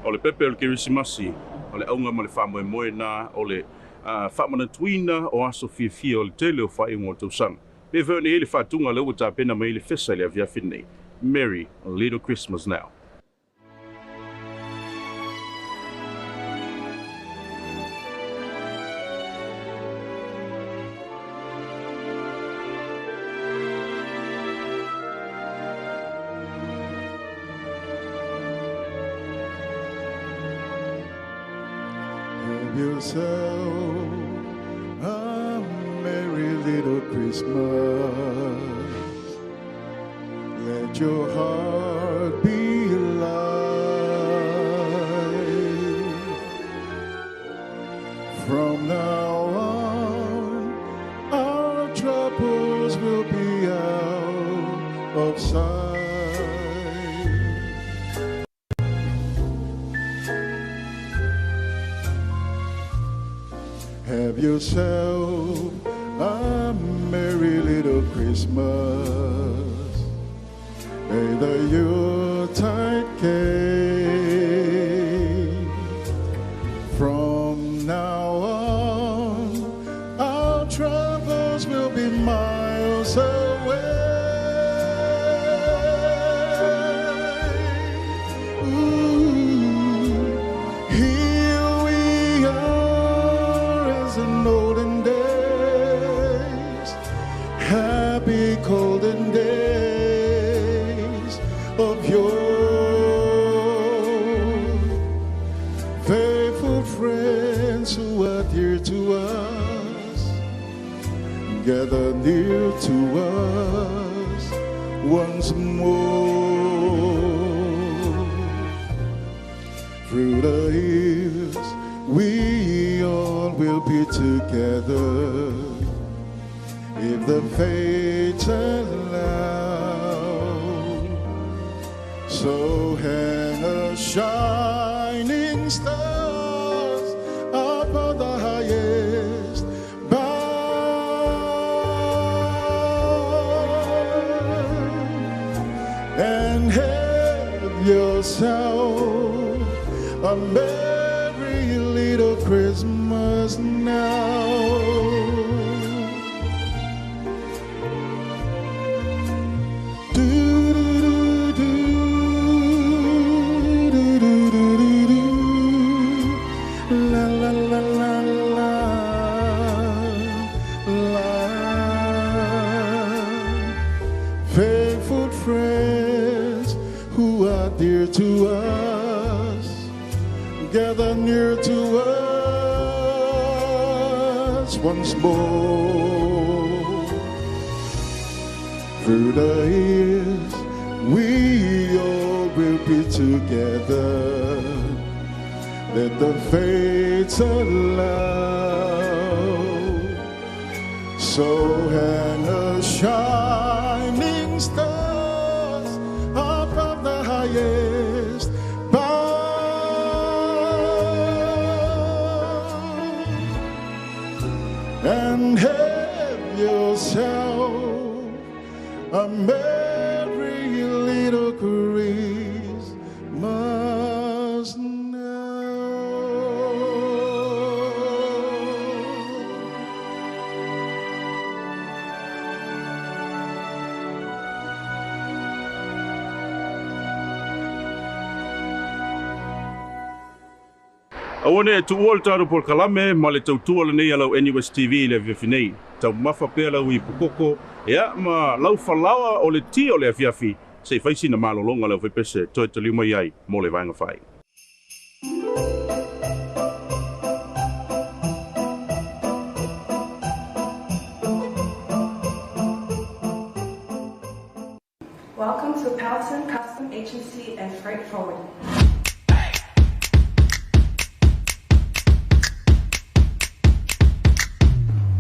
O le pepe o le Kerisimasi, o le auga ma le faamoemoe na o le faamanatuina o aso fiafia o le tele o faaiuga o le tausaga. Pei foi ona i ai le faatuga lea ua tapena mai ai le fesa i le afiafi lenei. Merry Little Christmas Now. Have yourself a merry little Christmas. Let your heart be light. From now on, our troubles will be out of sight. Have yourself a merry little Christmas. May the Yuletide gay. From now on, our troubles will be miles away. Ooh, here we are as in olden days, happy golden days of yore. Faithful friends who are dear to us, gather near to us once more. Through the years, we all will be together if the fates allow. So hang a shining stars above the highest bough and have yourself a merry little Christmas now. Do do do do do do do do. La la la la la la. Faithful friends who are dear to us, gather near to us once more. Through the years, we all will be together. Let the fates allow. So hang a shining stars above the highest bough and have yourself a merry little Christmas now. Aua ne tuua le tatou polokalame ma le tautua lenei a lau NUS TV i le afiafi nei. Taumafa pea lau ipu koko, ia, ma lau falaoa o le ti o le afiafi, se i fai sina malologa le aufaipese toe taliu mai ai mo le vaega fai. Welcome to Pelton Custom Agency and Freight Forwarding.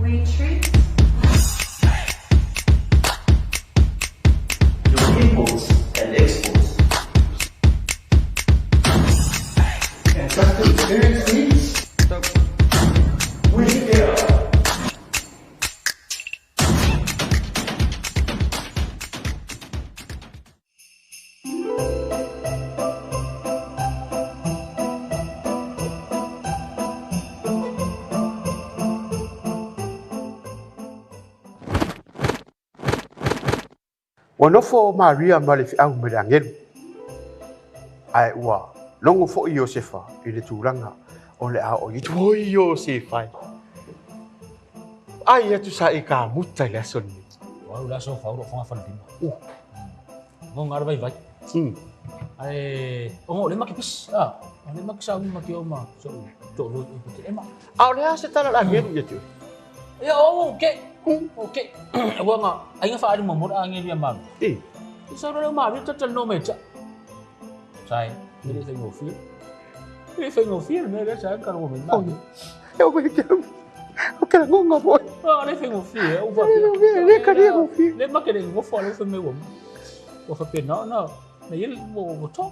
We treat your imports and exports. And custom experience needs? We're here. Ua nofo o Maria ma le feau ma le agelu. Ae ua logo foʻi Iosefa i le tulaga o le a oo i atu. Oi Iosefa e! Ai atu sa e kamuta i le aso lenei. Ua au le aso fau lou fogafalelima. Ngo ngā vai vai. Ae o le make pisi. Ah, o le make sauni ma ke o ma so to lo i te ema. A o le a se tala la ngelu ia te. Ia o ke. O ke. Ua nga ai nga fa mo mo a ngelu ia malu. E. I sa ro ma ri tatal no me cha. Sai, le fai ngo fi. Le fai ngo fi me le sa ka ro me ma. E o me ke. O ke ngo ngo foi. Ah, le fai ngo fi e o va. Le ka le ngo fi. Le ma ke le ngo fo le fai me wo. Ua faapena ona na i ai ua to.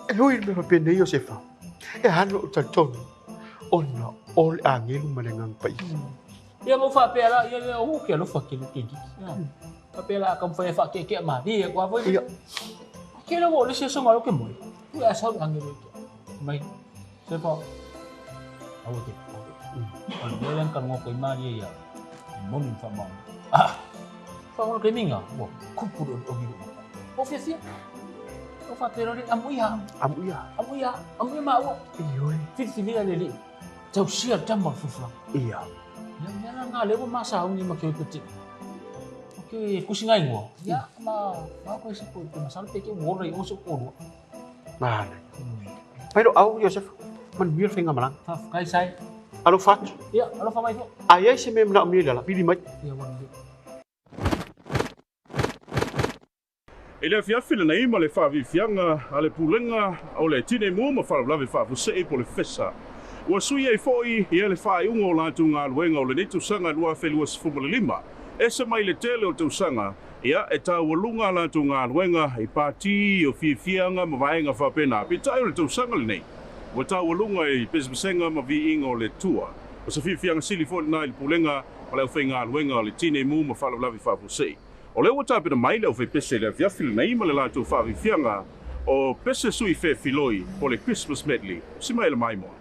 E ui le mea faapena Iosefa, e ana ou talitonu ona o le agelu ma le Agaga Paia. Ia ma ou faapea la, ia lea o ke alofa ke ke kiki. Faapea la a taumafai e faakeekea malie aku lava foi. Ke lea ua oo i le isi aso galo ke moe. Ui ae sau le agelu e te mai. Sefa, aua te popole. O le mea lea na talanoa atu ai malie ia e moni ma faamaonia. Ah! Whaonga ke minga, ua kupu le olioli o mata. O fiafia. O whapera le amuia. Amuia. Amuia. Amuia maua. Ioe. Whiriwhiria le lii. Tausia le tama o le fulufulaga. Ia. Ia mea la ngā leo ma sauni ma ke pete. O ke kusi ngā ingoa. Ia ma ma ko isi po te masalo pe ke wora i oso ko. Mana. Pai lo au Joseph. Man mia whainga malanga. Whawhkai sai. Alofa atu. Ia, alofa mai fo. Ai ai se mea manao mia i lala, pili mai. Ia, ua lelei. I le afiafi lenei ma le faafiafiaga a le Pulega o le Tinei Mu ma Faalavelave Faafuasei po o le FESA, ua sui ai foi ia le faaiuga o latou galuega o lenei tausaga 2025. Ese mai le tele o tausaga, ia, e taualuga a latou galuega i pati o fiafiaga ma vaega faapena. Peitai o le tausaga lenei, ua taualuga i pesepesega ma viiga o le Atua. O se fiafiaga sili foi lena i le Pulega ma le aufaigaluega o le Tinei Mu ma Faalavelave Faafuasei. O lea ua tapena mai le aufaipese i le afiafi lenei ma le latou faafiafiaga o Pese Sui Feefiloi po o le Christmas Medley. Simaela Maimoa.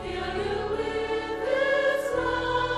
Fill you with its light.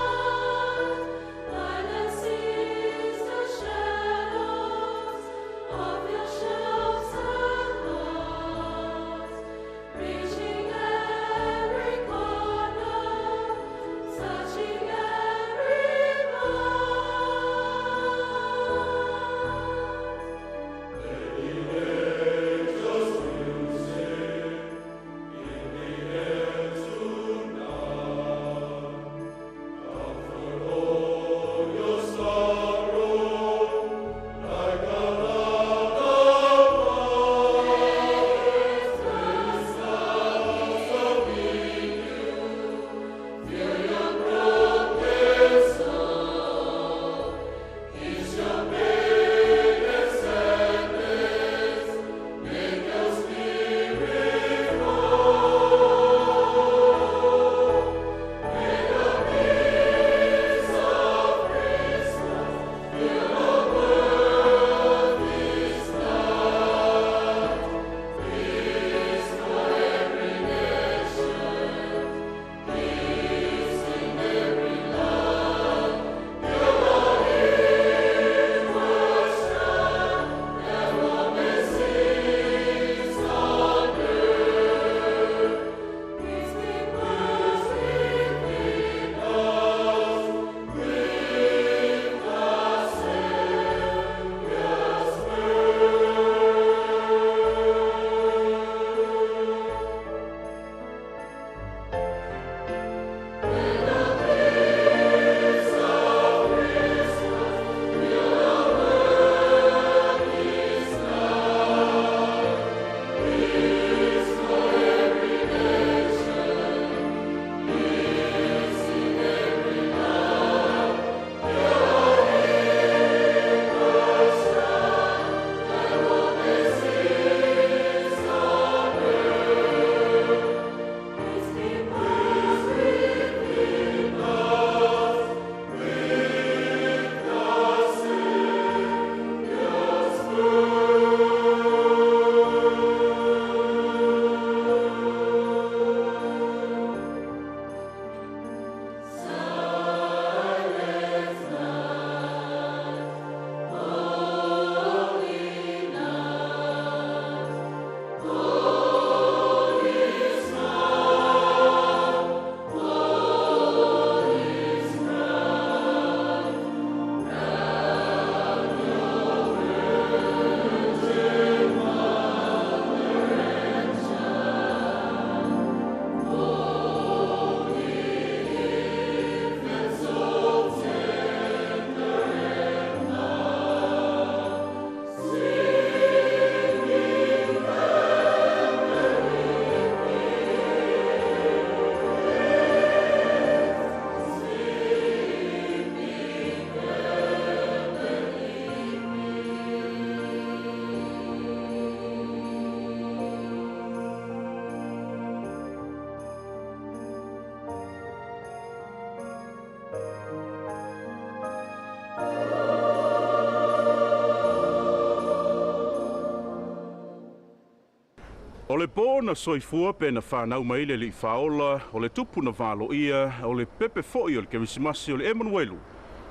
O le pō na soifua pe na whānau mai le alii fāola, o le tupu na valoia, o le pepe foi o le Kerisimasi o le Emanuelu.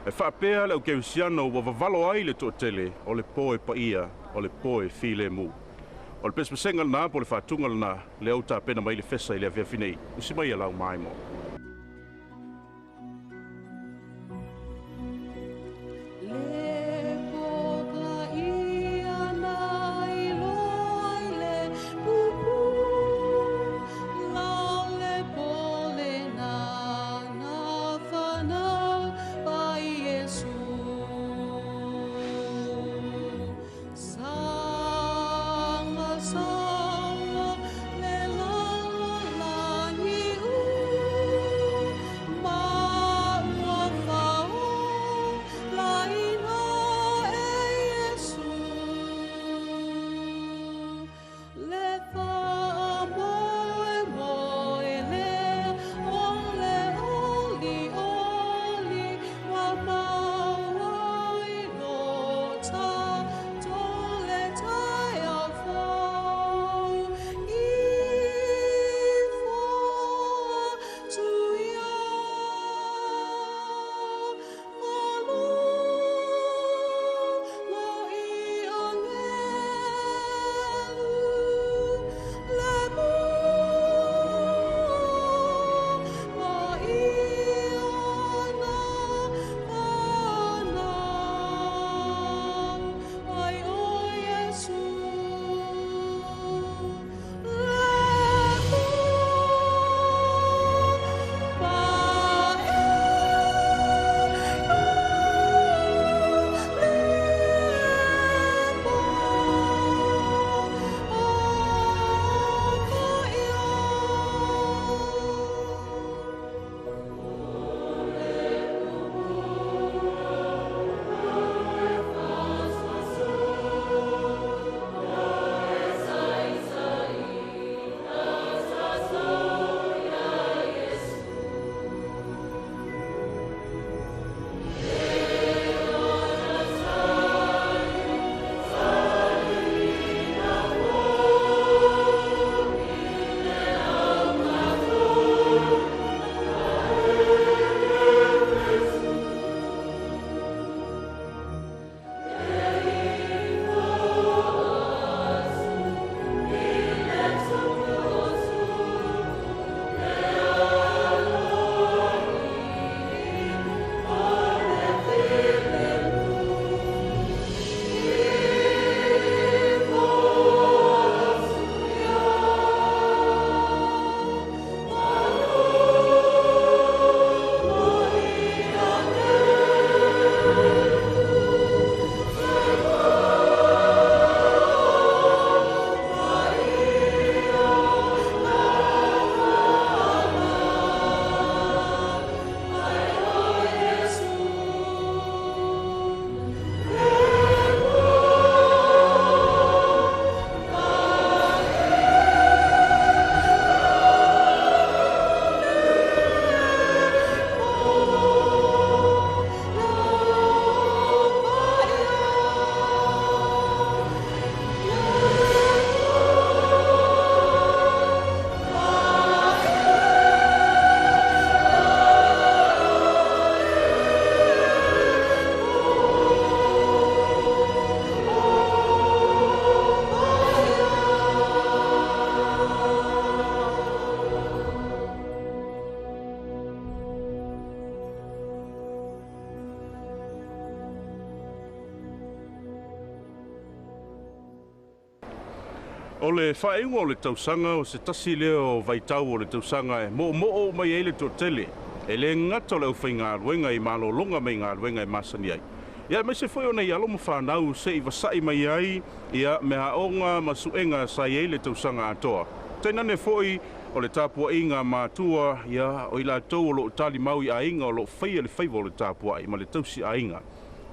E faapea le au kerisiano ua vavalo ai le toatele, o le pō e paia, o le pō e filemu. O le pesepesega lenā po o le faatuga lenā, lea ua tapena mai le fesa i le afiafi nei. Usi maia lau maemo. Le po na iloa i le pupū, la le po lena na whanau ai Iesu. Sanga solo le lalolagi u, ma ua whao laina e Iesu. Le whaamoe moe le o le oli oli wa maua i lo tātou le taeao fou. I foa tu ia malo lo i angelu le po ma i ona whanau ai o Iesu. Le po pa O le faaiuga o le tausaga o se tasi lea o vaitau o le tausaga e moomoo mai ai le toatele, e le gata o le aufaigaluega i malologa mai galuega e masani ai. Ia aemaise foi o nei alo ma fanau se i vasa'i mai ai ia meaaoga ma suega sa i ai le tausaga atoa. Tainane foi o le tapua'iga matua, ia o i latou o lo'o talimau i aiga o lo'o faia le faiva o le tapua'i ma le tausi aiga.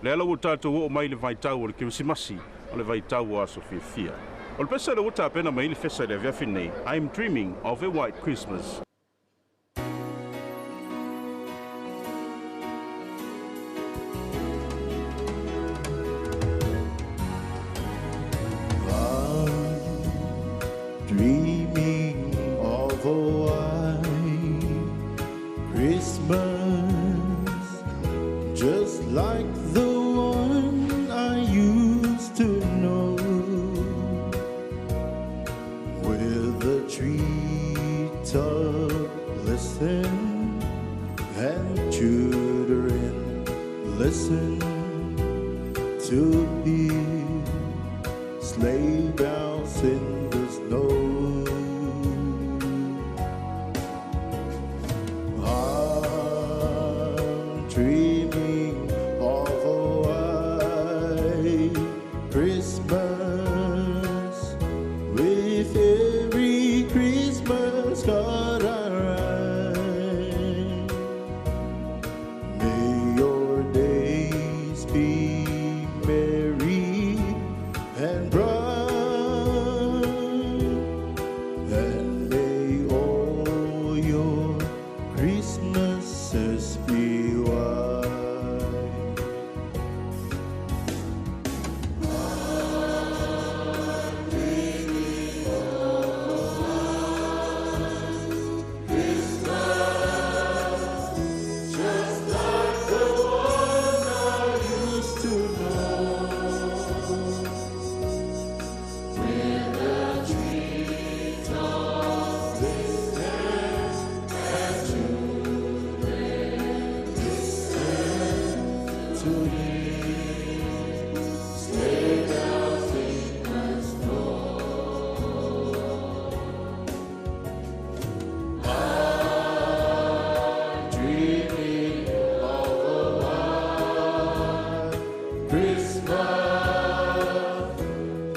Lea la ua tatou oo mai le vaitau o le Kerisimasi, o le vaitau o aso fiafia. O le pese lea ua tapena mai le fesa i le afiafi nei, I'm Dreaming of a White Christmas. I'm dreaming Christmas, just like the one I used to know, where the treetop listen and children listen to hear sleigh bells in the snow. I'm dreaming of a white Christmas, with every Christmas card I write. May your days be merry and bright, and may all your Christmases be white. Just like the one I used to know, where the treetops listen and children listen to hear sleigh bells in the snow. I'm dreaming of a white Christmas,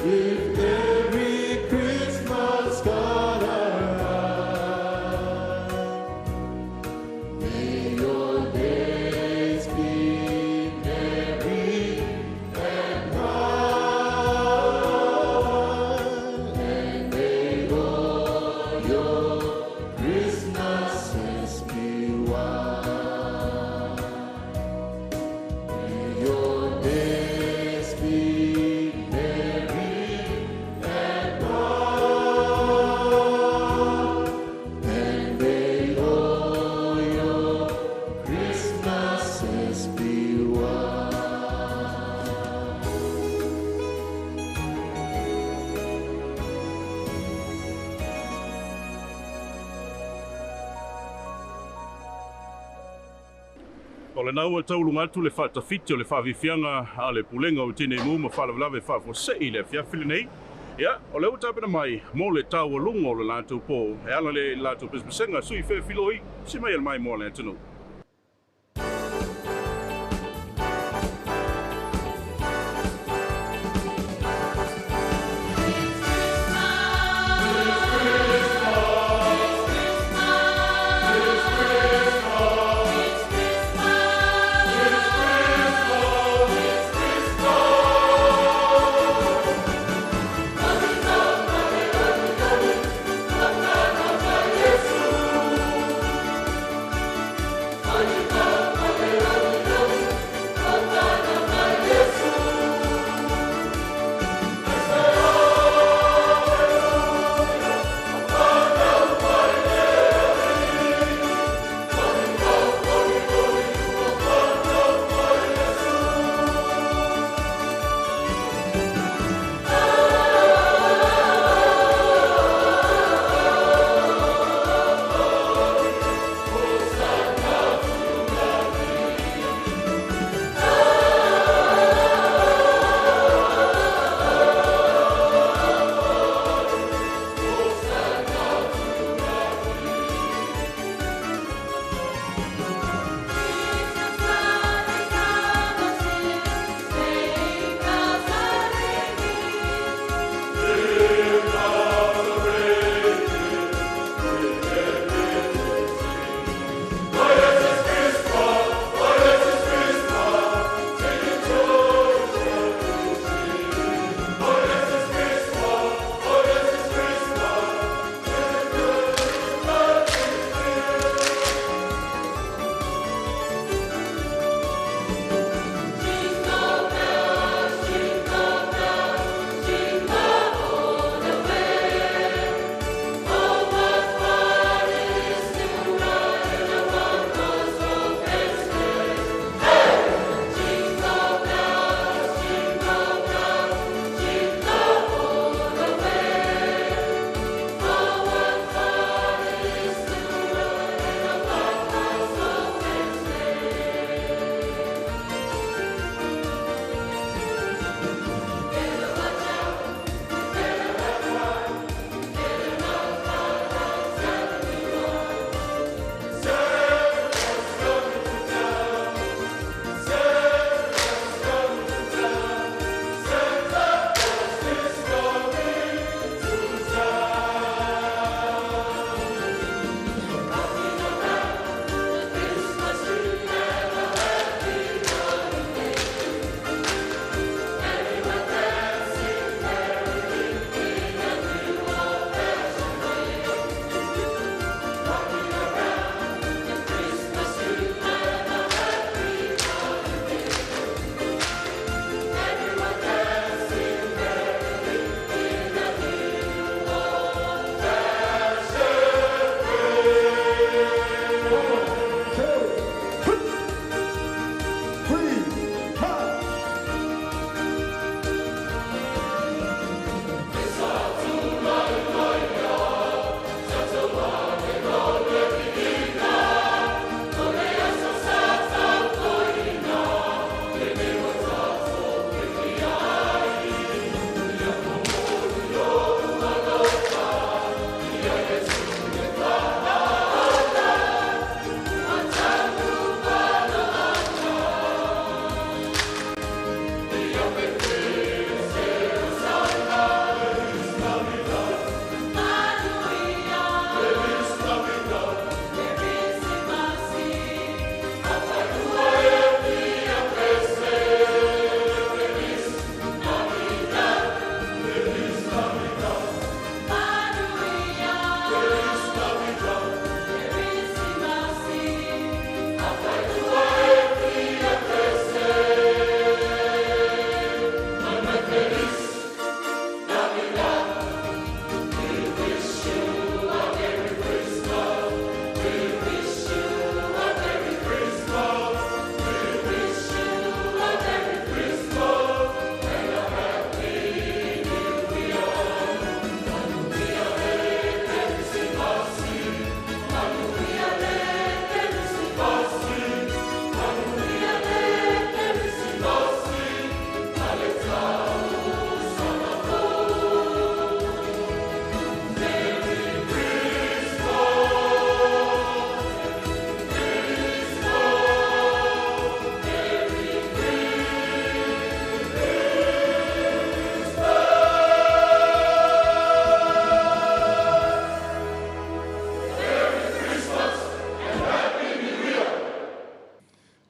with every Christmas card I write. May your days be merry and bright, and may all your Christmases be white. May your days be merry and bright, and may all your Christmases be white. O le naua tauluga atu le faatafiti o le faafiafiaga a le Pulega o Tinei Mu ma Faalavelave Faafuasei le afiafi lenei. Ia, o lea ua tapena mai mo le taualuga o le latou po e ala lea i le latou pesepesega sui feefiloi si mai e le maimoa le atunuu.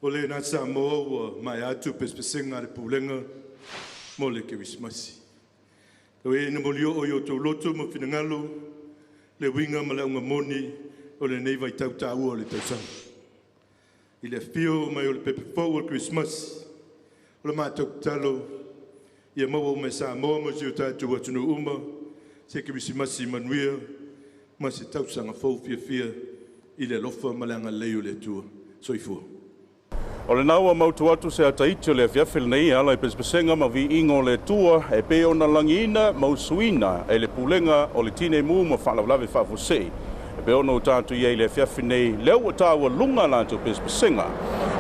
O lena Samoa ua maea atu pesepesega a le Pulega mo le Kerisimasi. Tau ia ina molioo i o outou loto ma finagalo le uiga ma le auga moni o lenei vaitau taua o le tausaga. I le afio mai o le pepe fou o le Kerisimasi, o le matou tatalo ia maua uma e Samoa ma si o tatou atunuu uma se Kerisimasi manuia ma se tausaga fou fiafia i le alofa ma le agalelei o le Atua. Soifua. O lena ua mautu atu se ataiti o le afiafi lenei e ala i pesepesega ma viiga o le Atua e pei ona lagiina ma usuina e le Pulega o le Tinei Mu ma Faalavelave Faafuasei e pei ona o tatou i ai i le afiafi nei, lea ua taualuga latou pesepesega.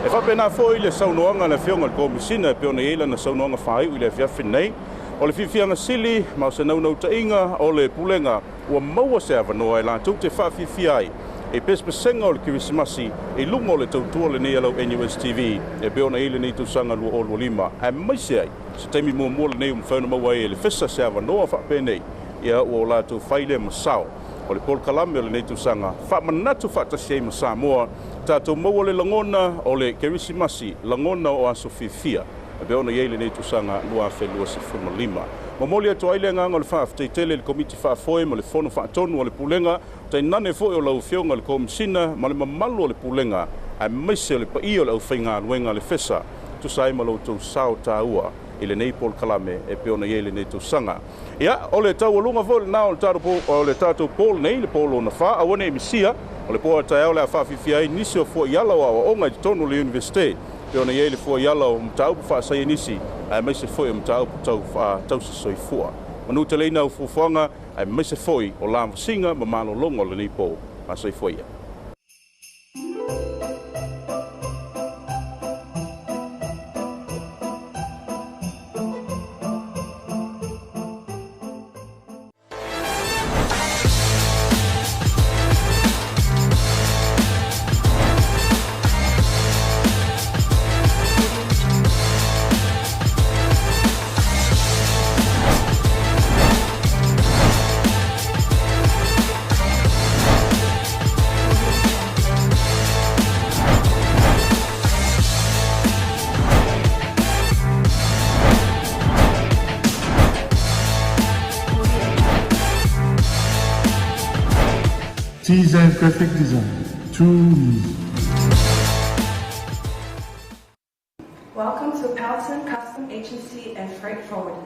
E faapena foi le saunoaga a le Afioga i le Komesina e pei ona i ai lana saunoaga faaiu i le afiafi nei. O le fiafiaga sili ma o se naunautaiga o le Pulega ua maua se avanoa e latou te faafiafia ai i pesepesega o le Kerisimasi i luga o le tautua lenei a lau NUS TV e pei ona i ai lenei tausaga 2025, aemaise ai se taimi muamua lenei ua mafai ona maua ai e le FESA se avanoa faapenei, ia ua o latou fai lea ma sao o le polokalame o lenei tausaga faamanatu faatasi ai ma Samoa tatou maua le lagona o le Kerisimasi, lagona o aso fiafia e pei ona i ai lenei tausaga 2025. Momoli atu ai le agaga o le faafetai tele i le Komiti Faafoe ma le Fono Faatonu a le Pulega, tainane foi o lau Afioga i le Komesina ma le mamalu o le Pulega, aemaise o le paia o le aufaigaluega a le FESA, tusa ai ma lo outou sao taua i lenei polokalame e pei ona i ai lenei tausaga. Ia, o le taualuga foi lena o le tatou, o le tatou po lenei, le po lona fa, aua ne i misia, o le po a taeao o le a faafiafia ai nisi o fuaiala o aoaoga i totonu o le Iunivesite, pei ona i ai le fuaiala o mataupu faasaienisi, aemaise foi o mataupu tau tausi soifua. Manuteleina au fuafuaga, aemaise foi o lavasiga ma malologa o lenei po. Masoifua ia. T-Zone Graphic Design. Too easy. Welcome to Pelton Custom Agency and Freight Forwarding.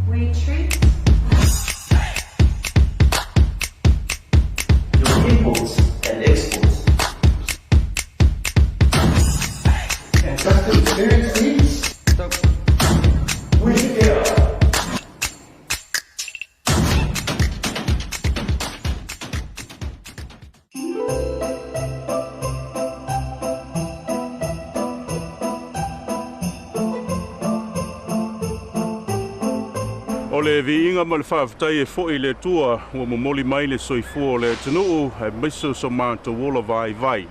We treat your imports and exports. And trusted experience needs. We care. O le viiga ma le faafetai e fo'i i le Atua ua momoli mai le soifua o le atunuu aemaise o so matou ola vaivai.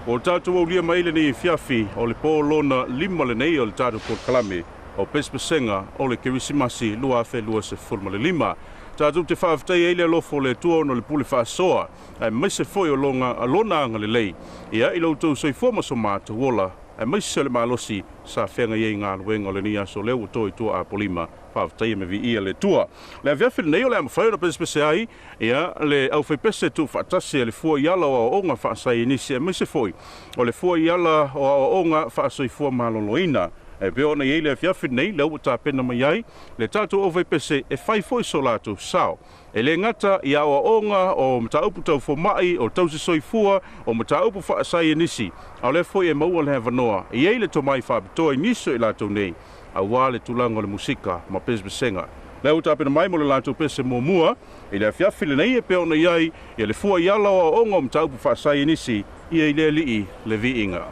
Ua tatou aulia mai lenei afiafi o le po lona lima lenei o le tatou polokalame o Pesepesega o le Kerisimasi 2025. Tatou te faafetai ai le alofa o le Atua ona o le pule faasoa aemaise foi o lona agalelei ia i lo outou soifua ma so matou ola aemaise o le malosi sa feagai ai i galuega o lenei aso lea ua to i tua Apolima. Faafetaia ma viia le Atua. Le afiafi lenei o le a mafai ona pesepese ai ia le aufaipese tuufaatasi a le fua i ala o aoaoga faasaienisi aemaise foi o le fua i ala o aoaoga faasoifua maloloina. E pei ona i ai le afiafi lenei lea ua tapena mai ai le tatou aufaipese e fai foi so latou sao. E le gata i aoaoga o mataupu tau fomai, o tausi soifua, o mataupu faasaienisi, a o lea foi e maua le avanoa e i ai le tomai faapitoa i nisi o i latou nei aua le tulaga o le musika ma pesepesega. Lea ua tapena mai mo le latou pese muamua i le afiafi lenei e pei ona i ai ia le fua i ala o aoaoga o mataupu faasaienisi ia i le Alii le viiga.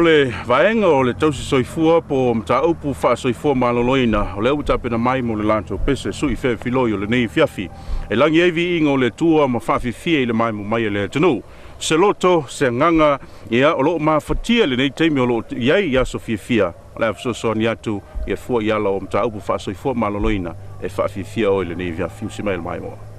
O le vaega o le tausi soifua po o mataupu faasoifua maloloina, o lea ua tapena mai mo le latou pese sui feafiloi o lenei afiafi, e lagi ai viiga o le Atua ma faafiafia i le maemo mai a le atunuu. Se loto, se agaga, ia, o loo mafatia lenei taimi o loo i ai i aso fiafia, o le a fesoasoani atu ia fua i ala o mataupu faasoifua maloloina e faafiafia oe i lenei afiafi. Usi mai le maimoa.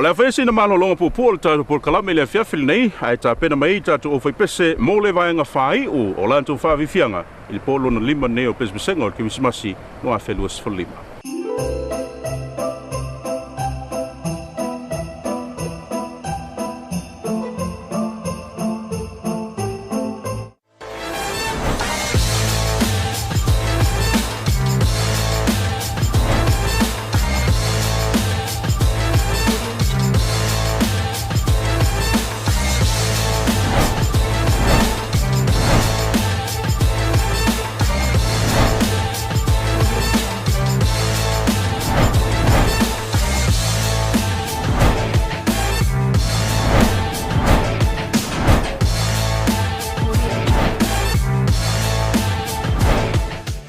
O le a faia sina malologa puupuu o le tatou polokalame i le afiafi lenei, ae tapena mai ai tatou aufaipese mo le vaega faaiu o latou faafiafiaga i le po lona 5 lenei o le pesepesega o le Kerisimasi 2025.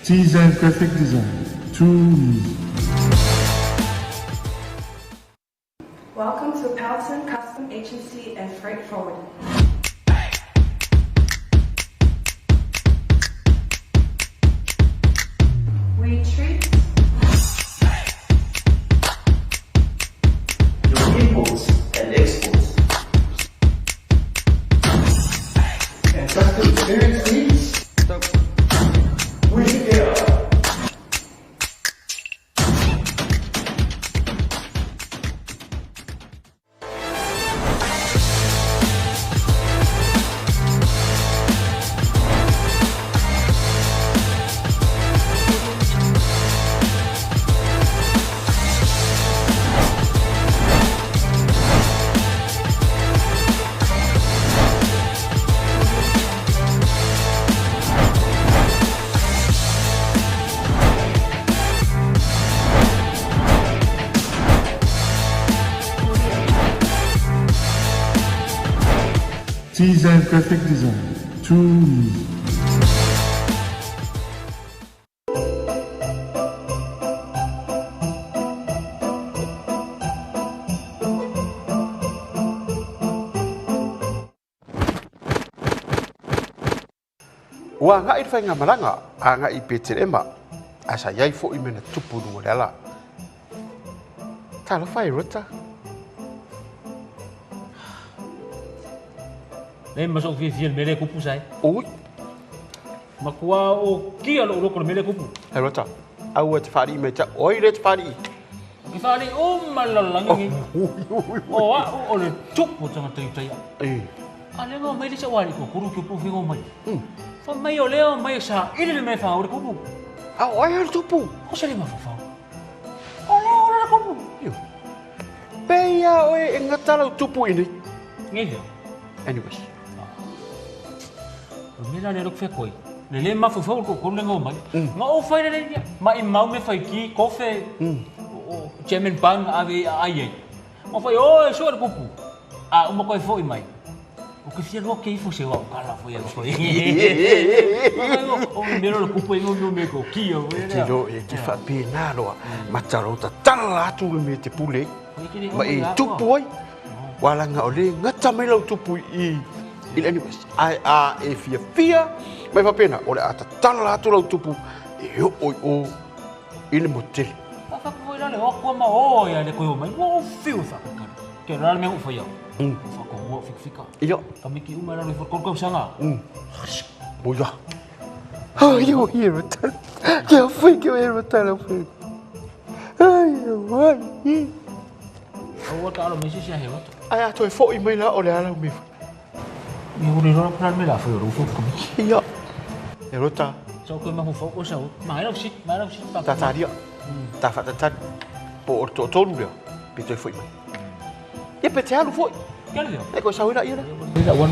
T-Zen Graphic Design. Too easy. Welcome to Pelton Custom Agency and Freight Forwarding. We treat your imports and exports. And custom experience needs. We here. T-Zen Graphic Design. Too easy. Ua agai le faigamalaga agai i Petelema, ae sa i ai foʻi me na tupu i luga o le ala. Talofa e Rota. Leai ma soʻu fiafia i le mea lea e kupu sa e. Ui. Matua okia loʻu loto i le mea lea e kupu. E Rota, aua e te faalii mai te au. O ai lea e te faalii? Ou te faalii uma le lalolagi lenei. O au o le tupu o tagata i tai au. A lea na omai le isi au alii toatolu tupu fai omai. Fai mai o lea omai e saili le mea e faaau le tupu. A o ai le tupu? O se le mafaufau. O lea ola le tupu. Io. Pei a oe e gata lau tupu i nei. Nei lea. Anyways. O le mea la lea lea ou te fai atu ai. Le le mafaufau o le toatolu lea na omai. Na ou fai lelei ia. Maimau mea fai ki, kofe, o German bun na ave ai a ai ai. Ma fai, o e sue le kupu. A uma koe foi mai. Ou te fia loa ke ifo se wau kala foi e foi. O me mea le kupu e ngo me ko kia foi E te lo e te faapena loa. Matalo tatala atu le mea te pule ai. Ma e tupu ai. Ua laga o lea e gata mai lau tupu i i le anyways. Ae a e fiafia mai faapena, o le a tatala atu lau tupu e oo i o i le motu tele. Faafatu foi la le o atu ma o ia le koe o mai. Ua ou fiu e faakakali. Ke la le mea ua fai au. Whakahoa fikifika. Ia. Tamiki uma raro i whakatolu tausaga. Oia. Ai o hero tala. Kia whai ki o hero tala whai. Ai o ai. Aua ka alo mai se sia hero. Ai a toe foʻi mai la o le ala o me whai. Mi ore rora pera me la whai o rō kamiki. Ia. E rota. Sa koe mahu whau o sa o. Mai rau sit, mai rau sit. Tataria. Ta whatatari. Po o le toatolu lea. Pe toe foʻi mai. Ia pe te alu foʻi. Ke alu lea? E koe sau ai la ia lea. Le wan.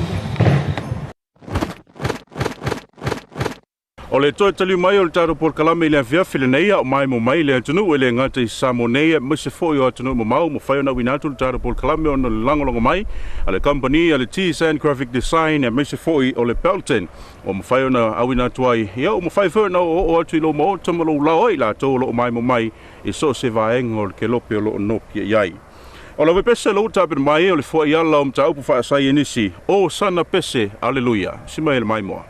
O le toe taliu mai o le tatou polokalame i le afiafi lenei, a o maemo mai le atunuu e le gata i Samoa nei aemaise foi o atunuu mamao, mafai ona auina atu le tatou polokalame ona o le lagolago mai a le kamupani a le T-Sand Graphic Design aemaise foi o le Belton ua mafai ona auina atu ai. Ia, ua mafai foi ona oooo atu i lou maota ma lou lao ai latou o lo o maemo mai i so o se vaega o le kelope o lo o nopia i ai. O lau pese lou tapena mai o le fuaiala o mataupu faasaienisi, o sana pese, aleluia. Si mai le maimoa.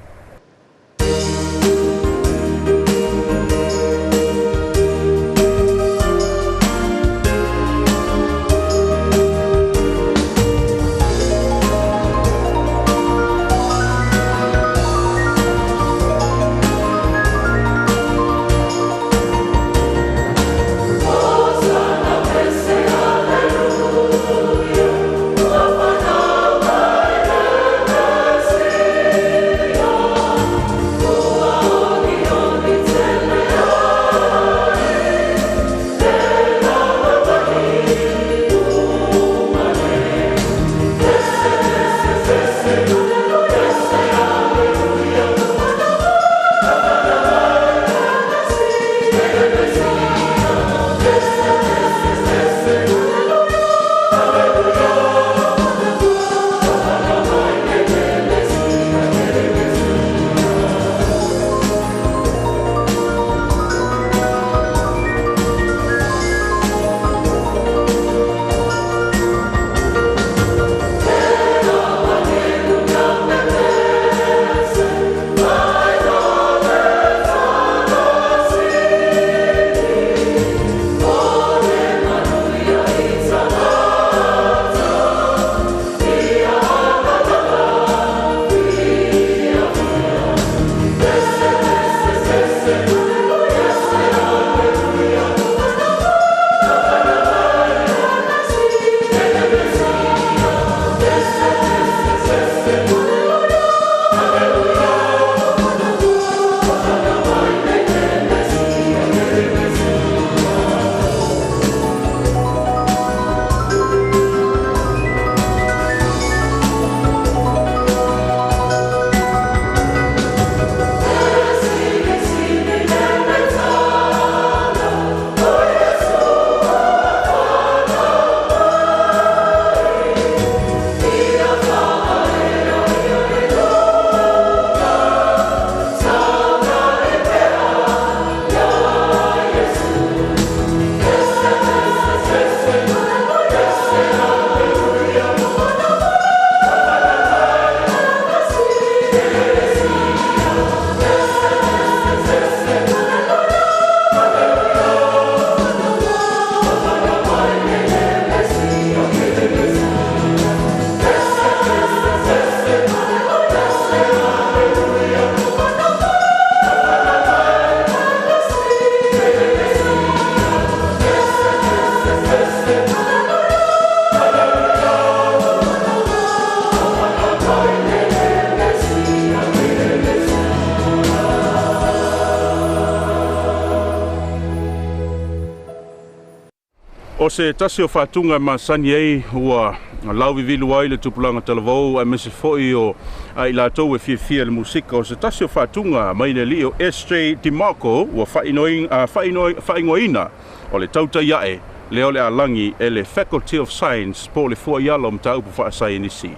O se tasi o faatuga e masani ai ua lauvivilu ai le tupulaga talavou aemaise fo'i o i latou e fiafia i le musika. O se tasi o faatuga mai le alii o SJ DeMarco ua faaigoaina o le Tautai A'e lea o le a lagi e le Faculty of Science po o le Fuaiala o Mataupu Faasaienisi.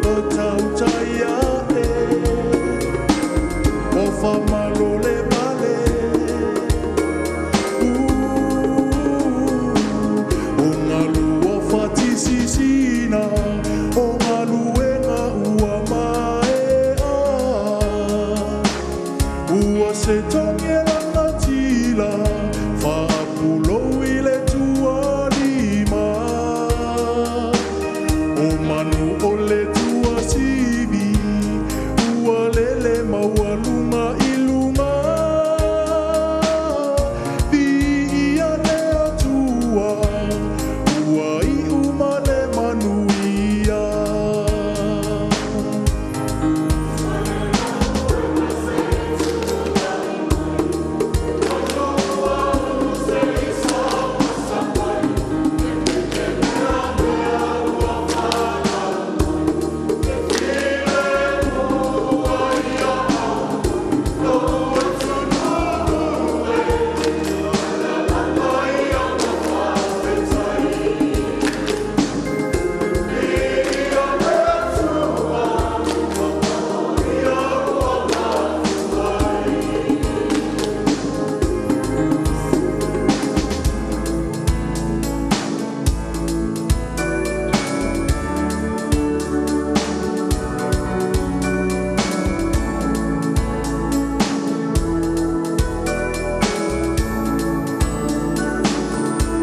O tautai a'e o famalole male o galu o fatisisina o galuega ua mae'a ua se togi e lagatila faapulou i le tualima o manu o le tuasivi ua lele maualuga i luga viia le Atua ua iu ma le manuia.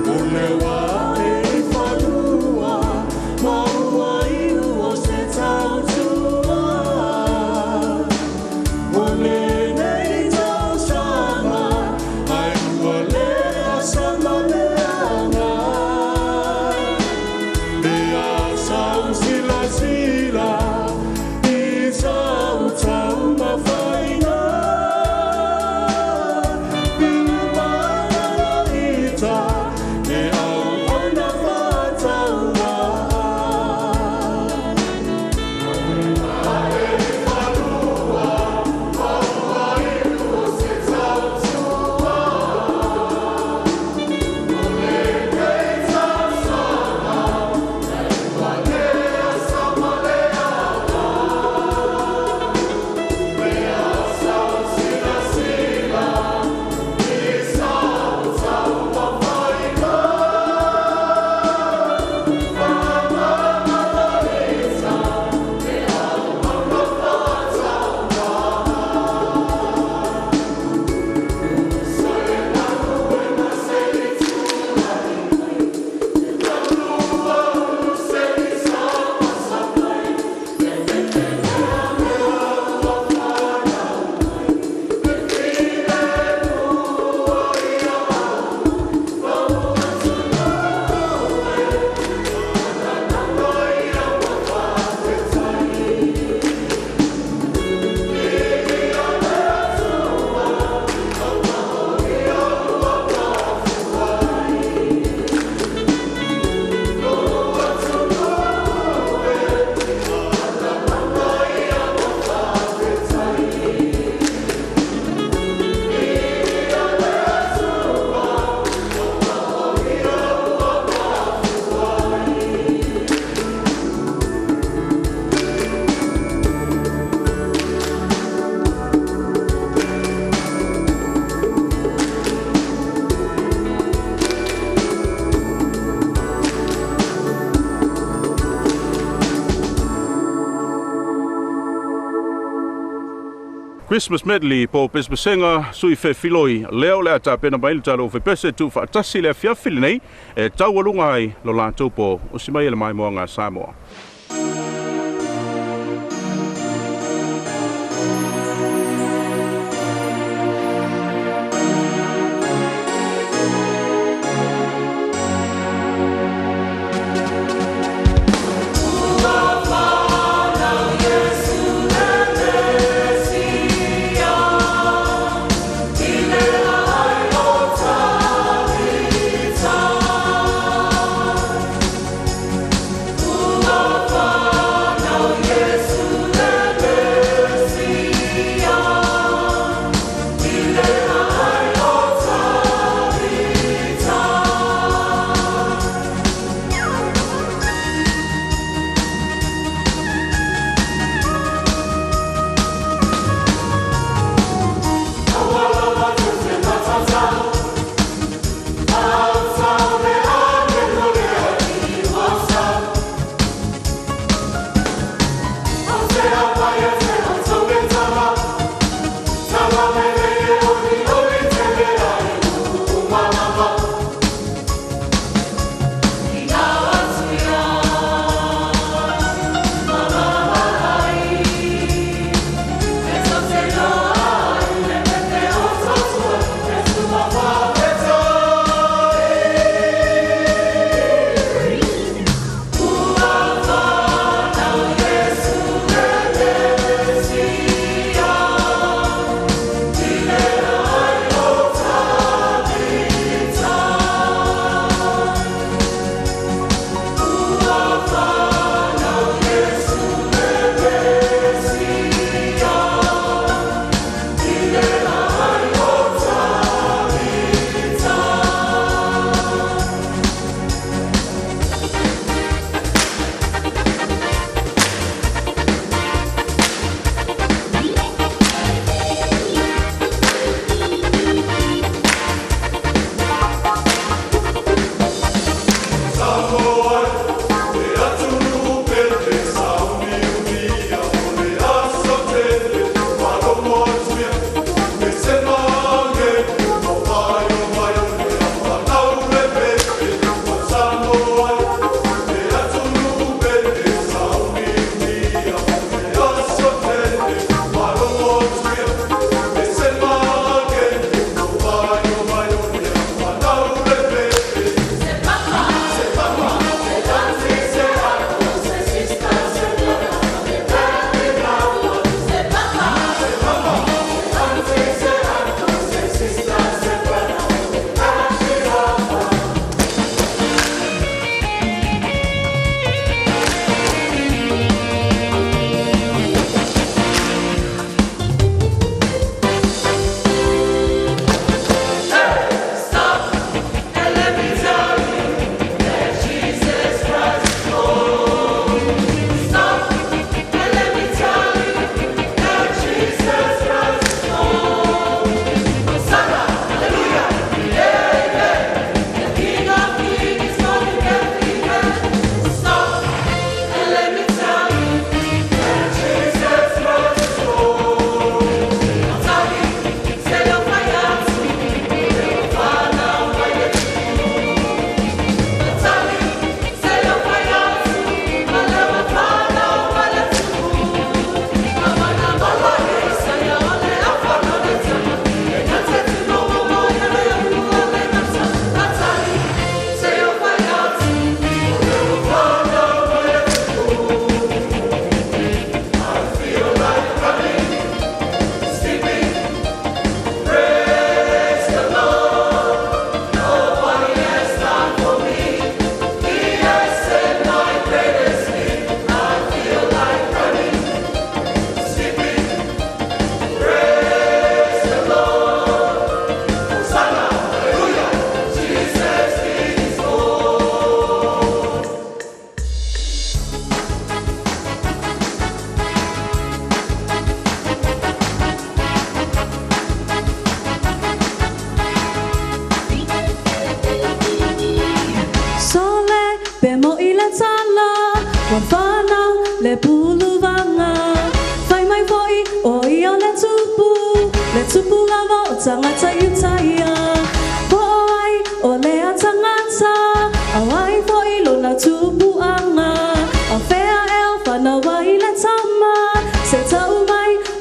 O le wā e i whalua, ma ua iu o se tautua. O lenei tausaga, ai ua le asa ma leaga. E asa u silasila, i sau taumafaina. Ita, e au ona whātaua. Christmas medley po pesepesega sui fefilo'i lea o le a tapena mai le talou fepese tuufaatasi le afiafi lenei e taualuga ai lo latou po o si mai e le maimoaga a Samoa.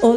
Oh,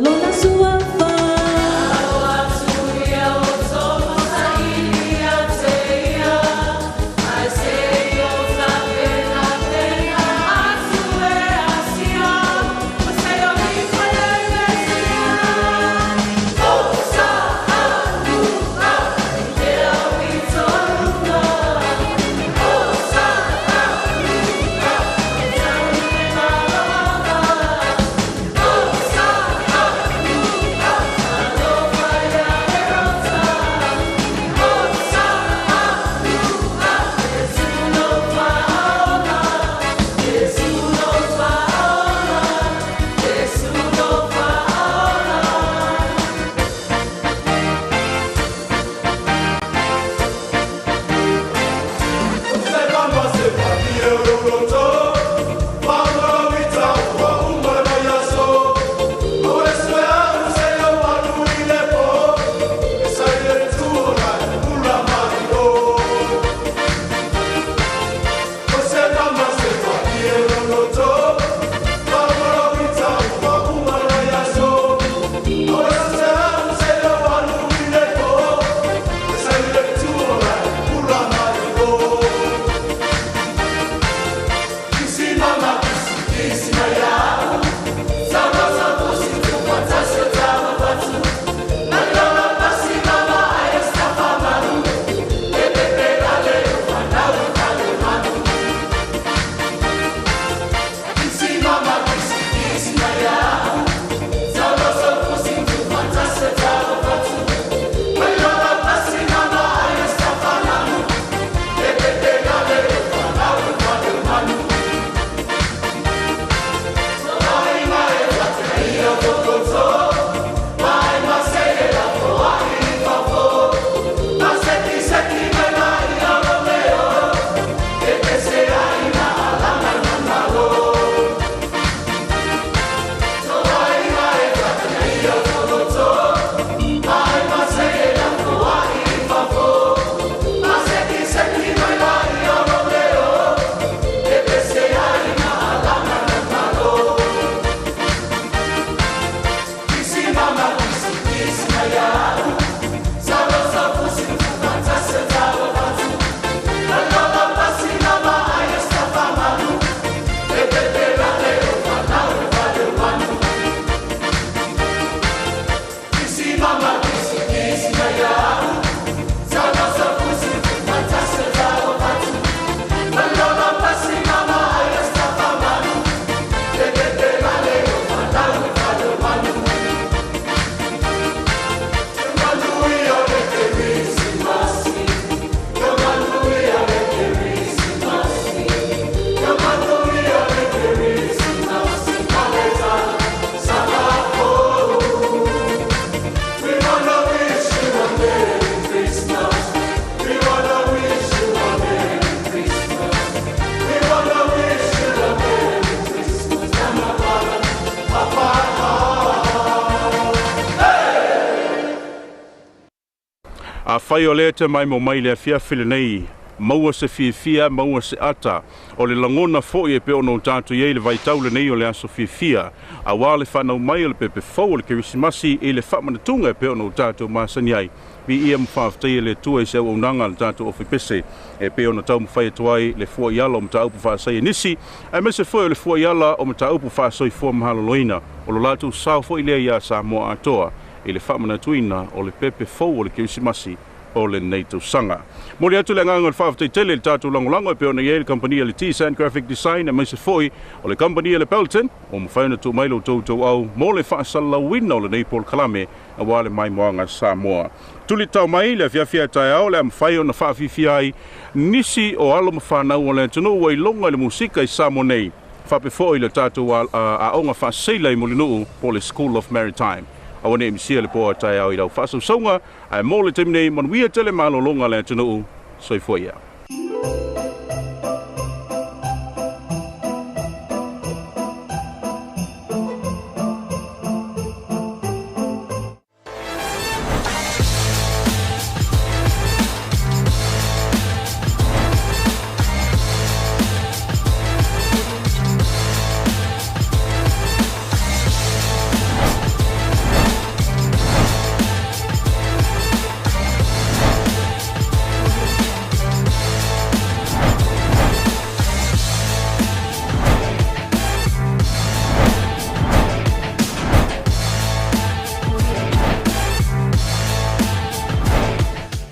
Afai o lea e te maimoa mai i le afiafi lenei, maua se fiafia, maua se ata o le lagona foi e pei ona o tatou i ai i le vaitau lenei o le aso fiafia, aua le fanau mai o le pepe fou o le Kerisimasi i le faamanatuga e pei ona o tatou masani ai. Viia ma faafetaia le Atua i se auaunaga a le tatou Ofipese e pei ona taumafai atu ai le fuaiala o mataupu faasaienisi aemaise foi o le fuaiala o mataupu faasoifua maloloina. O lo latou sao foi lea iā Samoa atoa i le faamanatuina o le pepe fou o le Kerisimasi o lenei tausaga. Momoli atu le agaga o le faafetai tele i le tatou lagolago e pei ona i ai le kamupani a le T-Sand Graphic Design aemaise foi o le kamupani a le Pelton ua mafai ona tuu mai lo outou tauau mo le faasalalauina o lenei polokalame aua le maimoaga Samoa. Tulitao mai le afiafi a taeao o le a mafai ona faafiafia ai nisi o alo ma fanau o le atunuu ua iloga i le musika i Samoa nei, faapea foi le tatou aoga faaseila i Mulinuu po o le School of Maritime. Aua ne i misia le po a taeao i lau faasausauga, ae mo le taimi nei, manuia tele malologa a le atunuu. Soifua ia.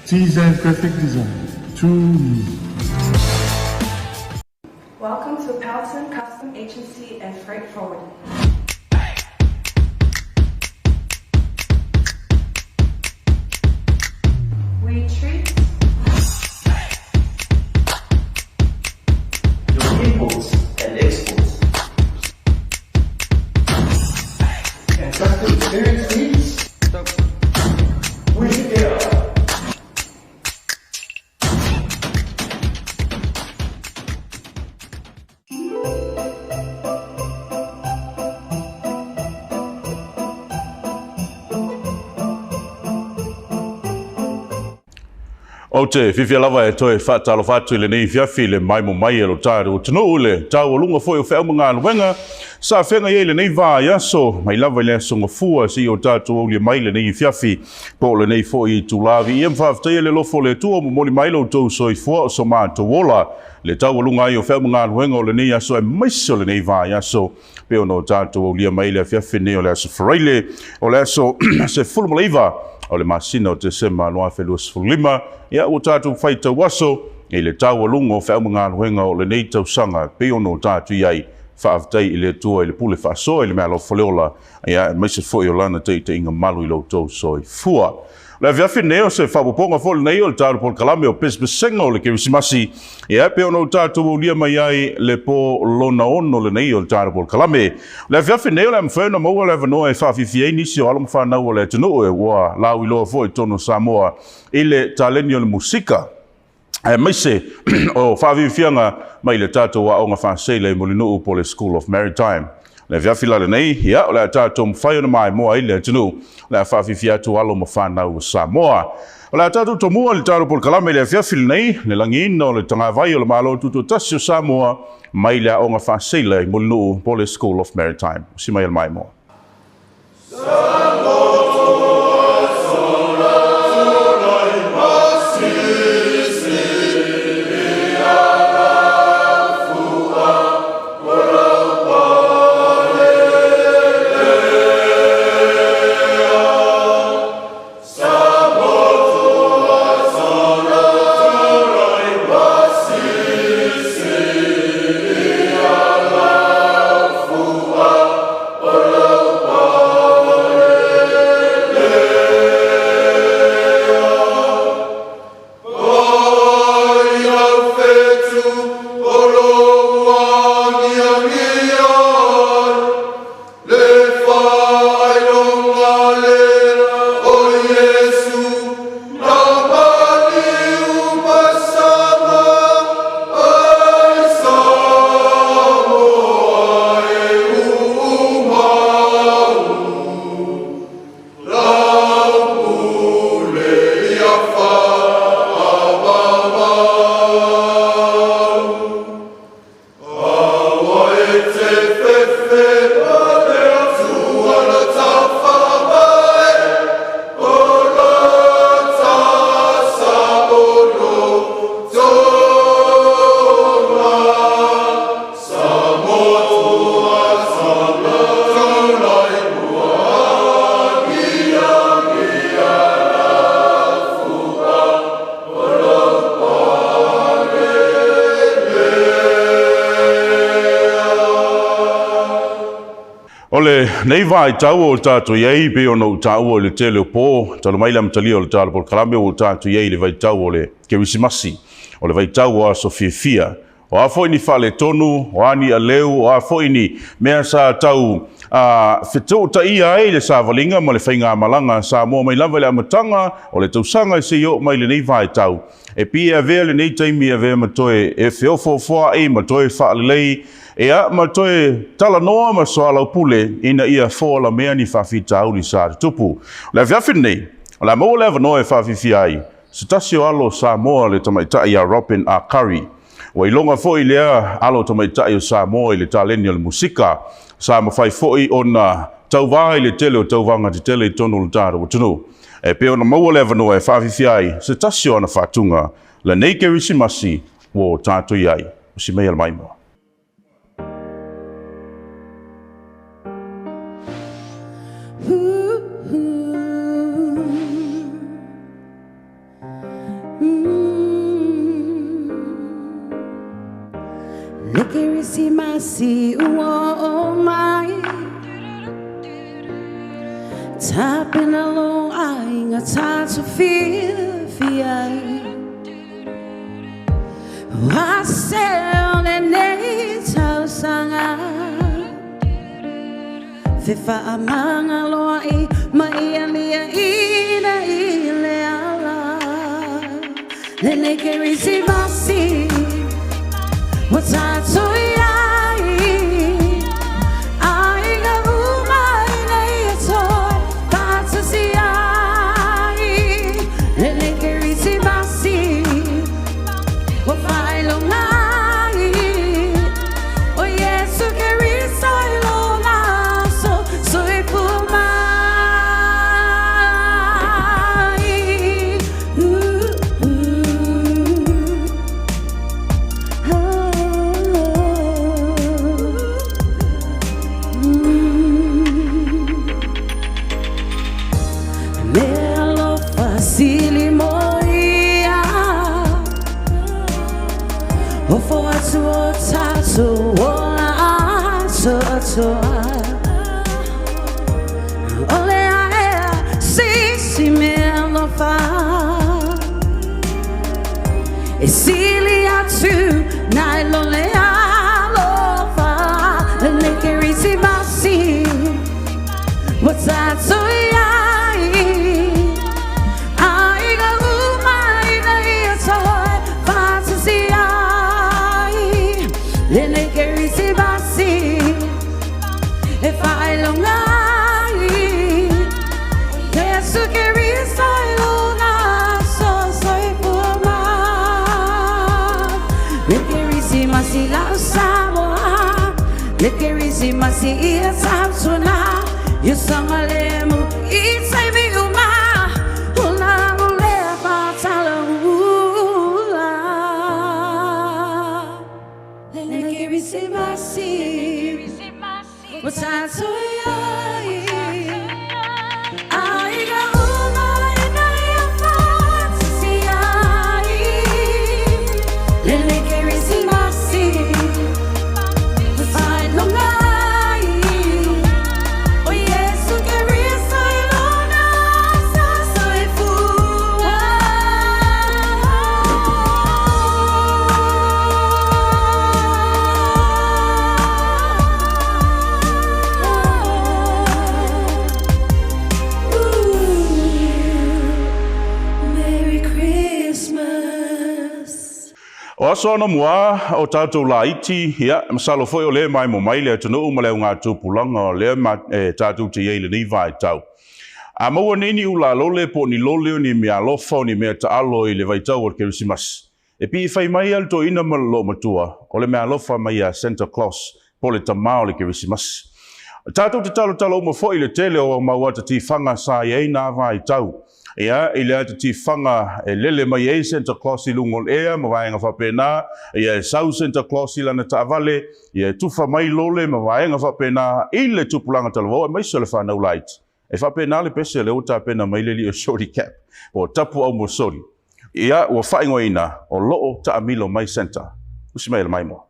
T-Zen Graphic Design. Too easy. Welcome to Pelton Custom Agency and Freight Forwarding. We treat your imports and exports. And trusted experience needs. We care. Ou te fiafia lava e toe faatalofa atu i lenei afiafi i le maimo mai e lo tatou atunuu i le taualuga foi o feau ma galuega sa feagai ai lenei vaiaso mai lava i le aso Gafua seia o tatou aulia mai lenei afiafi po o lenei foi itula. Viia ma faafetaia le alofa o le Atua ua momoli mai lo outou soifua o so matou ola le taualuga ai o feau ma galuega o lenei aso aemaise o lenei vaiaso pei ona o tatou aulia mai le afiafi nei o le aso Faraile o le aso 19 o le masina o Tesema 2025. Ia, ua tatou faitau aso i le taualuga o feau ma galuega o lenei tausaga pei ona o tatou i ai. Faafetai i le Atua i le pule faasoa i le meaalofa o le ola, ia, aemaise foi o lana taitaiga malu i lo outou soifua. O le afiafi lenei o se faaopoopoga foi lenei o le tatou polokalame o Pesepesega o le Kerisimasi, ia, e pei ona ou tatou aulia mai ai le po lona ono lenei o le tatou polokalame. O le afiafi lenei o le a mafai ona maua le avanoa e faafiafia ai nisi o alo ma fanau o le atunuu e ua lauiloa foi i totonu o Samoa i le taleni o le musika, aemaise o faafiafiaga mai le tatou aoga faaseila i Mulinuu po o le School of Maritime. Le afiafi la lenei, ia, o le a tatou mafai ona maimoa ai le atunuu, o le a faafiafia atu alo ma fanau o Samoa. O le a tatou tomua i le tatou polokalame i le afiafi lenei, le lagiina o le tagavai o le Malo Tutoatasi o Samoa mai le aoga faaseila i Mulinuu po o le School of Maritime. Usi mai le maimoa. O lenei vaitau ua tatou i ai, pei ona ou taua i le tele o po, talu mai le amatalia o le tala polokalame ua tatou i ai i le vaitau o le Kerisimasi, o le vaitau o aso fiafia. O a foi ni faaletonu, o a ni aleu, o a foi ni mea sa tau fetuutaia ai le savaliga ma le faigamalaga a Samoa mai lava i le amataga o le tausaga seia oo mai lenei vaitau, E pei e avea lenei taimi e avea ma toe e feofoofoa'i ma toe faalelei, ia, ma toe talanoa ma soalaupule ina ia foalamea ni faafitauli sa tutupu. O le afiafi lenei, o le a maua le avanoa e faafiafia ai se tasi o alo o Samoa le tamaitai ia Robin A. Curry. Ua iloga foi lea alo tamaitai o Samoa i le taleni o le musika, sa mafai foi ona tauva i le tele o tauvaga tetele i totonu o le tatou atunuu. E pei ona maua le avanoa e faafiafia ai se tasi o ana faatuga lenei Kerisimasi ua o tatou i ai. Usi maia le maimoa. Le Kerisimasi ua oo mai Tapena lou aiga tatou fiafia ai Ua se o lenei tausaga Fefaamagaloa'i ma ia liaina i le ala Lenei Kerisimasi ua tatou i ai Aiga uma ina ia toe faatasi ai Lenei Kerisimasi ua faailoga ai O Iesu Keriso i lona aso soifua mai. Mea alofa sili mo ia Ofo atu o tatou ola atoatoa O le aea sisi mea alofa E sili atu nai lo le alofa Lenei Kerisimasi ua tatou i ai Aiga uma ina ia toe faatasi ai Lenei Kerisimasi e faailoga ai Iesu Keriso i lona aso soifua mai Le Kerisimasi lau Samoa Le Kerisimasi ia tautuana Ia saogalemu i taimi uma O lalo lea faatalaula Le Kerisimasi ua tatou i ai Aiga uma ina ia faatasi ai Lenei Kerisimasi ua faailoga ai O Iesu Keriso i lona aso soifua. Merry Christmas. O aso anamua o tatou laiti, ia, masalo foi o lea e maemo mai le atunuu ma le augatupulaga o lea e tatou te i ai i lenei vaitau. A maua nei ni ulalole po o ni lole o ni meaalofa o ni mea taalo i le vaitau o le Kerisimasi, e pei e fai mai lava le toeaina ma le loomatua, o le meaalofa mai ia Santa Claus po o le tama o le Kerisimasi. Tatou te talotalo uma foi i le tele o mau ata tifaga sa i ai nā vaitau. Ia, i le ata tifaga e lele mai ai Santa Claus i luga o le ea ma vaega faapena, ia e sau Santa Claus i lana taavale, ia e tufa mai lole ma vaega faapena i le tupulaga talavou aemaise o le fanau laiti. E faapena le pese lea ua tapena mai le alii o Shorty Cap, po o Tapuau Mosori. Ia, ua faaigoaina o loo taamilo mai Santa. Usi mai e le maimoa.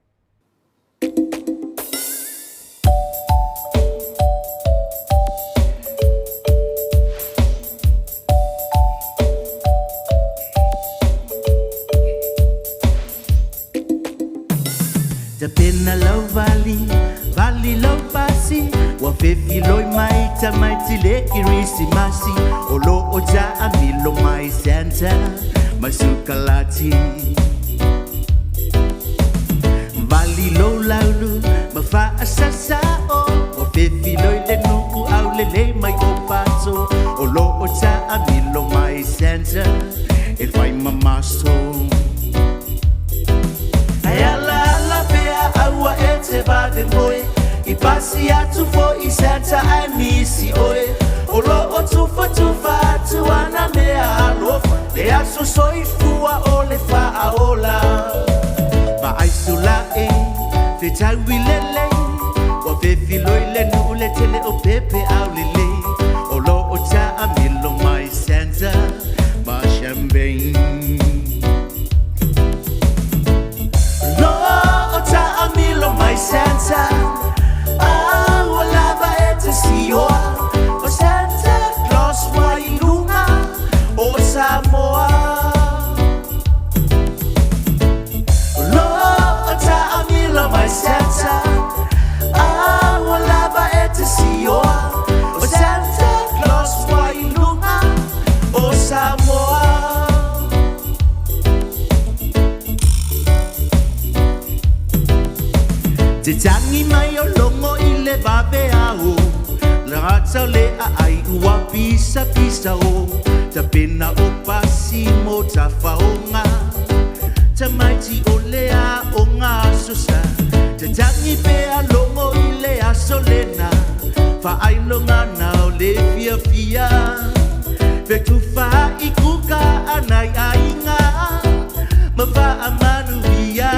tamaiti le Kirisimasi o lo o taamilo mai Santa ma sukalati. Vali lo laulu ma faasasao o fefiloi le nuu aulelei mai o pato o lo o taamilo mai Santa e fai mamaso. Ai ala ala pea aua e te vave moe i pasi atu foi Santa ai misi oe o lo o tufa tufa atu ana mea alofa le aso soifua o le faaola. Ma ai sulae fetaui lelei ua fefiloi le nuu le tele o pepe aulelei o lo o taamilo mai Santa ma champagne. Lo o taamilo mai Santa a ua lava e te sioa o Santa Claus wa i luga o Samoa. Lo o taamilo mai Santa a ua lava e te sioa o Santa Claus wa i luga o Samoa. Te tangi mai o longo i le vave ao La rata le a ai ua pisa pisa o Ta pena o pasi mo ta whaonga Ta maiti o le a o ngā sosa Te tangi pe a longo i le aso lena Whaailonga nao le fia fia Fe tufa i kuka anai ainga Ma wha manuia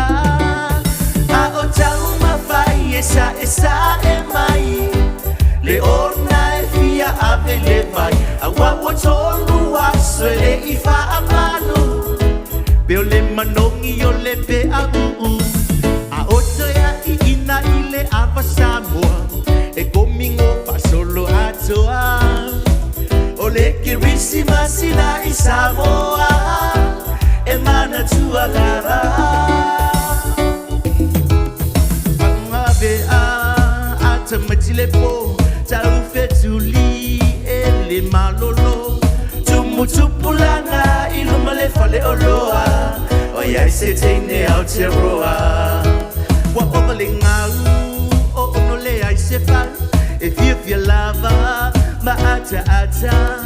A o tau mawhai e sa e sa e mai Le ona e fia ave le vai A wa wa tolu aso e le i wha manu Pe o le manongi o le pe a uu A o toea i ina i le ava Samoa E komingo fasolo atoa O le Kirisimasi na i Samoa E manatua lava Ave a tamaiti le po Tau fetuli e le malolo Tumutupulanga i luma le fale o loa O iai se teine Aotearoa Ua ova le gau o ono le ai se fau E fiafia lava ma ataata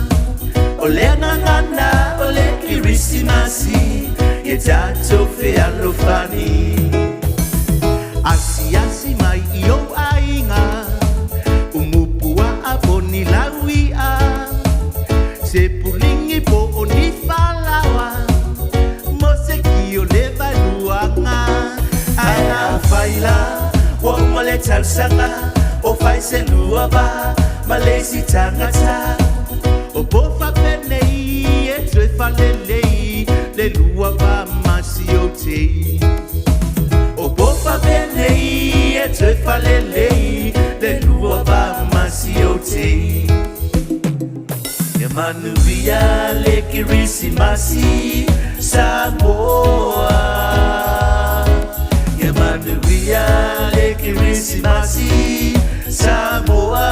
O le agagana o le Kirisimasi Ia tatou fealofani Asiasi mai i ou aiga Umupua'a po ni laui'a Se puligi po o ni falaoa Mo se kio le vaeluaga Ae afai la ua uma le tausaga O fai se lua va ma le isi tagata O pofa penei e toe falelei Le lua va ma si o tei O pofa penei e toe falelei Le lua va ma si o tei Ia manuia le Kirisimasi Samoa Ia manuia le Kirisimasi Samoa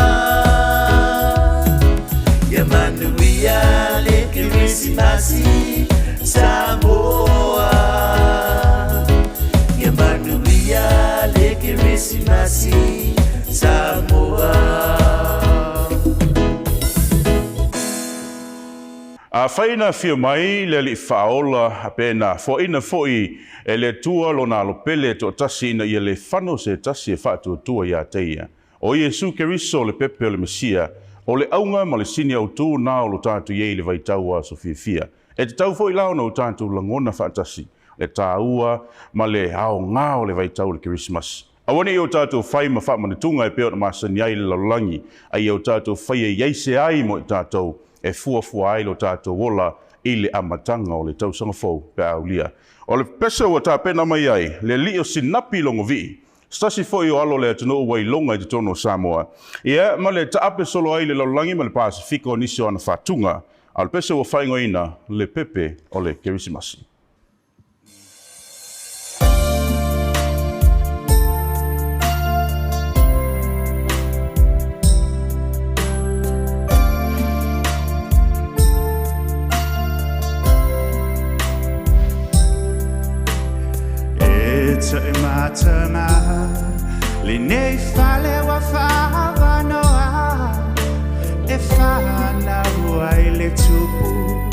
Ia manuia le Kirisimasi Samoa Ia manuia le Kirisimasi Samoa. Afai na afio mai le Alii Faaola pe na foaina foi e le Atua lona alo pele e toatasi ina ia le fano se tasi e faatuatua ia te ia. O Iesu Keriso le pepe o le Mesia, o le auga ma le sini autū na o lo tatou i ai i le vaitau aso fiafia. E tatau foi la ona o tatou lagona faatasi le tāua ma le aoga o le vaitau o le Kerisimasi. Aua ne i o tatou fai ma faamanatuga e pei ona masani ai le lalolagi, a ia o tatou faia i ai se ai mo i tatou e fuafua ai lo tatou ola i le amataga o le tausaga fou pe a aulia. O le pese ua tapena mai ai le alii o Sinapi i Logovii, se tasi foi o alo o le atunuu ua iloga i totonu o Samoa, ia ma le taape solo ai i le lalolagi ma le Pasefika o nisi o ana fatuga, a o le pese ua faaigoaina le pepe o le Kerisimasi. amataga Lenei fale ua fa'avanoa E fanau ai le tupu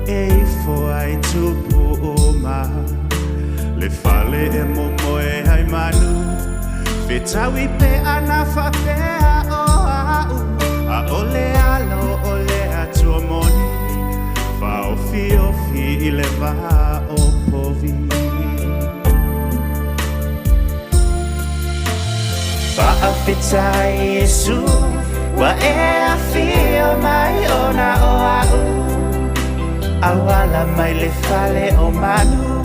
E ifo ai tupu uma Le fale e momoe ai manu Fetaui pe'a na fa'apea o a'u A'ole alo o le atua moni Fa'aofiofi i le vā o povi Fa'afetai Iesu Ua e afio mai ona o a'u Auala mai le fale o manu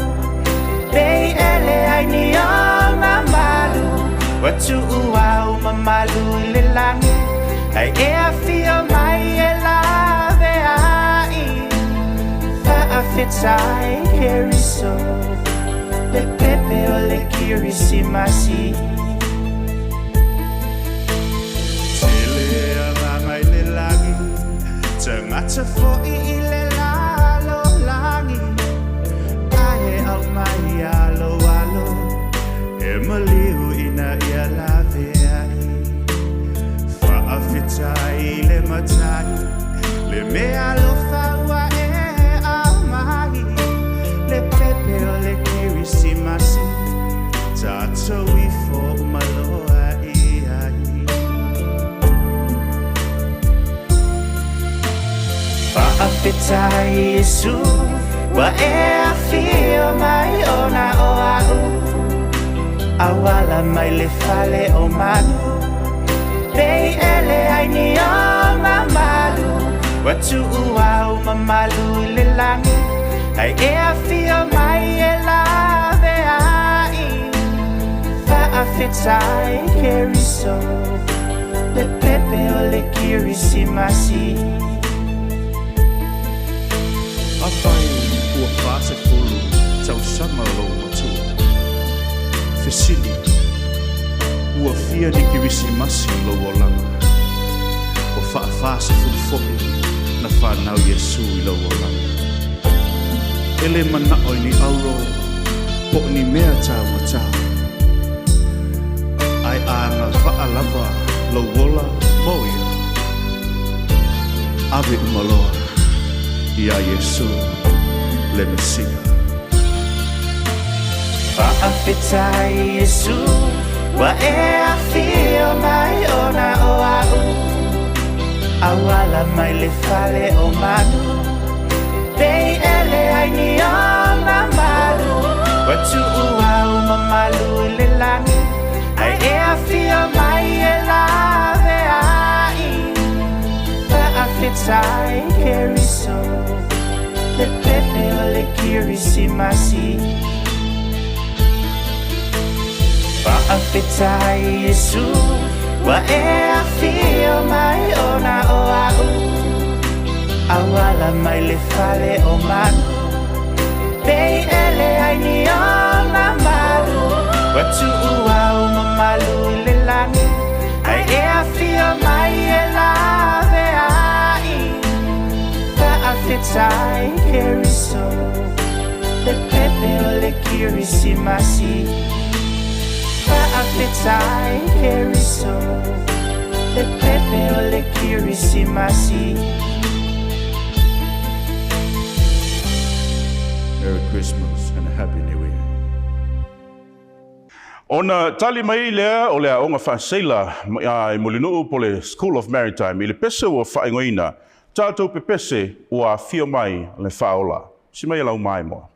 Pei ele ai ni ona malu Ua tu'u au mamalu i le lagi Ai e afio mai e lave ai Fa'afetai Keriso Le pepe o le Kirisimasi Tele agaga i le lagi Tagata fo'i i le lalolagi Ae aumai aloalo E maliu ina ia laveai Fa'afetai i le Matai Le mea alofa ua e aumai Le pepe o le Kerisimasi Tatou ifo uma loa i ai Fa'afetai Iesu Ua e afio mai ona o a'u Auala mai le fale o manu Pei ele ai ni ona malu Ua tu'u au mamalu i le lagi Ai e afio mai e lave ai Fa'afetai Keriso Le pepe o le Kirisimasi Afai ua 40 tausaga lou matua. Fesili, ua fia ni Kerisimasi i lou olaga? Ua faa-40 foi na fanau Iesu i lou olaga. E lē mana'o i ni auro po o ni mea taumatā, ae agava'a lava lou ola mo ia. Ave uma loa iā Iesu le Mesia. Fa'afetai Iesu Ua e afio mai ona o a'u Auala mai le fale o manu Pei ele ai ni ona malu Ua tu'u au mamalu i le lagi Ai e afio mai e lave ai Fa'afetai Keriso Le pepe o le Kirisimasi Fa'afetai Iesu Ua e afio mai ona o a'u Auala mai le fale o manu Pei ele ai ni ona malu Ua tu'u au mamalu i le lagi Ai e afio mai e lave ai Fa'afetai Keriso Le pepe o le Kirisimasi Fa'afetai Keriso Le pepe o le Kirisimasi Merry Christmas and a Happy New Year. Ona tali mai lea o le Aoga Faaseila i Mulinuu po o le School of Maritime i le pese ua faaigoaina Tatou Pepese Ua Afio Mai le Faaola. Si mai e lau maimoa.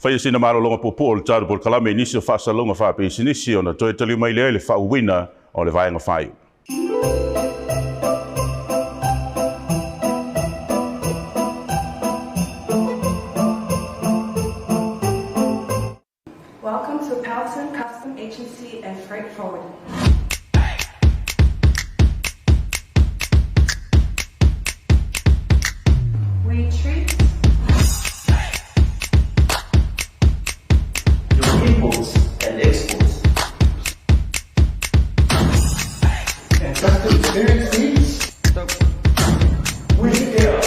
Faia sina malologa puupuu o le tatou polokalame i nisi o faasalalauga faapisinisi ona toe taliu mai lea i le faauuina o le vaega faaiu. Welcome to Pelton Custom Agency and Freight Forwarding. We treat your imports and exports. And custom experience needs? We care.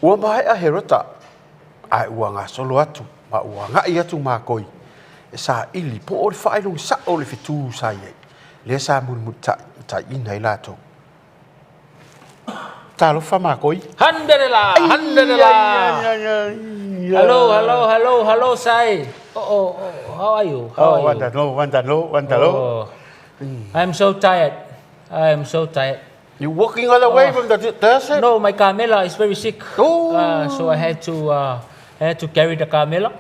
Ua maea Herota, ae ua gasolo atu ma ua agai atu makoi e saili po o le faailoga sao o le fetu sa i ai, lea sa mulimulitaina ai latou. Talofa makoi. Handerela, handerela. Hello, hello, hello, hello, Sai. Oh, oh, oh, how are you? How Oh, are you? wanda no, wanda no, wanda no. Oh, I'm so tired. I am so tired. You walking all the way from the desert? No, my camela is very sick. Oh. So I had to carry the camela.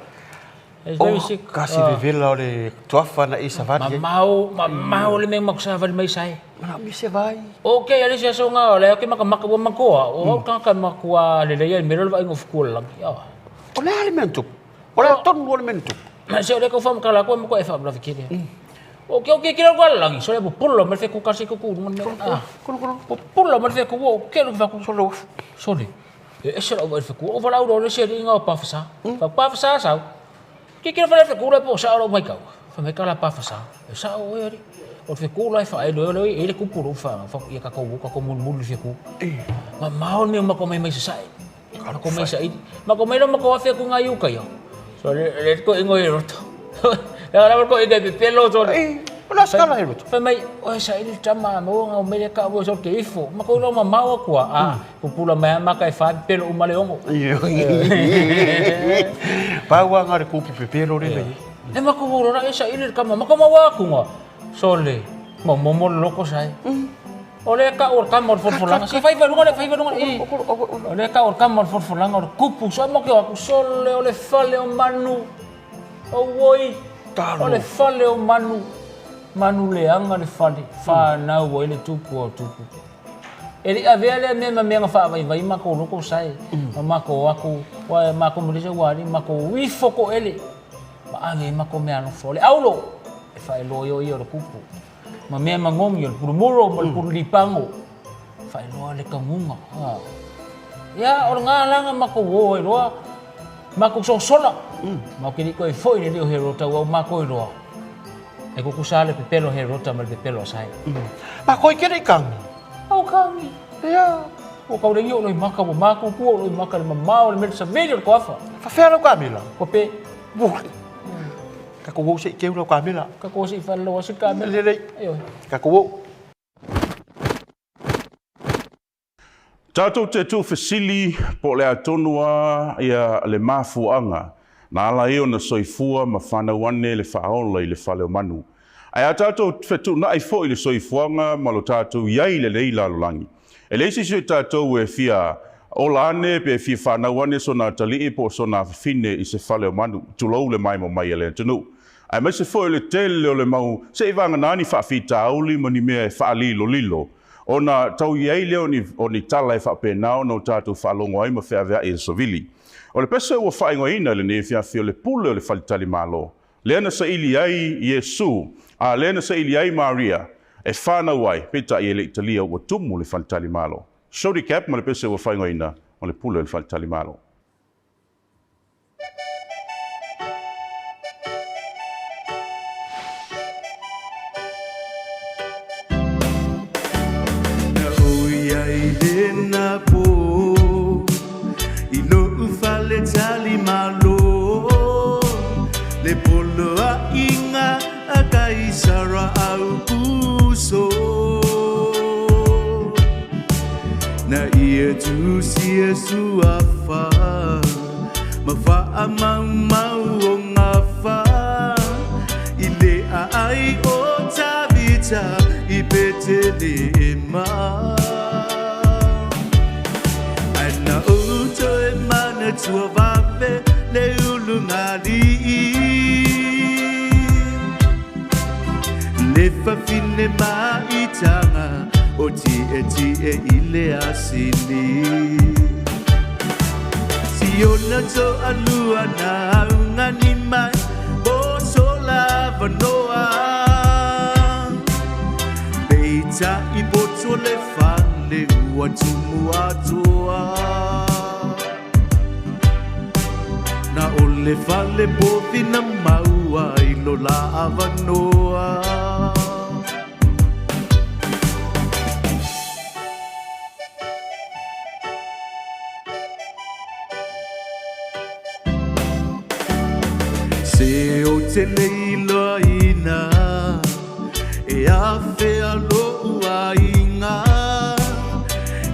It's very Oh, sick. kasi vevela o le tuafa na i savali. Mamau, mamau le mea makusavali mai sai. Mana mi se vai. Okay, ale sia songa o le ke maka maka wa makoa. O au tanga makua le le ia mero le vaingo fukula langi. Oh. O le ale mentu. O le tonu o le mentu. Ma se o le ko fam kala ko mo ko e fam la fikiri. O ke o ke kira ko langi so le pullo ma fe ku kasi ku ku mo ne. Kono kono. Pullo ma fe ku o ke lu fa ku solo. Sole. E se o fe ku o vala o le se ringa o pa fa. Fa pa fa sa. Ke kira fa fe ku le po sa o mai kau. Fa me kala pa fa sa. E sa o e ri. O fe ku lai fa e le le e le ku pulu fa fa ia ka ko ka ko mul mul fe ku. Ma ma o me ma ko mai mai sa. Ka ko mai sa i. Ma ko mai lo ma ko fe ku ngai u ka yo. So le le ko ingo e roto. Ya la ko ingo e pelo so. O la skala e roto. Fa mai o sa i tama mo nga o mele ka o so ke ifo. Ma ko lo ma ma ko a pupula mai ma ka e fa pelo o male ongo. Pa ua ngare ku pi pelo le le. E ma ko ro ra e sa i le kama ma ko ma wa ku nga. Sole. Ma mo mo loko sai. O le ka o ka mo forfolanga. Se fai valunga le fai valunga i. O le ka o ka mo forfolanga o kupu so mo ke o sole o le fale o manu. O oi. O le fale o manu. Manu le anga le fale. Fa na o le tupu o tupu. E le avea le me me nga fa vai vai ma ko loko sai. Ma ko aku wa ma ko mo le wa ni ma ko wifo ko ele. Ma ave ma ko me ano fole. Aulo. E fa lo yo yo le kupu. Ma mea mangongi o le purumuro ma le purulipango. Whaeloa le kangunga. Ia, o le ngā langa mako o e loa, mako sosola. Ma o kiri koe foi le leo he rota au mako e loa. E kukusa le pepelo he rota ma le pepelo asai. Ma koe kere i kangi? Au kangi. Ia. O kaurengi o loi maka, o mako kua o loi maka le mamao le mele saveli o le koafa. Whawhea lau kamela? Ko pe. Buai. Ka ko wau se i keu lau kamela. Ka ko se i whanalo se kamela. Lele. Ayo. Ka ko wau. Tātou te tūwhesili po le atonua ia le mafuanga. Nā ala e ona soifua ma whanau ane le whaola i le whale o manu. Ai a tātou whetu na i fo i le soifuanga ma lo tātou iai le leila lolangi. E leisi sui tātou e fia ola ane pe fia whanau ane so nā talii po so nā whine i se whale o manu. Tulou le mai mo mai e le atunu. Ai mai se fo i le tele o le mau se i wanga nani whaafita auli mo ni mea e whaalilo lilo. Ona tau iai leo o ni tala e whaapenao no tātou whaalongo ai ma wheawea e sovili. O le pese ua whaingoina le nei whiawhi o le pule o le whalitali malo. Lea na sa ili ai Yesu, a lea na sa ili ai Maria, e whanau ai, peta i ele Italia ua tumu le whalitali malo. Shodi cap ma le pese ua whaingoina o le pule o le whalitali malo. Le polo a inga a kaisara au kuso. Na ia tu si e suafa Faamaumau o gafa i le aai o Tavita i Petelema. Ae na ou toe manatua vave le ulugalii, le fafine maitaga o tietie i le asini. Siona toalua na augani mai po sola vanoa, peita'i poto le fale ua tumu atoa. Na o le fale povi na maua i lo la avanoa. Se o te leiloaina e afea lo'u aiga,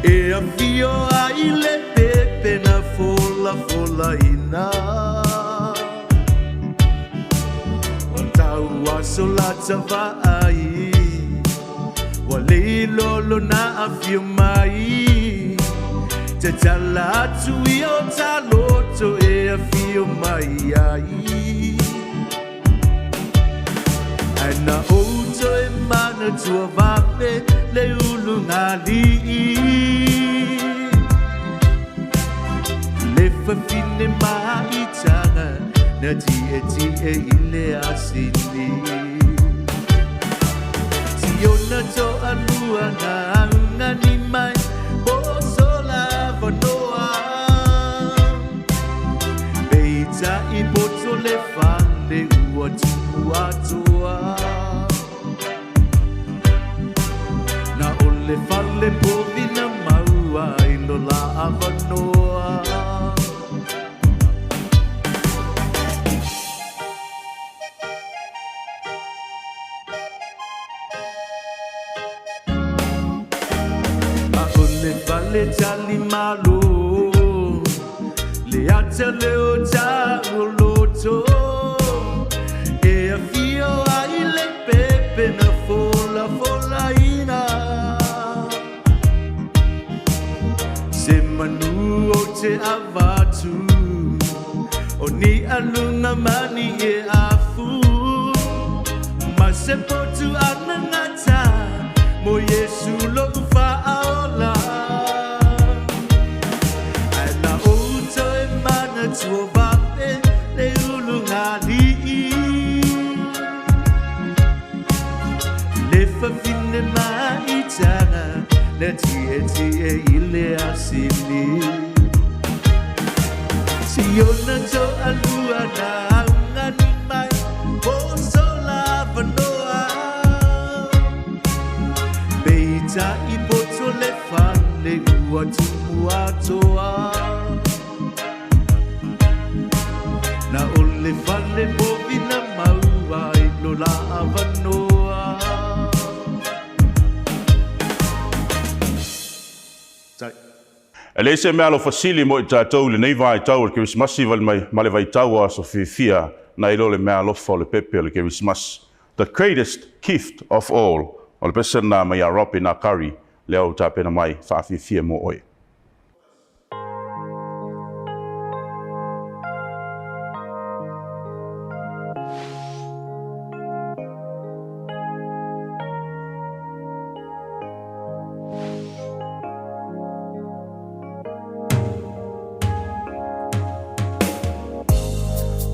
e afio ai le pepe na folafolaina. Ua tau aso lata vaai, ua leilolo na afio mai. Tatala atu i o taloto e afio mai ai. Ae na ou toe manatua vave le ulugalii, le fafine maitaga na tietie i le asini. Siona toalua na augani mai po sola vanoa, peita'i poto le fale ua tumu atoa. Na o le fale povi na maua i lo la avanoa. A o le fale tali malo le ata le o ta'u e afio ai le pepe na folafolaina. Se manu o te avatu o ni aluga mani e afu, ma se potu anagata mo Iesu lo'u fa'aola. Ae na ou toe manatua vave le ulugalii, le fafine maitaga na tietie i le asini. Siona toalua na augani mai po sola vanoa, peita'i poto le fale ua tumu atoa. Na o le fale povi na maua i lo la avanoa. Tai. E le se mea alofasili mo i tatou i lenei vaitau o le Kerisimasi ma le vaitau o aso fiafia na i lo le mea alofa o le pepe o le Kerisimasi. The greatest gift of all. O le pese lena mai ia Robin Akari lea ua tapena mai faafiafia mo oe.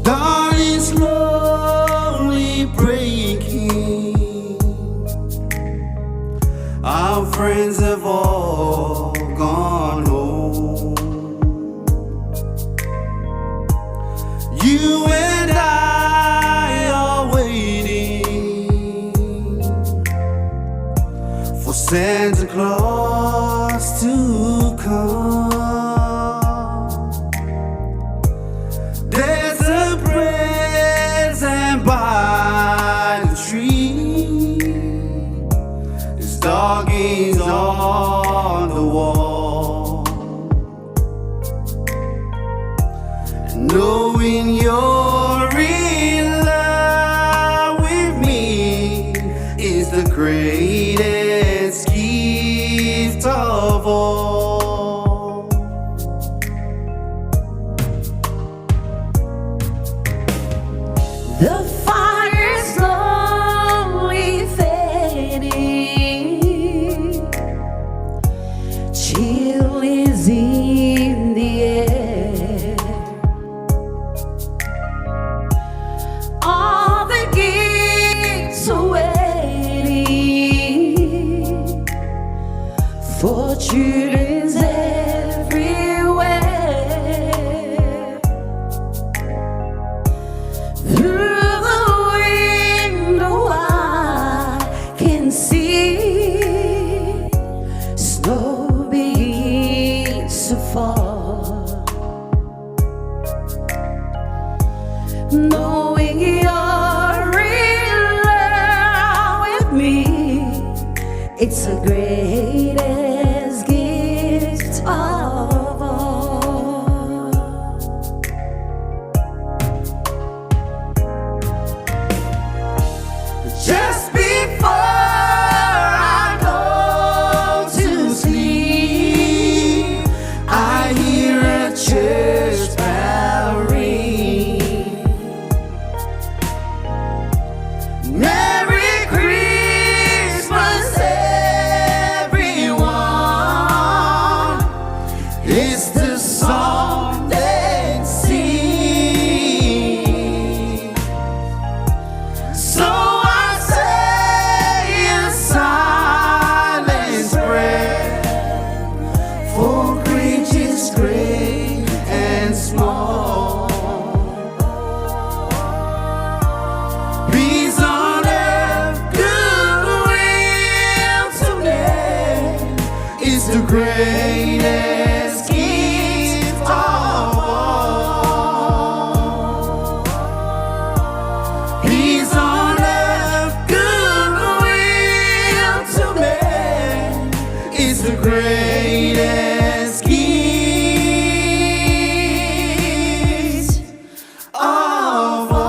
Dawn is slowly breaking. Our friends have all gone. It's the greatest gift of all. Just before I go to sleep, I hear a church bell ring. Merry Christmas, everyone. It's the song they sing. So I say a silent prayer for creatures great and small. Peace on earth, goodwill to men is the greatest gift of all. Peace on earth, goodwill to men is the greatest gift of all.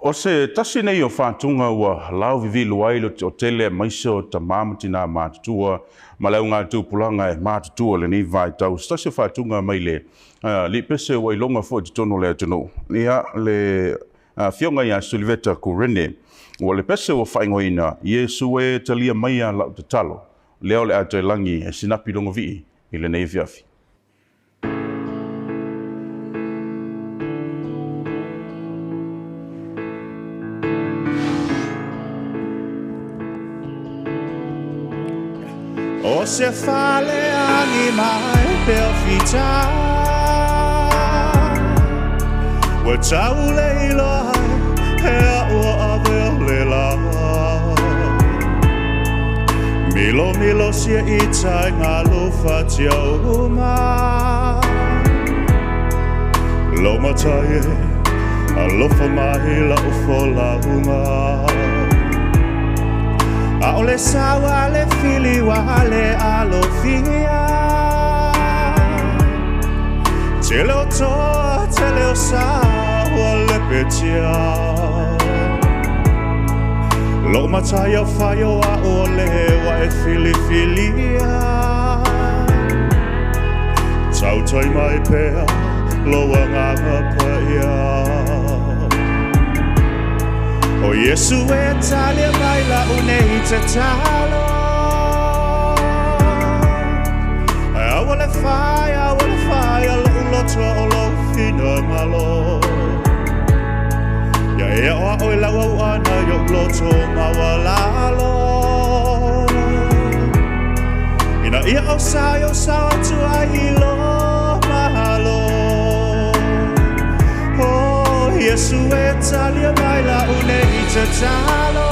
O se tasi nei o fatuga ua lauvivilo ai le toatele aemaise o tamā ma tinā matutua ma le augatupulaga e matutua i lenei vaitau. Se tasi o fatuga mai le alii pese ua iloga foi i totonu o le atunuu, ia le afioga ia Suliveta Kurene. Ua le pese ua faaigoaina, Iesu e talia maia lau tatalo, lea o le a toe lagi e sinapi logovii i lenei afiafi. O se fale agi mai pe o fita Ua tau le iloa ai he a ua ave o le la Milo milo sia i tai ngā lofa tia uma Lo matai e alofa mai la ufo la unga A o le sawa le fili wa le alofia Te leo toa, te leo sawa le petia Lo matai o whai o a o le wa e filifilia Tautai mai pea, loa ngā paia O Iesu e talia mai la une i te talo Ai aua le whai, aua le whai, a lo uloto o lo whina ngalo Ia e o a oi lau au ana i o uloto mawalalo Ina ia o sa o sa atu ai i lo mahalo Oh, Iesu e talia mai la une i te talo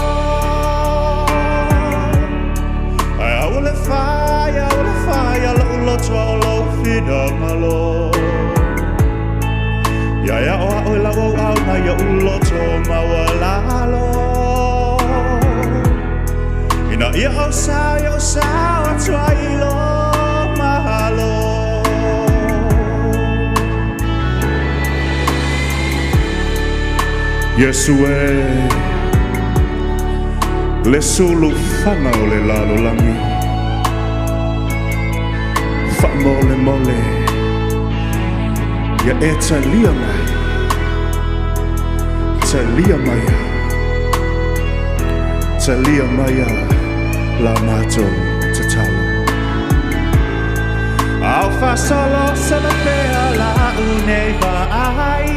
Ai aua le whai, aua le whai, a lo uloto o lo whina ngalo Ia ia o a oi lau au au na ia uloto mawalalo Ina ia o sa o sa atu ai i lo mahalo Iesu e le sulu fana o le lalolagi faamolemole ia e talia mai talia maia talia maia la matou tatalo Au fasolo solo pea la unei vaai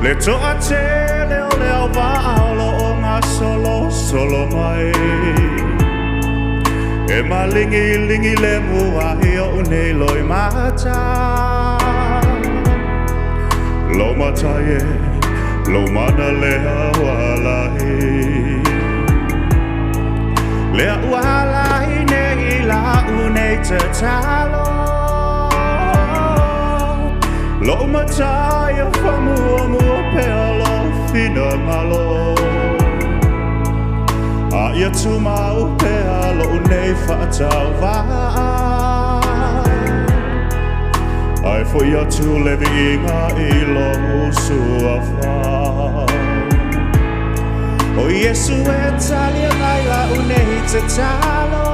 Le toa tele o le au vaa o lo o ngā solo solo mai E malingi lingi le mua i o unei loi mata Lo mata e, lo mana le awala e Le uala i nei la unei tatalo. Lo matai a whamua mua pea lo whina ngalo. A ia tūmau pea lo unei whaatau Ai fo ia tu levi inga i lo usuafa. O Yesu e talia mai la unei te talo.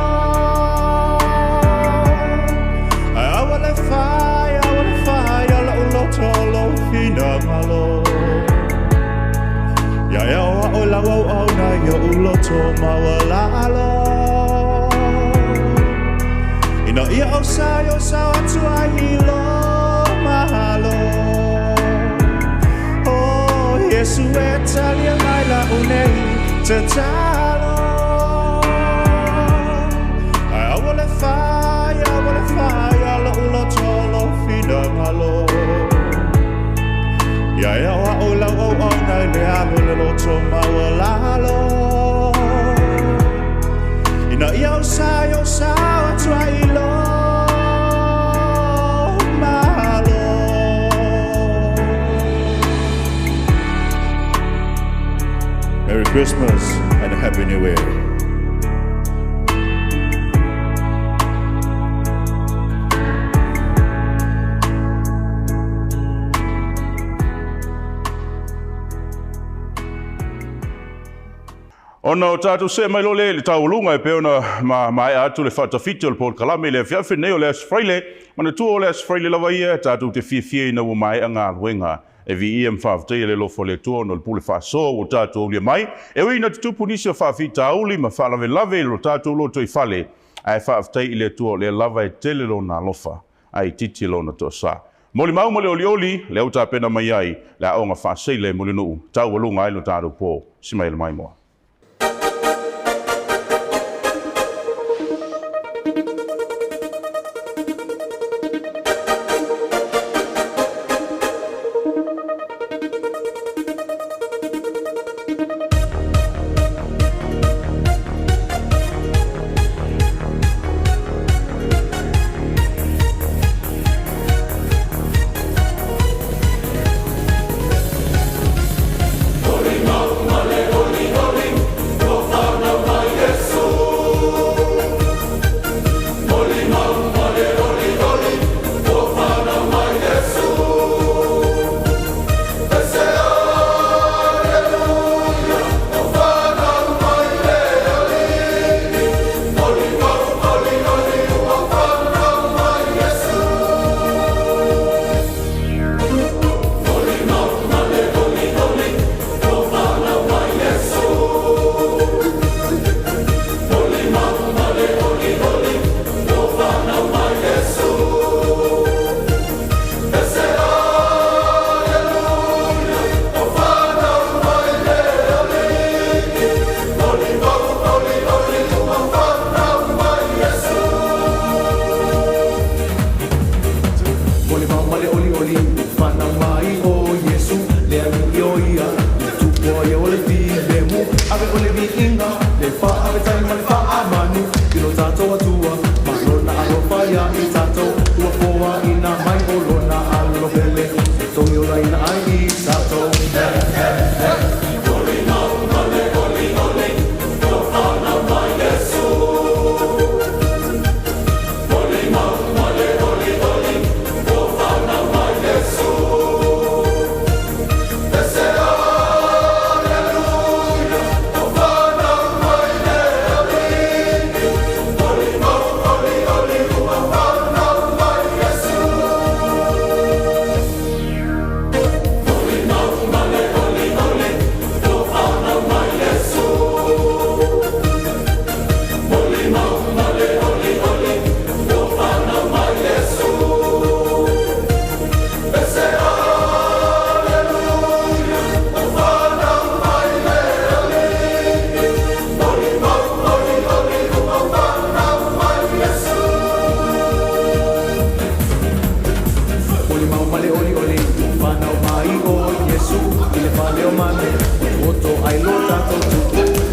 Ai awa le whai, awa le whai, ala uloto lo whina ngalo. Ia e oa o lau au au na ia uloto mawalalo. Ina ia o sa o sa atu ai i lo mahalo. O Yesu e talia mai la unei te talo. Ai awa le whai, awa le whai, ala uloto lo whina ngalo. Ia e oa o lau au au na i le alo le loto mawalalo. Ina ia o sa atu ai i lo malo. Merry Christmas and a Happy New Year. Ona o tātou se mai lo le le taulunga e peona ma mai atu le whaatawhiti o le pōt kalame le afiafi nei o le Aso Faraile. Mana tua o le Aso Faraile lava ia, tātou te fiafia ina ua mai a ngā luenga. E vi ia mwhawhtai le lofo le tua no le pule whaasoa o tātou ulia mai. E ui na tutupu nisi o whaawhi tāuli ma whaalave lave i lo tātou loto i whale. Ae whaaftai i le tua o le lava e tele lo nā lofa. Ai titi lo na toa sa. Moli mau mo le oli oli, le au tāpena mai ai, le aonga whaaseile mo le nuu, tau walunga ai lo tātou pō, si mai le maimoa.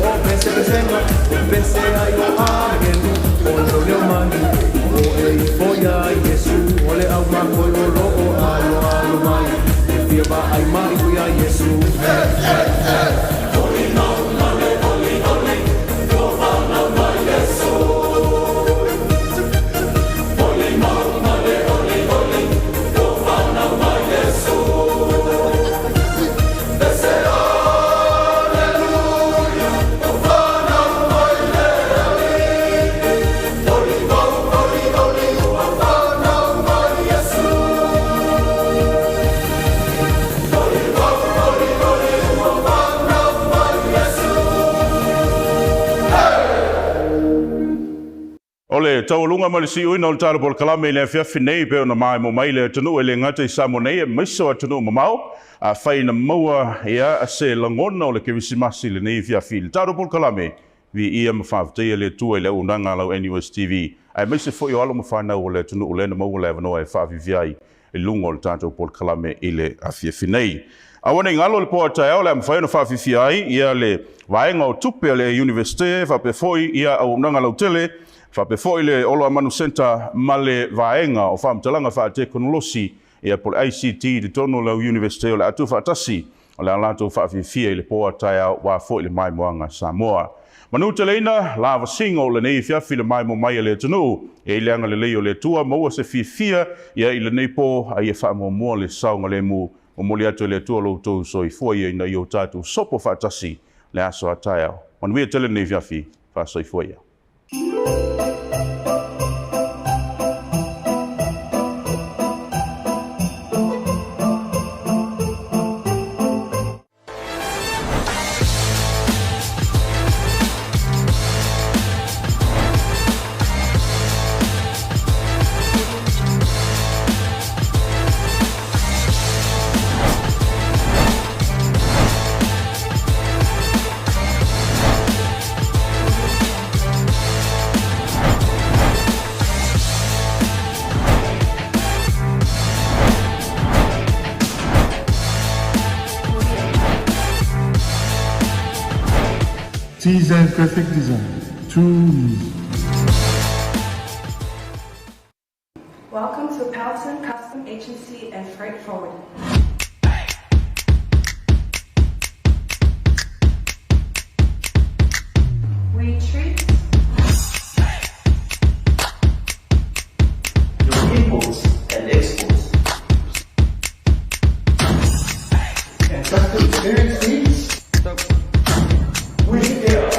O pese pesenga, o pese ai o agelu, o leo leo manu, o Ai mai o ia Iesu. Oli mau ma le oli oli, ua fanau mai Iesu. Oli mau ma le oli oli, ua fanau mai Iesu. Pese aleluia, ua fanau mai le Alii. Oli mau oli oli, ua fanau mai Iesu. Oli mau oli oli, ua fanau mai Iesu. O le taualuga ma le siuina o le tatou polokalame i le afiafi nei e pei ona maemo mai le atunuu e le gata i Samoa nei aemaise o atunuu mamao. Afai na maua ia se lagona o le Kerisimasi i lenei afiafi i le tatou polokalame, viia ma faafetaia le Atua i le auaunaga a lau NUS TV aemaise foi o alo ma fanau o le atunuu lea na maua le avanoa e faafiafia ai i luga o le tatou polokalame i le afiafi nei. Aua ne i galo le po a taeao o le a mafai ona faafiafia ai ia le vaega o tupe a le Iunivesite faapea foi ia auaunaga lautele faapea foi le Oloamanu Centre ma le vaega o faamatalaga faatekonolosi ia po o le ICT i totonu o lau Iunivesite o le a tuufaatasi o le a latou faafiafia i le po a taeao aua foi le maimoaga a Samoa. Manuteleina, lavasiga o lenei afiafi le maimoa mai a le atunuu, e i le agalelei o le Atua, maua se fiafia ia i lenei po, a ia faamuamua le saogalemu. Momoli atu e le Atua lo outou soifua ia ina ia o tatou sopo faatasi le aso a taeao. Manuia tele lenei afiafi, faasoifua ia. T-Zen Graphic Design. Too easy. Welcome to Pelton Custom Agency and Freight Forwarding. We treat your imports and exports. And customer experience needs? We're here.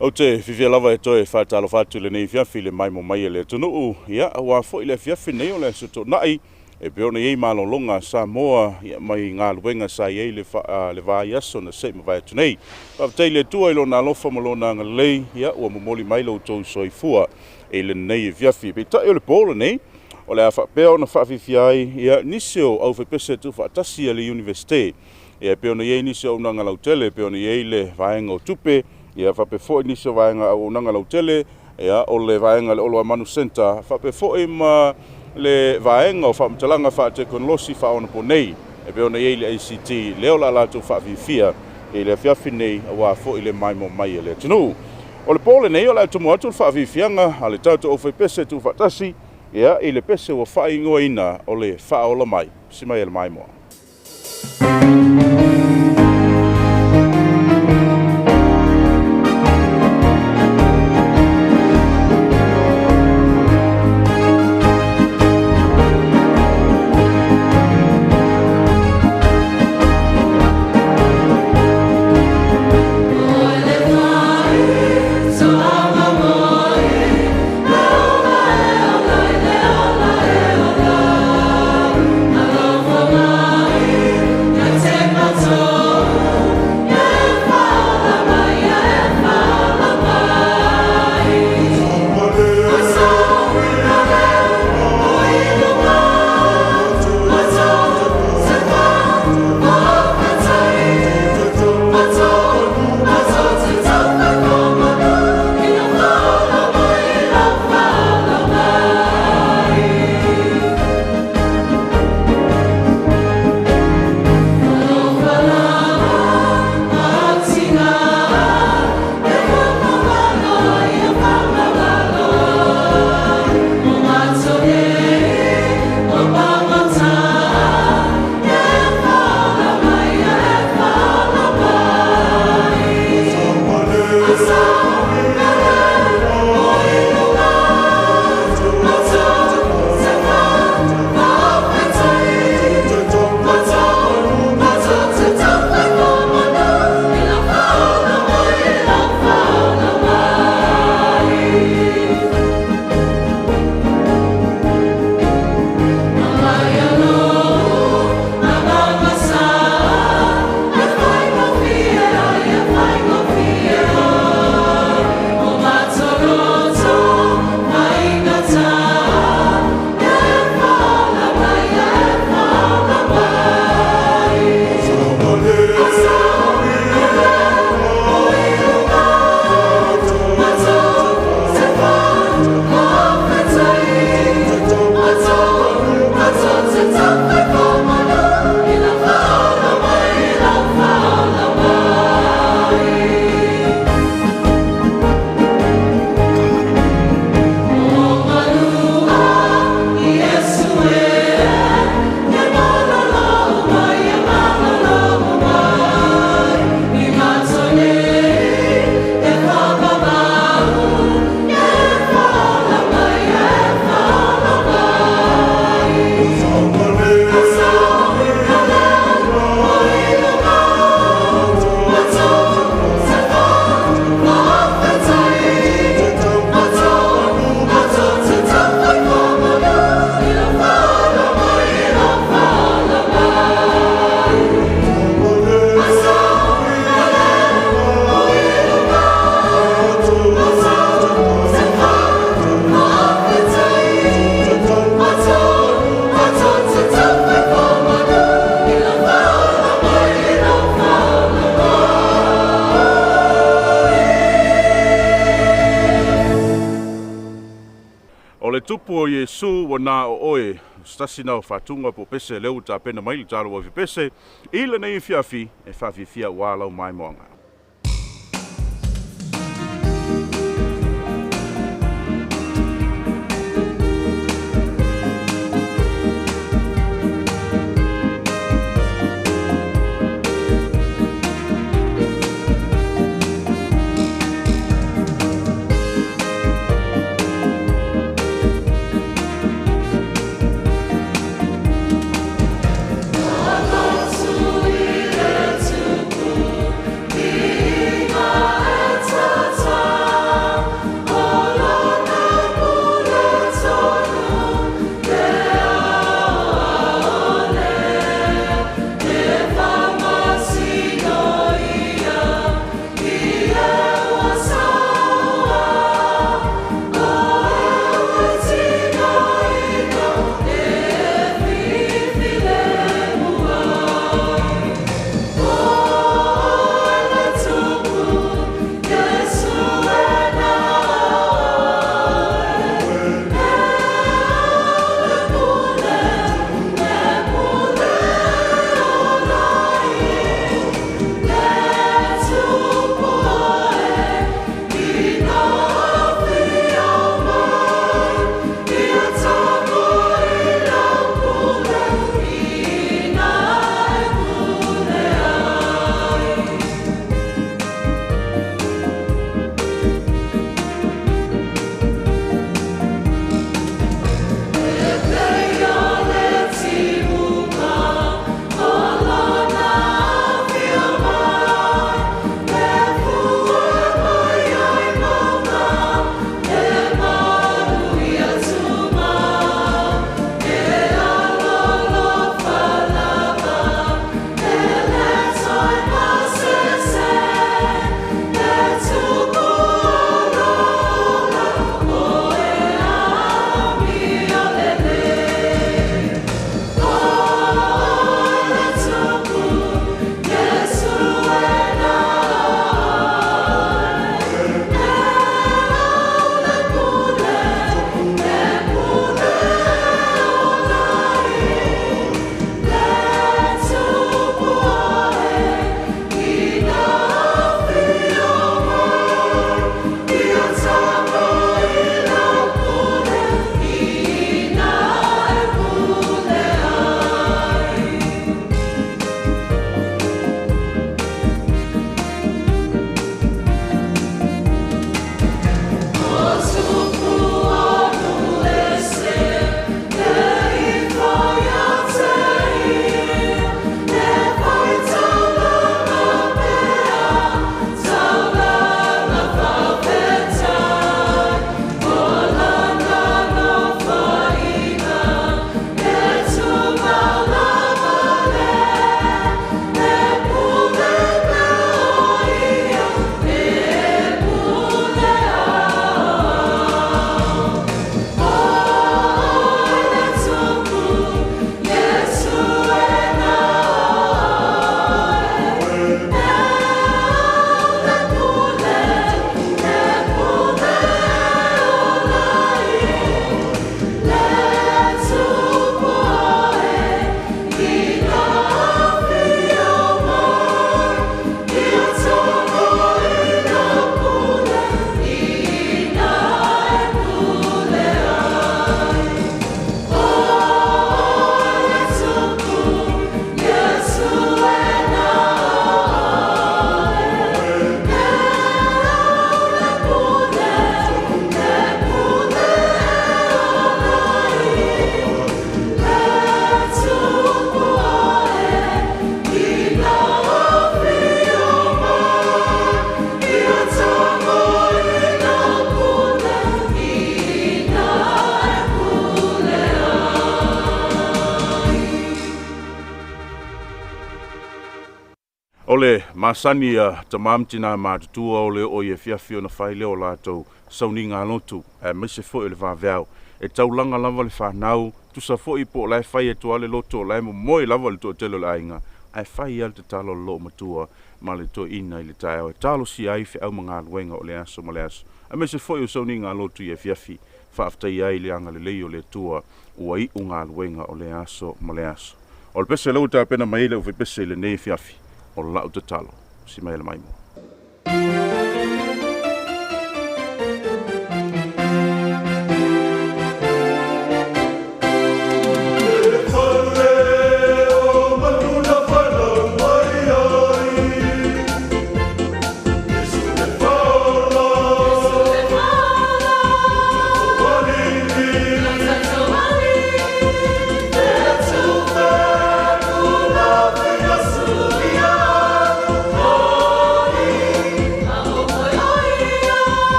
Ou te fiafia lava e toe faatalofa atu i lenei afiafi i le maimoa mai a le atunuu, ia, aua foi le afiafi nei o le Aso Toonai, e pei ona i ai malologa a Samoa ia, mai galuega sa i ai le, le vaiaso na se i mavae atu nei. Faafetai i le Atua i Lona alofa ma Lona agalelei, ia, ua momoli mai lo outou soifua i lenei afiafi. Peitai o le po lenei, o le a faapea ona faafiafia ai ia, nisi o aufaipese tuufaatasi a le Iunivesite. Ia, e pei ona i ai nisi o auaunaga lautele, e pei ona i ai le vaega o tupe, ia, faapea foi nisi o vaega auaunaga lautele, ia, o le vaega le Oloamanu Centre, faapea foi ma le vaega o faamatalaga faatekonolosi faaonaponei, e pei ona i ai le ICT, lea o le a latou faafiafia i le afiafi nei, aua foi le maimoa mai a le atunuu. O le po lenei o le a tumu atu le faafiafiaga a le tatou aufaipese tuufaatasi, ia, i le pese ua faaigoaina o le Faaola Mai. Si mai e le maimoa. le Tupu o Iesu ua na o oe, o se tasi na o faatuga po o pese lea ua tapena mai le talo ua pese i lenei afiafi e faafiafia aua lau maimoaga. O le masani a tamā ma tinā matutua o le oo i afiafi ona fai lea o latou sauniga lotu, aemaise foi o le vaveao e taulaga lava le fanau, tusa foi po o la e fai atu lava le loto o la e momoe lava le toatele o le aiga, ae fai lava le tatalo a le loomatua ma le toeaina i le taeao e talosia ai feau ma galuega o le aso ma le aso. Aemaise foi o sauniga lotu i afiafi. Faafetaia ai le agalelei o le Atua ua iu galuega o lea aso ma lea aso. O le pese lea ua tapena mai ai le aufaipese i lenei afiafi, o lau tatalo, si mai le maimoa.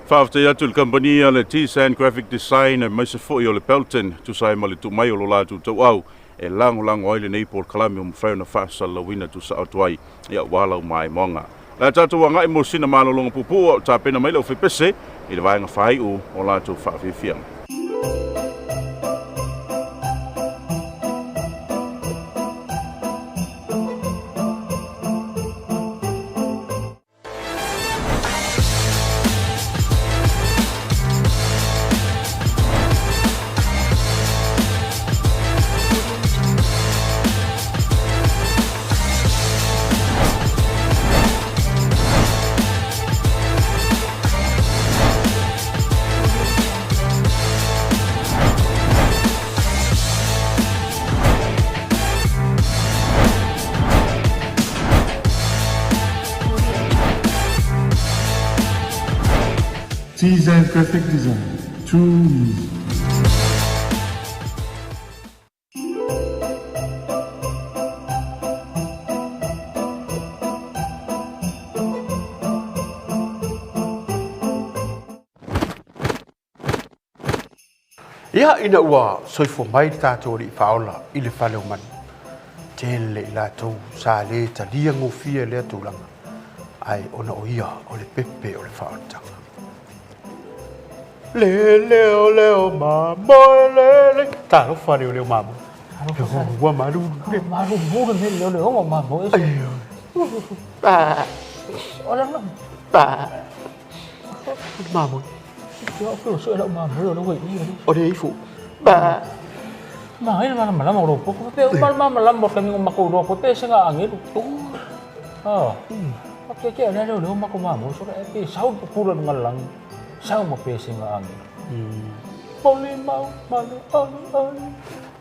Faafetai atu i le kamupani a le T-San Graphic Design aemaise foi o le Belton tusa ai ma le tuu mai o lo latou tauau e lagolago ai lenei polokalame ua mafai ona faasalalauina tusa atu ai aua lau maimoaga. O le a tatou agai mo sina malologa puupuu a o tapena mai le aufaipese i le vaega faaiu o latou faafiafiaga. T-Zen Graphic Design. Too easy. Ia, ina ua soifua mai le tatou Alii Faaola i le fale o manu, tele i latou sa le talia gofie lea tulaga, ae ona o ia o le pepe o le faaolataga. Le leo leo mamoe lele. Talofa leo leo mamoe. Ua malulu. Malulu le leo leo mamoe. Ba. Ola ma. Ba. Mamoe. O le ifo. Ba. Ma ai ma ma lama ro po pe ma ma ma lama ka mi ma ko ro ko pe se nga angelu. Ah. Pa ke ke le le ma ko ma mo so e pe sau pu pula ngalang. Sau mo pe se nga angelu. Molimau ma le ʻoliʻoli.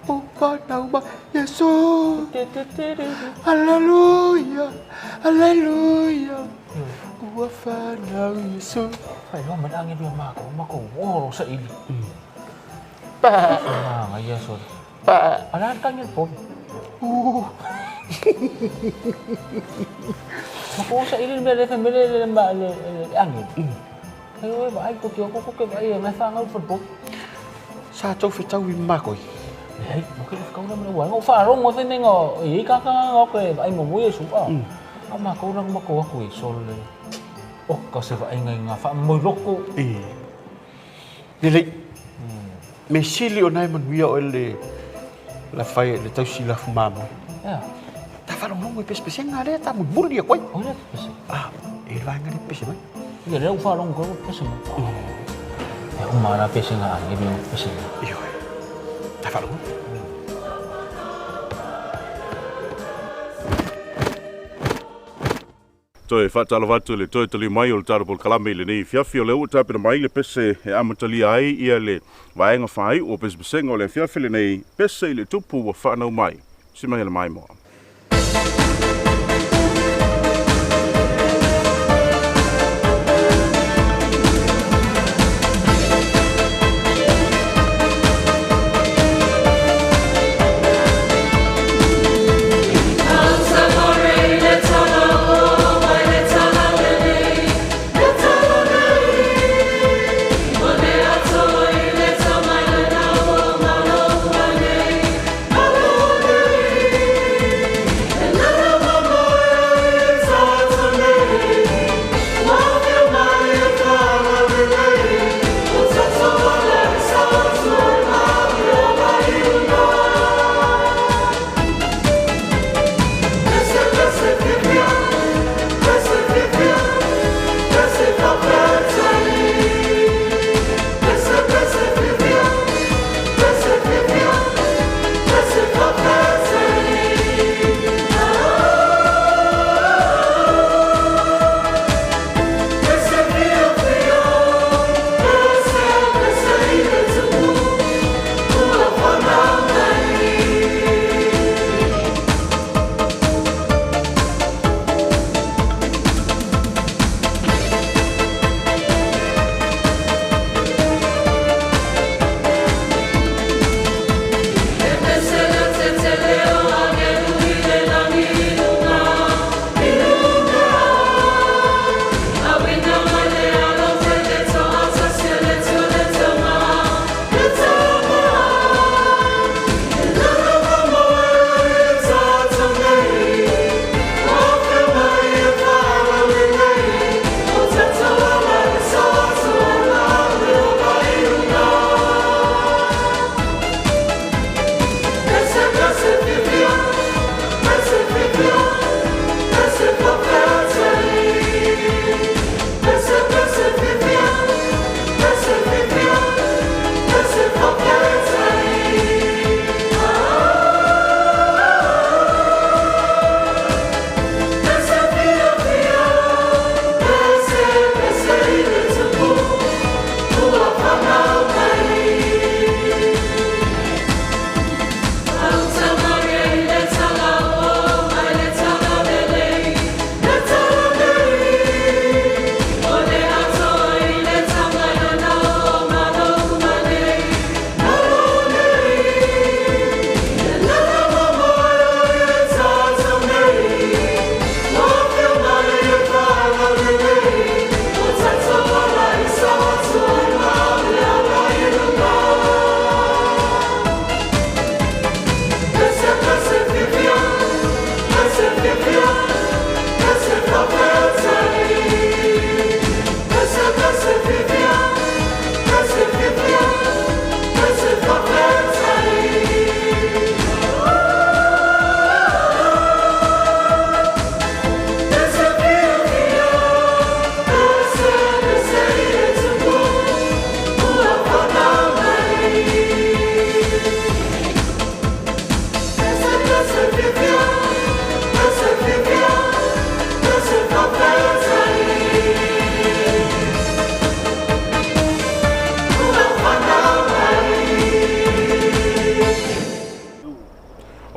Ua fanau mai Iesu. Aleluia, aleluia. Ua fanau Iesu. Faailoa mai le agelu iā makou, makou olo saili. Manaia sole. A o le a le tagi a le povi? Makou saili le mea lea fai mai le agelu. Ai oe vaai ko te oko ko ke vaai e whanau le falepovi. Sa tou fetaui ma makoi? Leai, mo ke le fekau la ma le uaega. O faalogo e fai mai ga e iai kaka ga o ke vaai muamua Iesu a. A o makou la makou aku e sole. Oka se vaaiga i ga faamomoi loko. Lelei. Me sili ona e manuia oe le la fai le tausi lafu mamoe. Ea. Ta faalogologo i pesepesega lea ta mulimuli atu ai. O lea pese. Ah, e le vaega lea pese mai. Ia lea ua faalogo koe ua pese mai. E uma la pesega a ngeli o pesega. Ioe. Ta faalogo. Toe faatalofa atu i le toe taliu mai o le tatou polokalame i lenei afiafi. O lea ua tapena mai le pese e amatalia ai ia le vaega faaiu o pesepesega o le afiafi lenei, Pese i le Tupu ua Faanau Mai. Si mai e le maimoa.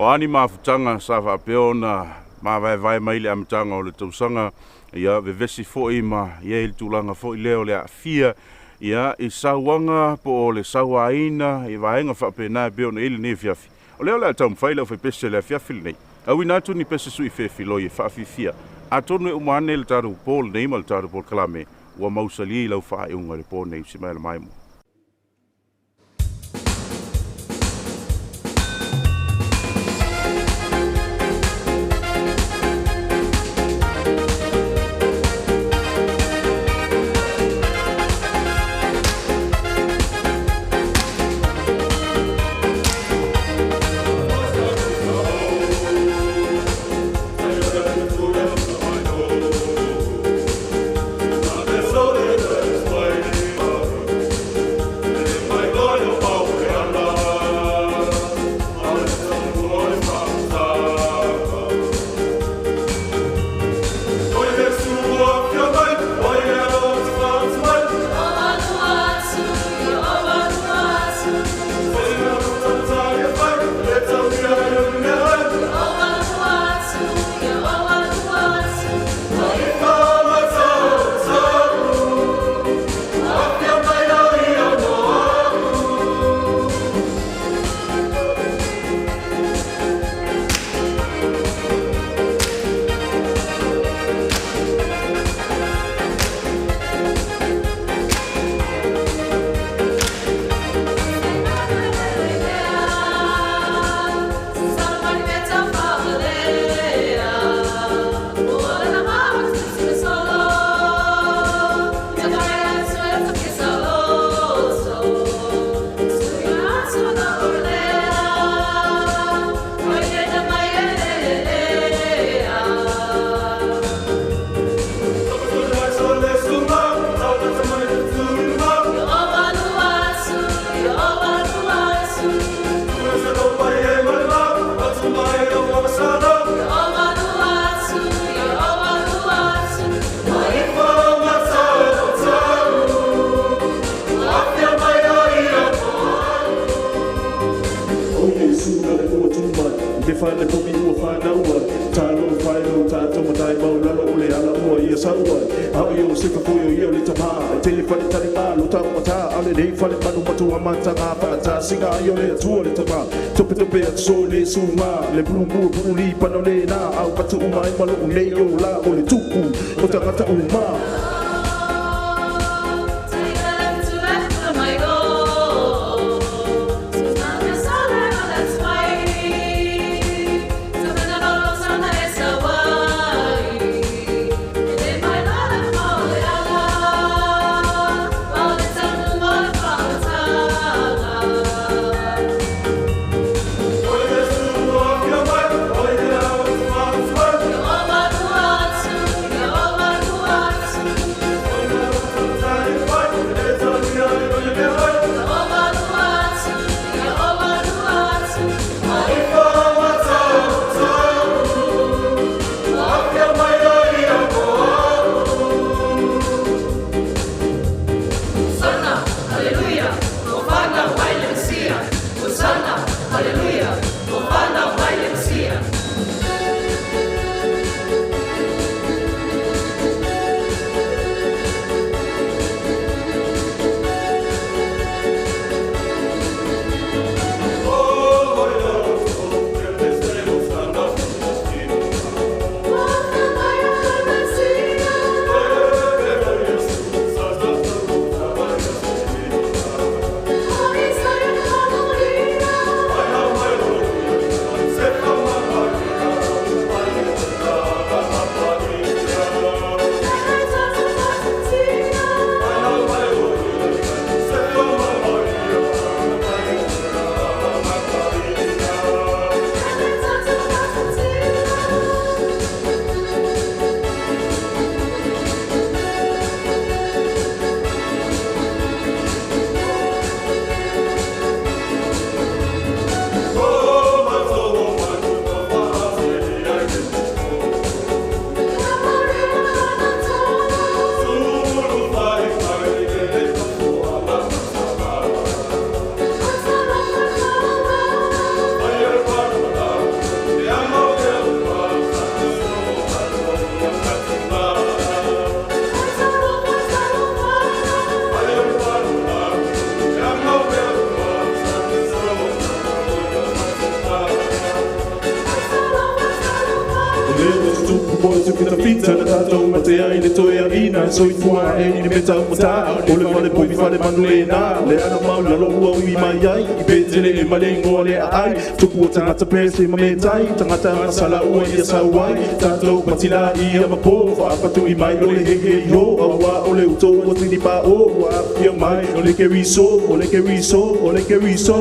O a ni mafutaga sa faapea ona mavaevae mai le amataga o le tausaga, ia vevesi foʻi ma ia i le tulaga foʻi lea o le aafia ia i sauaga po o le sauaina i vaega faapena e pei ona i lenei afiafi. O lea o le a taumafai le aufaipese le afiafi lenei auina atu ni pese suʻifefiloi e faafiafia, atonu e uma ane le tatou po lenei ma le tatou polokalame ua mausali lau faaiuga i le po nei si mai le maemo. popoe se fitafita na tātou matea i le toeaʻina e soifua aʻe i le mea taumatā o le fale povi fale manu lenā le ana mau lalo ua ui mai ai i Petele e male igoa le aai tupu o tagata pese ma metai tagata gasala ua ia sau ai tatou matilā ia ma po faapatuʻi mai o le hehe iho auā o le utou ua tilipaʻō ua aafia mai o le Keriso o le Keriso o le Keriso.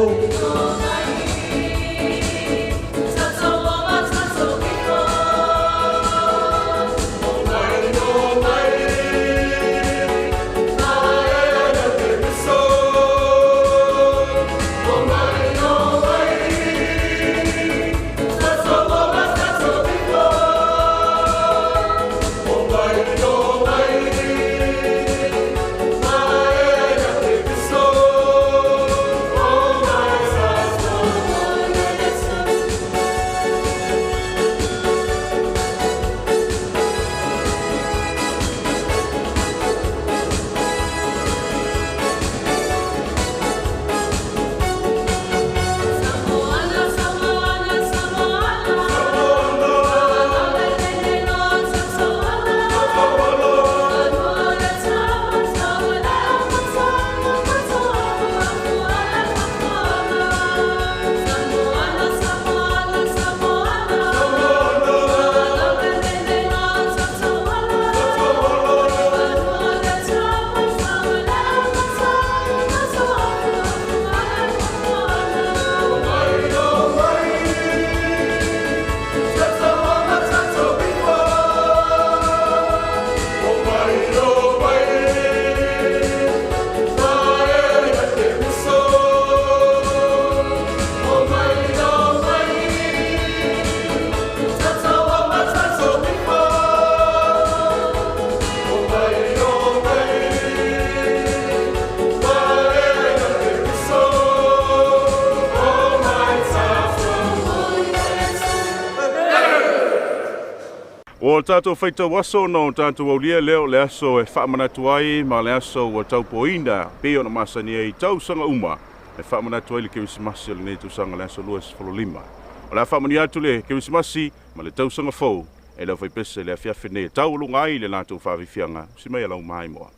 Ua tatou faitau aso ona o tatou aulia lea o le aso e faamanatu ai ma le aso ua taupoina pei ona masani ai i tausaga uma e faamanatu ai le Kerisimasi o lenei tausaga le aso 25. O le a faamanuia atu le Kerisimasi ma le tausaga fou e le aufaipese i le afiafi nei e taualuga ai le latou faafiafiaga. Usi mai a lau maimoa.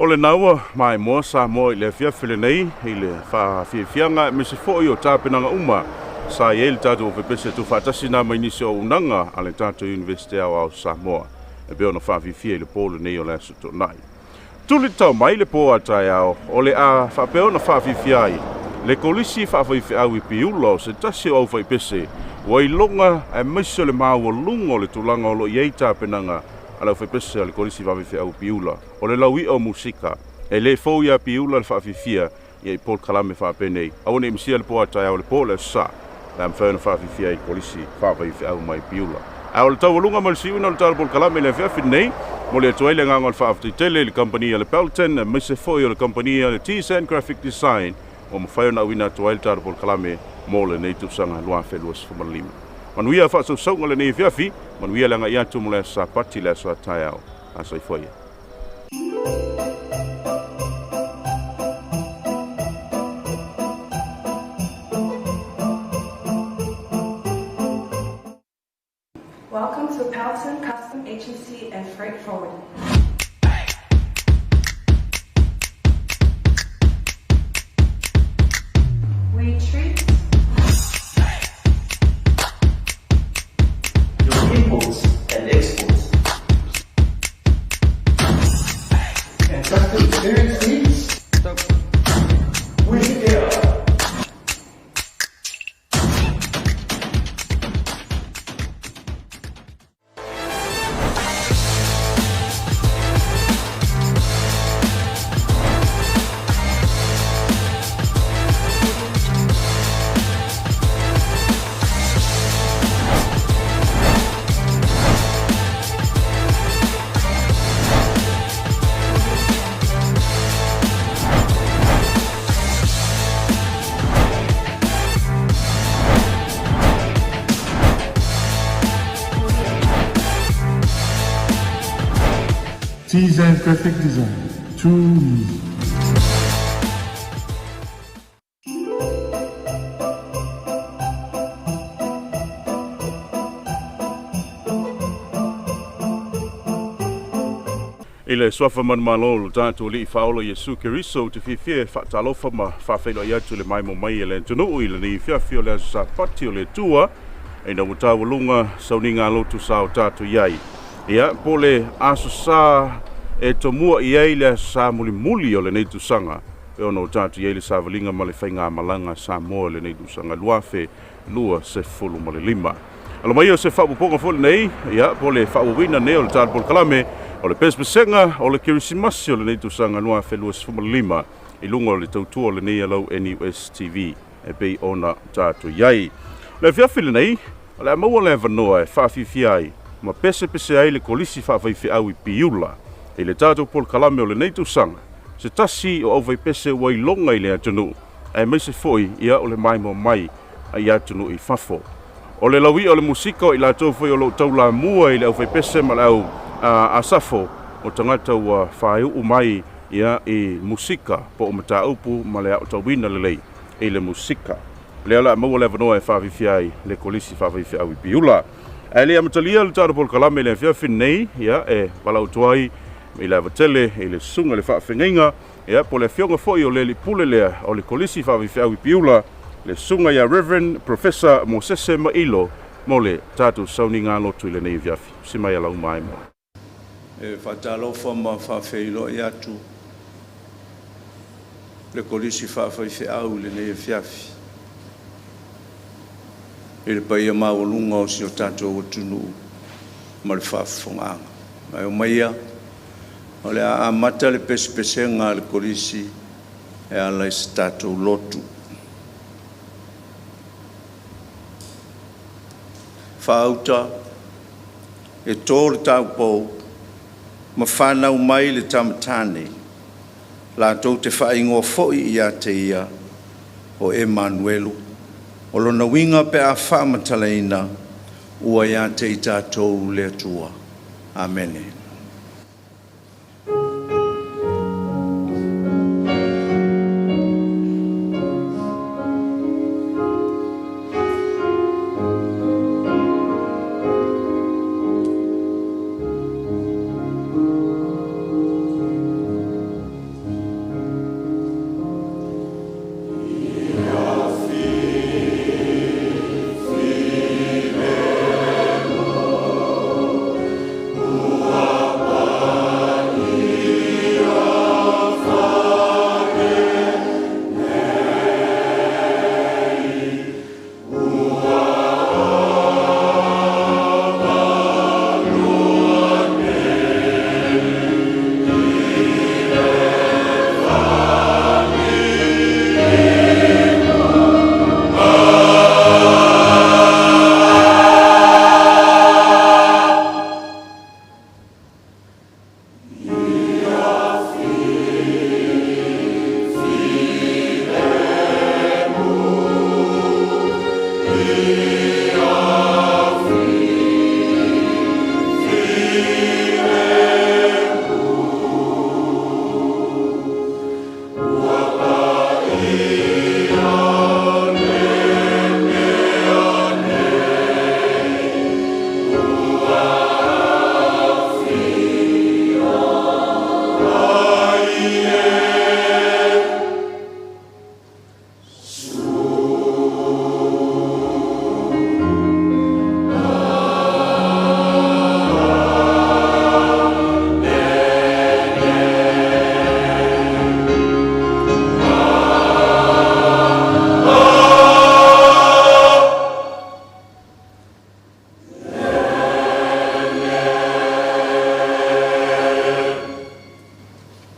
O lena ua maimoa Samoa i le afiafi lenei i le faafiafiaga aemaise foi o tapenaga uma sa i ai le tatou Aufaipese'e Tuufaatasi na mai nisi o auaunaga a le tatou Iunivesite Aoao o Samoa e pei ona faafiafia i le po lenei o le Aso Toonai. Tuli tatao mai le po a taeao o le a faapea ona faafiafia ai le Kolisi Faafaifeau i Piula o se tasi o aufaipese ua iloga aemaise o le maualuga o le tulaga o lo o i ai tapenaga a le aufaipese a le Kolisi Faafaifeau i Piula. O le laui'a o musika e le fou iā Piula le faafiafia ia i polokalame faapenei. Aua ne i misia le po a taeao le po o le Aso Sa, le a mafai ona faafiafia ai i le Kolisi Faafaifeau mai Piula. Ae o le taualuga ma le siuina o le tala polokalame i le afiafi lenei, momoli atu ai le agaga o le faafetai tele i le kamupani a le Pelton aemaise foi o le kamupani a le T-San Graphic Design ua mafai ona auina atu ai le tala polokalame mo lenei tausaga 2025. Manuia faasausauga lenei afiafi, manuia le agai atu mo le Aso Sapati le aso a taeao. A soifua ia. Welcome to Pelton Custom Agency and Freight Forwarding. We treat your imports and exports. And trusted experience needs. We're here. T-Zen Graphic Design. Too easy. I le Suafa manumalo o lo tatou Alii Faaola Iesu Keriso, ou te fiafia e faatalofa ma faafeiloai atu i le maimoa mai e le atunuu i lenei afiafi o le Aso Sapati o le Atua, ina ua taualuga sauniga lotu sa o tatou i ai. Ia, po o le Aso Sa e tomua i ai le Aso Sa mulimuli o lenei tausaga, e ono o tatou i ai le savaliga ma le faigamalaga a Samoa i lenei tausaga 2025. Alo mai o se faaopoopoga foi lenei, ia, po o le faaauauina nei o le tala polokalame o le pesepesega o le Kerisimasi o lenei tausaga 2025 i luga o le tautua o lenei alau NUS TV e pei ona tatou i ai. O le afiafi lenei, o le a maua le avanoa e faafiafia ai ma pesepese ai le Kolisi Faafaifeau i Piula i le tatou polokalame o lenei tausaga, se tasi o aufaipese ua iloga i le atunuu, aemaise foi ia o le maimoa mai i atunuu i fafo. O le laui'a o le musika o i latou foi o lo o taulamua i le aufaipese ma le au asafo, o tagata ua faaiuu mai ia i musika po o mataupu ma le aotauina lelei i le musika. O lea o le a maua le avanoa e faafiafia ai le Kolisi Faafaifeau i Piula. Ae le i amatalia le tatou polokalame i le afiafi lenei, ia e valaautu ai i le ava tele i le susuga i le faafeagaiga, ia po o le afioga foi o le alii pule lea o le Kolisi Faafaifeau i Piula, le susuga ia Rev. Professor Mosese Mailo mo le tatou sauniga lotu i lenei afiafi. Usi mai ala uma ai moa. E faatalofa ma faafeiloai atu le Kolisi Faafaifeau i lenei afiafi i le paia maualuga o si o tatou atunuu ma le faafofogaaga. Ae omaia, o le a amata le pesepesega a le Kolisi e ala i se tatou lotu. Faauta e to le taupou ma fanau mai le tama tane, latou te faaigoa foi ia te ia o Emanuelu, o lona uiga pe a faamatalaina, ua ia te i tatou le Atua. Amene.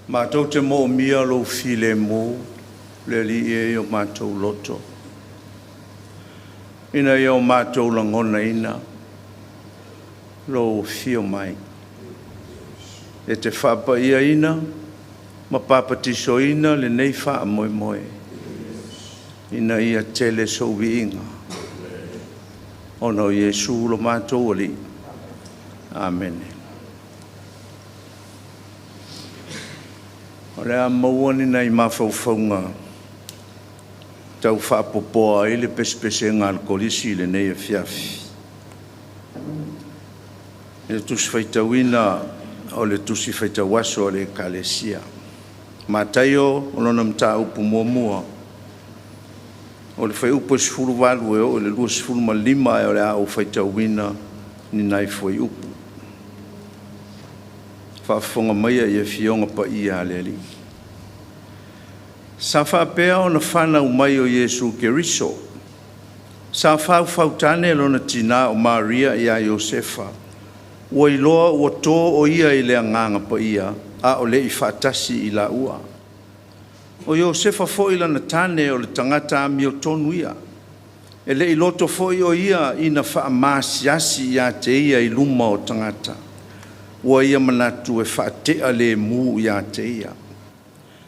Matou te moomia lou filemu, le Alii e i o matou loto, ina ia o matou lagonaina lou afio mai e te faapaiaina ma papatisoina lenei faamoemoe, ina ia tele sou viiga ona o Iesu lo matou Alii. Amene. O le a maua ni nai mafaufauga tau faapopoa ai le pesepesega a le Kolisi i lenei afiafi. I le tusi faitauina o le tusi faitauaso a le Ekalesia. Mataio o lona mataupu muamua, o le fuaiupu e 18 e oo i le 25, ae o le a ou faitauina ni nai fuaiupu. Faafofoga maia i afioga paia a le Alii. Sa faapea ona fanau mai o Iesu Keriso, sa faufautane lona tinā o Maria iā Iosefa, ua iloa ua tō o ia i le Agaga Paia, a o le i faatasi i laua. O Iosefa foi lana tane o le tagata amiotonu ia, e le i loto foi o ia ina faamaasiasi ia te ia i luma o tagata, ua ia manatu e faate'a lemu ia te ia.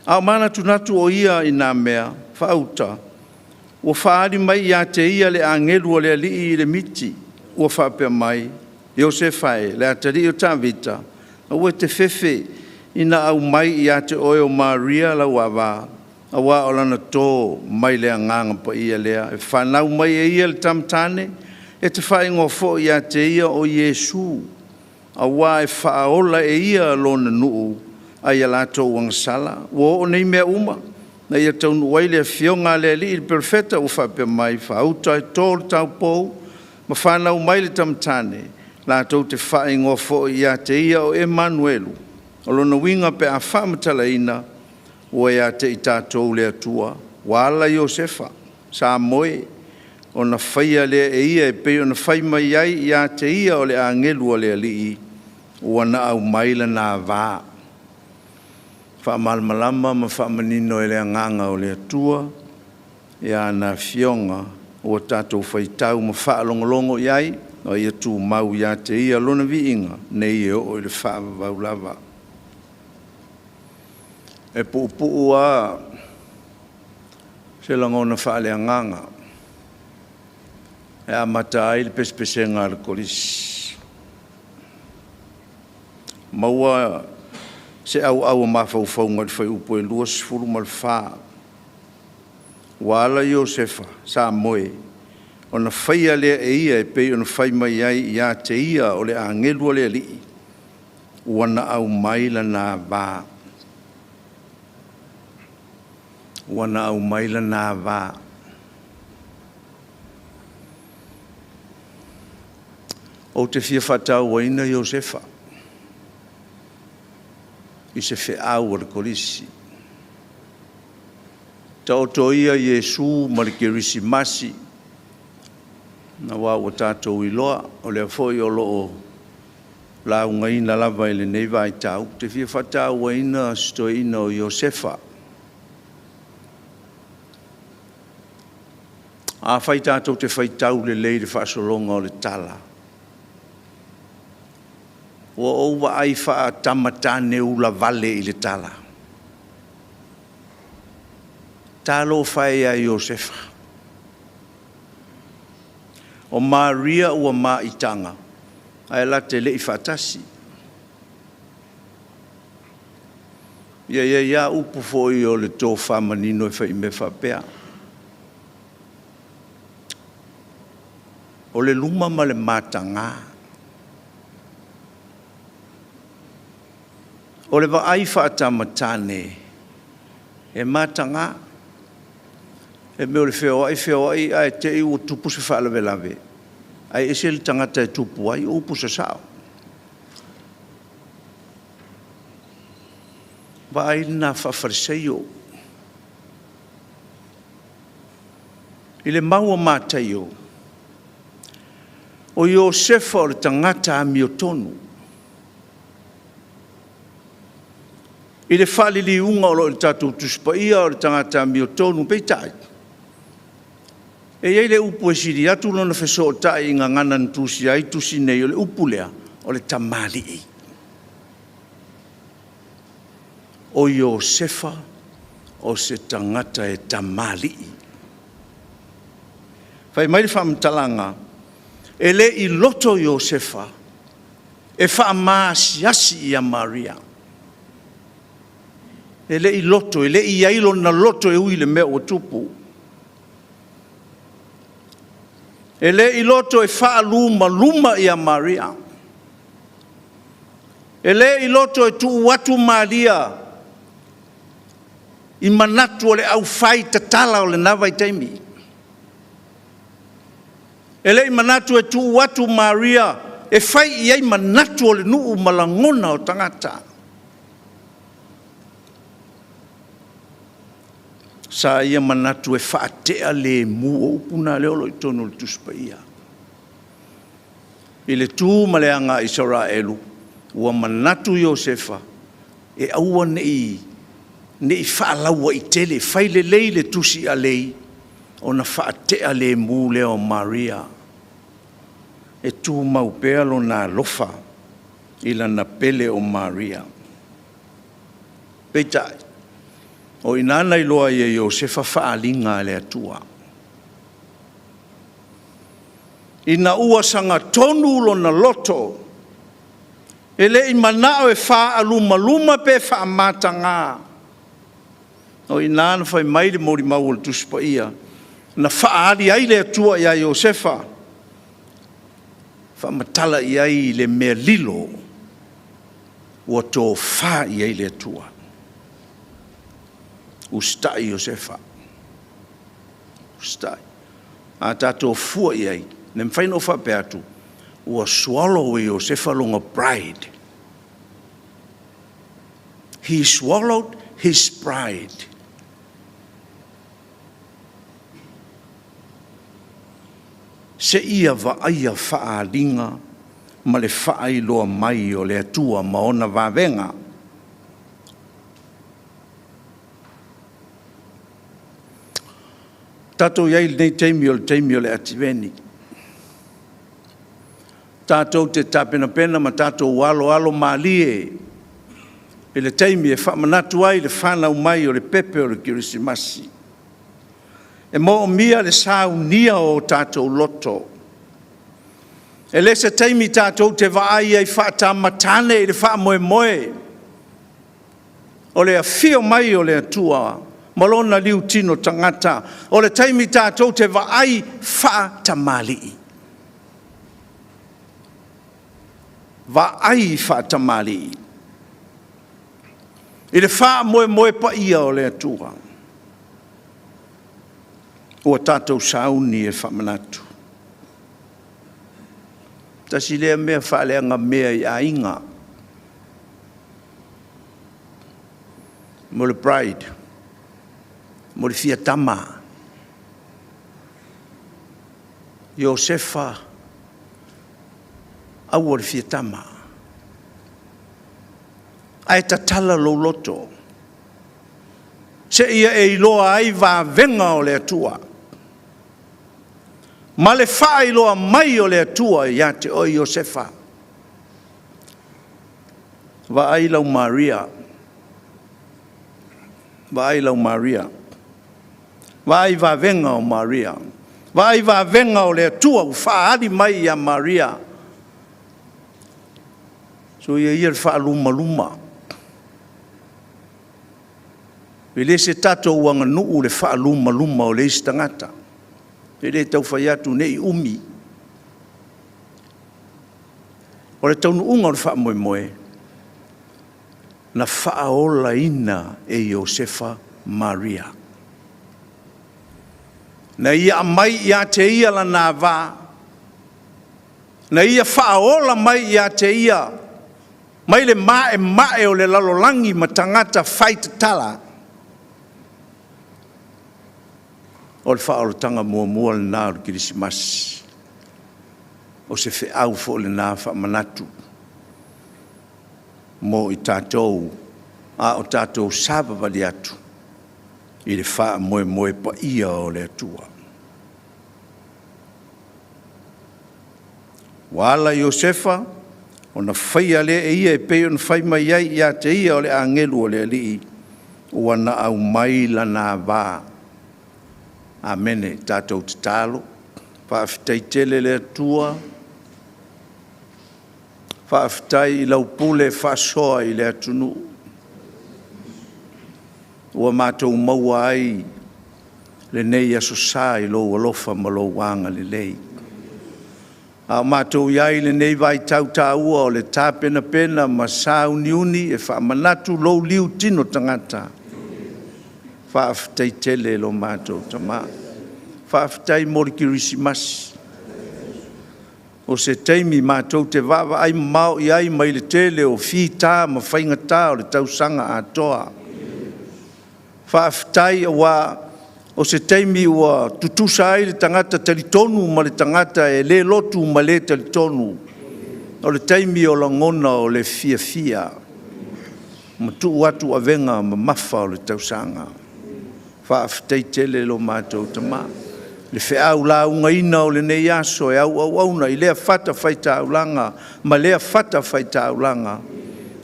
A o manatunatu o ia i nā mea faauta, ua faaali mai ia te ia le agelu o le Alii i le miti, ua faapea mai, Iosefa e, le atalii o Tavita, aua e te fefe ina aumai ia te oe o Maria lau avā, auā o lana tō mai le Agaga Paia lea. E fanau mai e ia le tama tane, e te faaigoa foi ia te ia o Iesu, auā e faaola e ia lona nuu ai a latou agasala. Ua oo nei mea uma, na ia taunuu ai le afioga a le Alii i le perofeta ua faapea mai, faauta e tō le taupou, ma fanau mai le tama tane, latou te faaigoa foi ia te ia o Emanuelu. O lona uiga pe a faamatalaina, ua ia te i tatou le Atua. Ua ala Iosefa, sa moe, ona faia lea e ia e pei ona fai mai ai ia te ia o le agelu a le Alii, ua na aumai lana vā. Faamalamalama ma faamanino e le Agaga o le Atua ia ana afioga ua tatou faitau ma faalogologo i ai, ma ia tumau ia te ia lona viiga nei e oo i le faavavau lava. E puupuu lava se lagona faaleagaga e amata ai le pesepesega a le Kolisi. Maua se auau o mafaufauga i le fuaiupu e 24. Ua ala Iosefa, sa moe, ona faia lea e ia e pei ona fai mai ai ia te ia o le agelu a le Alii, ua na aumai lana vā. Ua na aumai lana vā. Ou te fia faatauaina Iosefa i se feau a le Kolisi. Taoto ia Iesu ma le Kerisimasi, aua ua tatou iloa, o lea foi o lo o laugaina lava i lenei vaitau. Ou te fia faatauaina si toeaina o Iosefa. Afai tatou te faitau lelei i le faasologa o le tala, ua ou vaai faatamatane ulavale i le tala. Talofa e ia Iosefa. O Maria ua maitaga, ae la te le'i faatasi. Ia i ai lava upu foi o le tofa manino e fai i mea faapea. O le luma ma le mataga. O le vaai faatamatane e mataga. E mea o le feoai feoai ae te i ua tupu se faalavelave, ae ese le tagata e tupu ai, o upu sasao. Vaai lena faafariseio. I le mau a Mataio, o Iosefa o le tagata amiotonu. I le faaliliuga o lo o i le tatou Tusi Paia o le tagata amiotonu, peitai, e i ai le upu e sili atu lona fesootai i gagana na tusia ai tusi nei, o le upu lea, o le tamalii. O Iosefa o se tagata e tamalii. Fai mai le faamatalaga, e le i loto Iosefa e faamaasiasi ia Maria. E le i loto, e le i i ai lona loto e ui i le mea ua tupu. E le i loto e faalumaluma ia Maria. E le i loto e tuu atu Maria i manatu o le aufai tatala o lena vaitaimi. E le i manatu e tuu atu Maria e fai i ai manatu o le nuu ma lagona o tagata. Sa ia manatu e faatea lemu, o upu na lea o lo o i totonu o le Tusi Paia. I le tu ma le aga a Isaraelu, ua manatu Iosefa e aua ne i ne i faalauaitele, fai lelei le tusi alei ona faatea lemu lea o Maria. E tumau pea lona alofa i lana pele o Maria. Peitai, o i ina na iloa ai e Iosefa faaaliga a le Atua. Ina ua sagatonu lona loto, e le i manao e faaalumaluma pe faamataga. O i ina na fai mai le molimau o le Tusi Paia, na faaali ai le Atua ia Iosefa, faamatala i ai le mea lilo ua tofa i ai le Atua. Usitai Iosefa. Usitai. A tatou fua i ai, e mafai ona ou faapea atu, ua swallow e Iosefa lona pride. He swallowed his pride. Seia vaaia faaaliga ma le faailoa mai o le Atua ma ona vavega. Tatou i ai i lenei taimi o le taimi o le Ativeni. Tatou te tapenapena ma tatou aloalo malie i le taimi e faamanatu ai le fanau mai o le pepe o le Kerisimasi. E moomia le saunia o o tatou loto. E le se taimi tatou te vaai ai faatamatane i le faamoemoe o le afio mai o le Atua ma lona liutino tagata, o le taimi tatou te vaai faatamalii. Vaai faatamalii i le faamoemoe paia o le Atua ua tatou sauni e faamanatu. Tasi lea mea faaleaga mea i aiga. Mo le pride, mo le fia tama. Iosefa, aua le fia tama. Ae tatala lou loto, seia e iloa ai vavega o le Atua, ma le faailoa mai o le Atua ia te oe Iosefa. Vaai lau Maria, vaai lau Maria, vaai vavega o Maria. Vaai vavega o le Atua ua faaali mai ia Maria. Soia ia le faalumaluma. E le se tatou aganuu le faalumaluma o le isi tagata. E le tau fai atu ne i umi. O le taunuuga o le faamoemoe, na faaolaina e Iosefa Maria. Na ia aumai ia te ia lana ava, na ia faaola mai ia te ia mai le maemae o le lalolagi ma tagata faitatala. O le faaolataga muamua lena o le Kerisimasi. O se feau foi lena faamanatu mo i tatou a o tatou savavali atu i le faamoemoe paia o le Atua. Ua ala Iosefa ona faia lea e ia e pei ona fai mai ai ia te ia o le agelu o le Alii, ua na aumai lana ava. Amene. Tatou tatalo. Faafetai tele le Atua, faafetai i lau pule faasoa i le atunuu ua matou maua ai lenei Aso Sa i lou alofa ma lou agalelei. A o matou i ai i lenei vaitau taua o le tapenapena ma sauniuni e faamanatu lou liutino tagata, faafetai tele lo matou Tama. Faafetai mo le Kerisimasi. O se taimi matou te vaavaai mamao i ai mai le tele o fita ma faigata o le tausaga atoa. Faafetai aua o se taimi ua tutusa ai le tagata talitonu ma le tagata e le lotu ma le talitonu. O le taimi o lagona o le fiafia ma tuu atu avega mamafa o le tausaga. Faafetai tele lo matou Tama. Le feau laugaina o lenei aso e auauauna i lea fatafaitaulaga ma lea fatafaitaulaga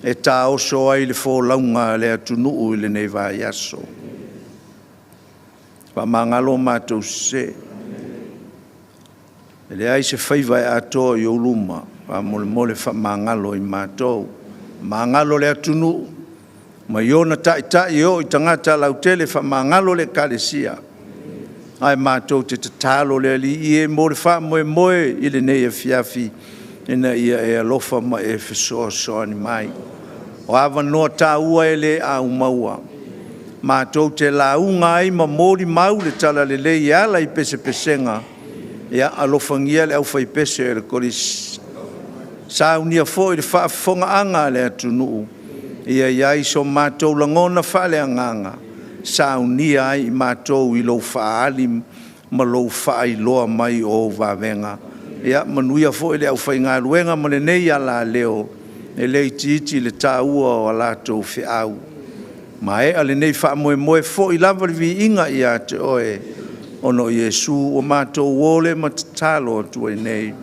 e taoso ai le folauga a le atunuu i lenei vaiaso. Faamagalo matou sese. E leai se faiva e atoa i ou luma, faamolemole faamagalo i matou. Magalo le atunuu mai ona taitai e oo i tagata lautele, faamagalo le Ekalesia. Ae matou te tatalo le Alii e mo le faamoemoe i lenei afiafi, ina ia e alofa ma e fesoasoani mai. O avanoa taua e le au maua, matou te lauga ai ma molimau le talalelei e ala i pesepesega. Ia alofagia le aufaipese a le Kolisi, saunia foi le faafofogaaga a le atunuu, ia i ai so matou lagona faaleagaga, saunia ai i matou i lou faaali ma lou faailoa mai o ou vavega. Ia manuia foi le aufaigaluega ma lenei alaleo, e le itiiti le taua o a latou feau. Maea lenei faamoemoe, foi lava le viiga ia te oe, ona o Iesu ua matou o lea ma tatalo atu ai nei.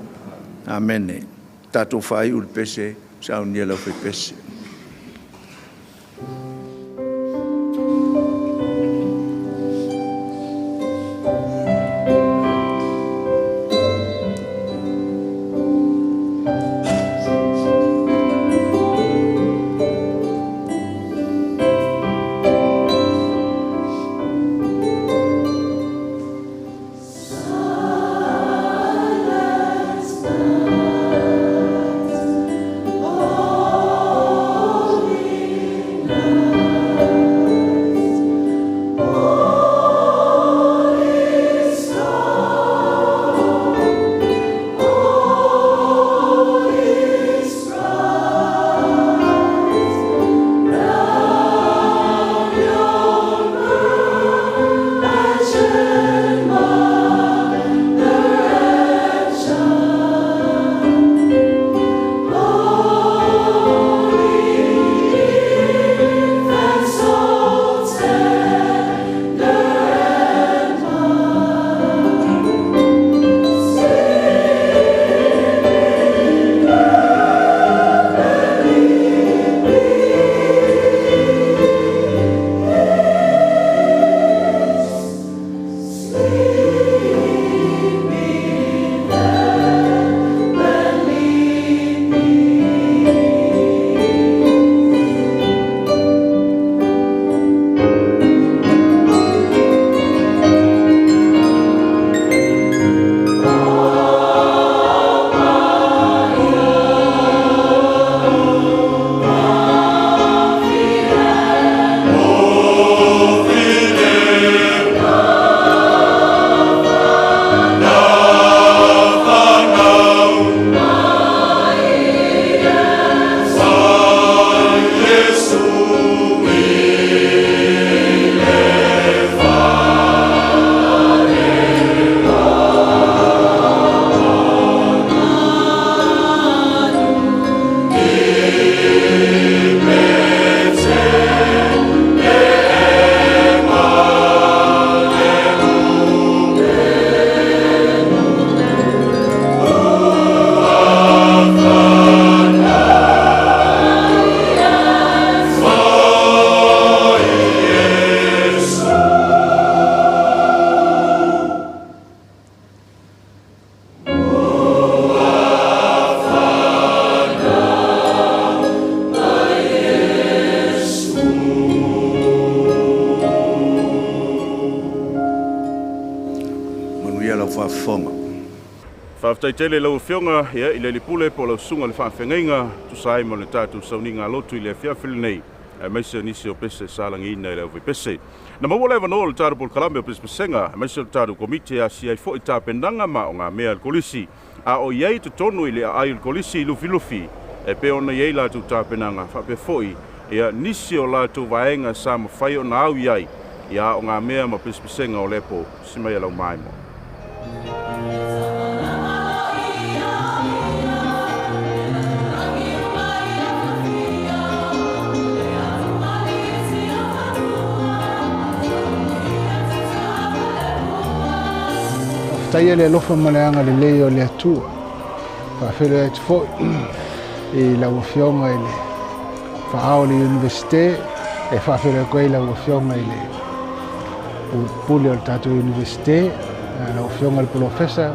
Amene. Tatou faaiu le pese, saunia le aufaipese. Silent night, Faafetai tele i lau Afioga ia i le Alii Pule po o lau Susuga i le Faafeagaiga tusa ai ma le tatou sauniga lotu i le afiafi lenei, aemaise o nisi o pese sa lagiina i le aufaipese. Na maua le avanoa o le tatou polokalame o Pesepesega, aemaise o le tatou Komiti e asia ai foi tapenaga ma ogamea a le Kolisi, a o i ai i totonu i le aai o le Kolisi i Lufilufi e pei ona i ai latou tapenaga, faapea foi ia nisi o latou vaega sa mafai ona au i ai ia aogamea ma pesepesega o lea po. Si mai e lau maimoa. Faafetaia le alofa ma le agalelei o le Atua. Faafeiloai atu foi i lau Afioga i le Faaao o le Iunivesite, e faafeiloai atu ai lau Afioga i le Pule o le tatou Iunivesite, lau Afioga i le Polofesa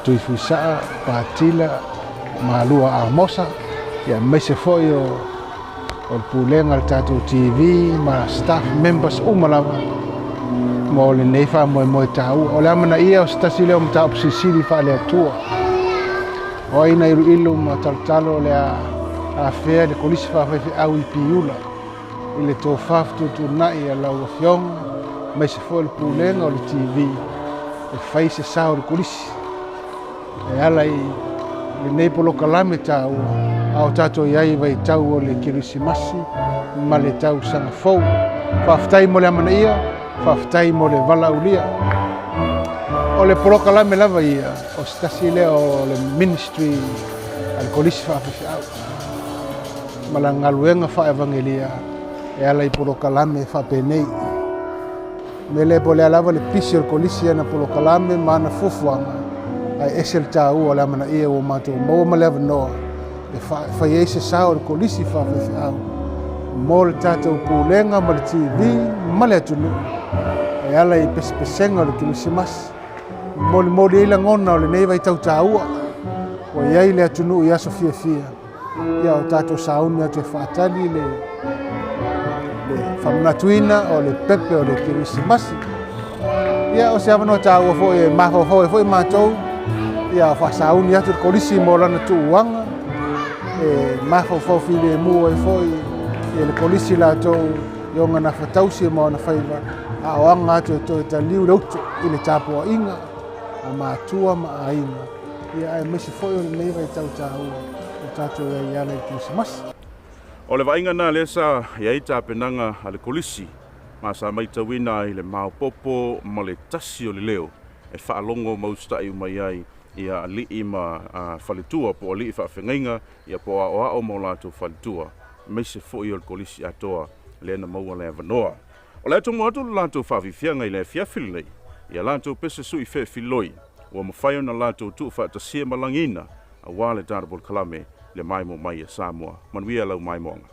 Tuifuisaa Patila Malua Amosa, aemaise foi o le pulega o le tatou TV ma staff members uma lava mo lenei faamoemoe taua. O le amanaia o se tasi lea o mataupu silisili faale-Atua. O ai na iluilu ma talotalo o le a afea le Kolisi Faafaifeau i Piula i le tofa fetuutuunai a lau Afioga aemaise foi o le pulega o le TV e fai se sao i le Kolisi e ala i lenei polokalame taua a o tatou i ai i vaitau o le Kerisimasi ma le tausaga fou. Faafetai mo le amanaia, faafetai mo le valaaulia. O le polokalame lava ia, o se tasi lea o le ministry a le Kolisi Faafefeau ma la galuega faaevagelia e ala i polokalame faapenei. Mea lea po o le a lava le pisi o le Kolisi ana polokalame ma ana fuafuaga, ae ese le taua o le amanaia ua matou maua ma le avanoa e fai ai se sao o le Kolisi Faafaifeau mo le tatou pulega ma le TV ma le atunuu e ala i pesepesega o le Kerisimasi. Molimoli ai lagona o lenei vaitau taua ua i ai le atunuu i aso fiafia, ia o tatou sauni atu e faatali le faamanatuina o le pepe o le Kerisimasi. Ia o se avanoa taua foi e mafaufau ai foi matou, ia faasauni atu le Kolisi mo lana tuuaga, e mafaufau filemu ai foi ia le Kolisi latou i ona nafatausi ma ona faiva, a o aga atu e toe taliu le uto i le tapuaiga a matua ma aiga, ia aemaise foi o lenei vaitau taua o tatou i ai e ala i le Kerisimasi. O le vaaiga lena lea sa i ai tapenaga a le Kolisi, ma sa maitauina ai le maopoopo ma le tasi o le leo e faalogo ma usitai uma i ai ia alii ma faletua po o alii faafeagaiga ia po o aoao ma o latou faletua, aemaise foi o le Kolisi atoa lea na maua le avanoa. O le a tomo atu le latou faafiafiaga i le afiafi lenei i a latou pese sui feefiloi ua mafai ona latou tuufaatasia ma lagiina aua le tatou polokalame le maimoa mai a Samoa. Manuia lau maimoaga.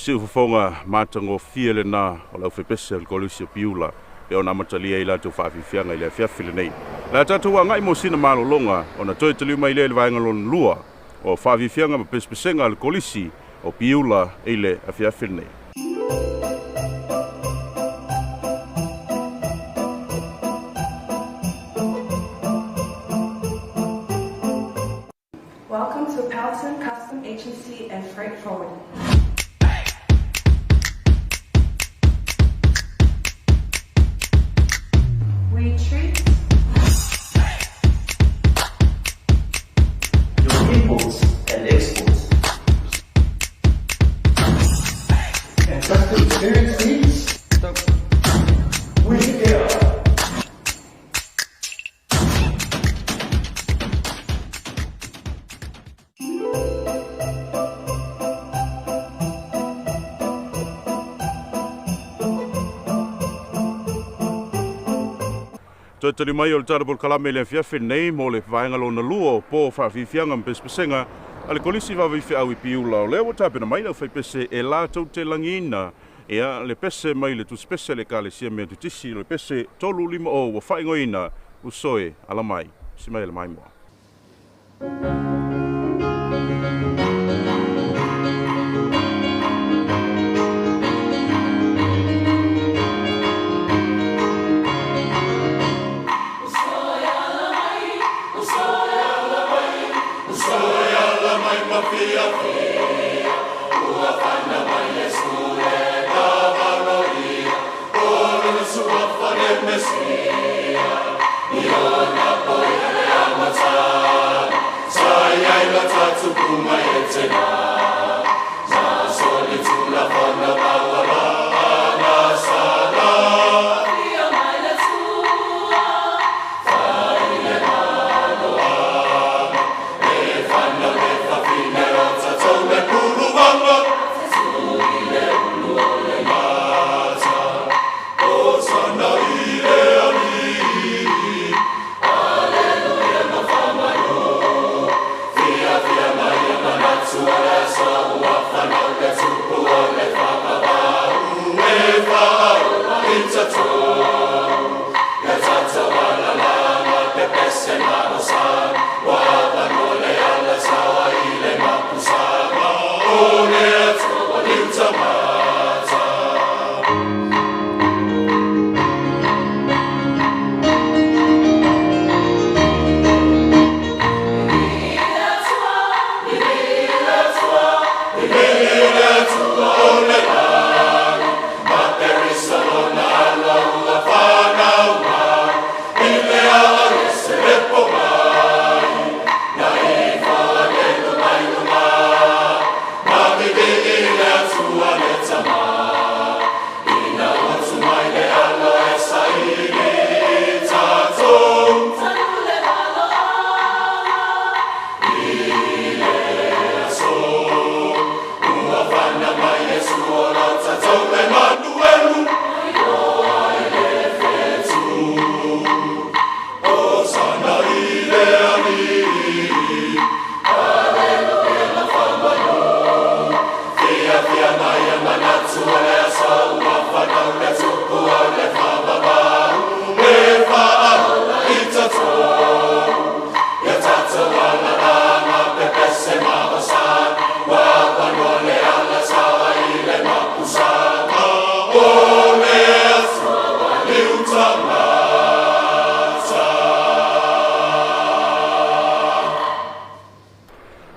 siufofoga matagofie lenā o le aufepese o le Kolisi o Piula e ona amatalia i latou faafiafiaga i le afiafi lenei. Le a tatou agai mo sina malologa ona toe taliu mai lea i le vaega lona lua o faafiafiaga ma pesepesega a le Kolisi o Piula i le afiafi lenei. Welcome to Pelton Custom Agency and Freight Forwarding. We treat your imports and exports. And trusted experience needs. We here. Toe tali mai o le Tala Polokalame i le afiafi lenei mo le vaega lona lua o po faafiafiaga ma pesepesega a le Kolisi Vaavaifeau i Piula. O lea ua tapena mai le aufaipese e latou te lagiina ia le pese mai le tusipese a le Ekalesia Metotisi, o le pese 350 ua faaigoaina Usoe Alamai. Si mai le maimoa.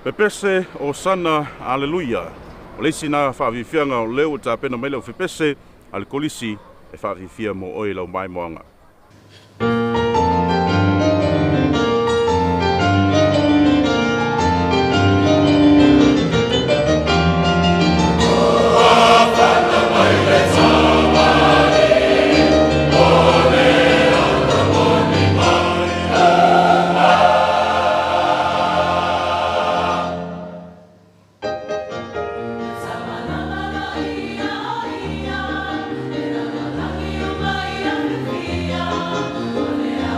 Pepese o sana aleluia. O le isi na faafiafiaga o lea ua tapena mai le aufepese a le Kolisi e faafiafia mo oe lau maimoaga. Ia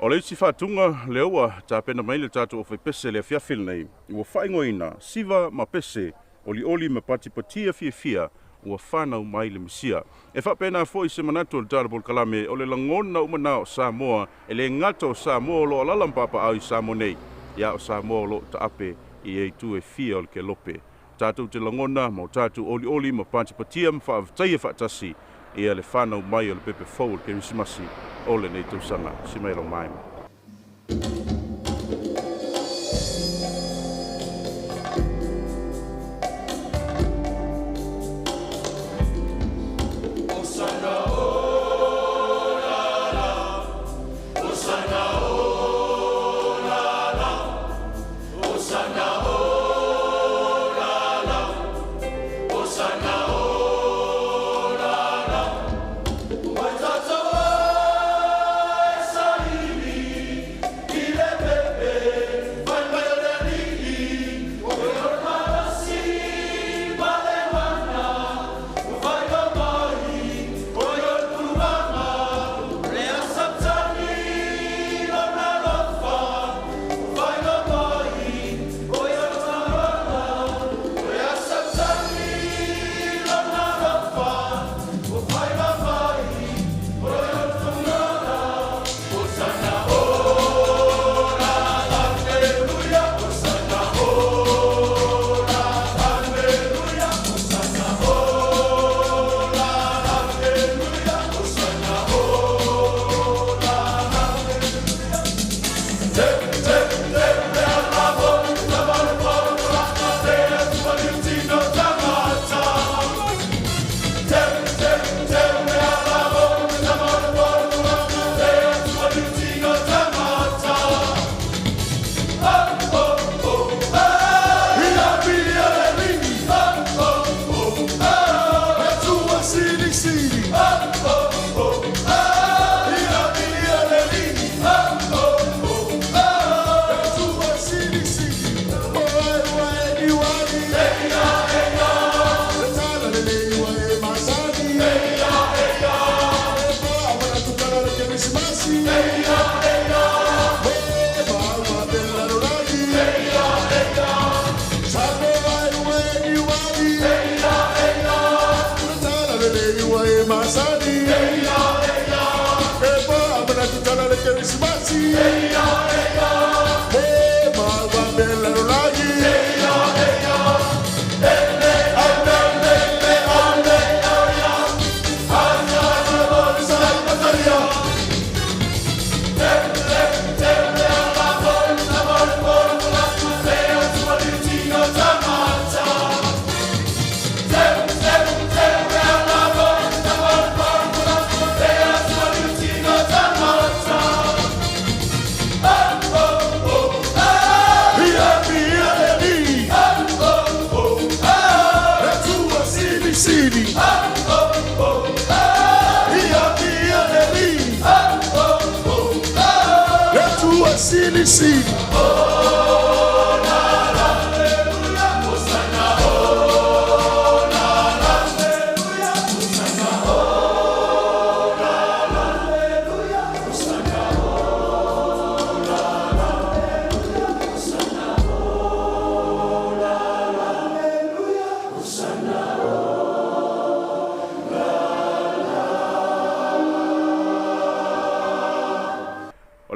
O le isi faatuga lea ua tapena mai le tatou aufaipese i le afiafi lenei, ua faaigoaina Siva ma Pese, Olioli ma Patipatia Fiafia ua fanau mai le Mesia. E faapena foi se manatu o le tala polokalame, o le lagona uma na o Samoa, e le gata o Samoa o lo o alaala ma papaaao i Samoa nei, a o Samoa o lo o taape i itu e fia o le kelope. Tatou te lagona ma o tatou olioli ma patipatia ma faafetaia faatasi ia le fanau mai o le pepe fou o le Kerisimasi o lenei tausaga. Si mai lau maema.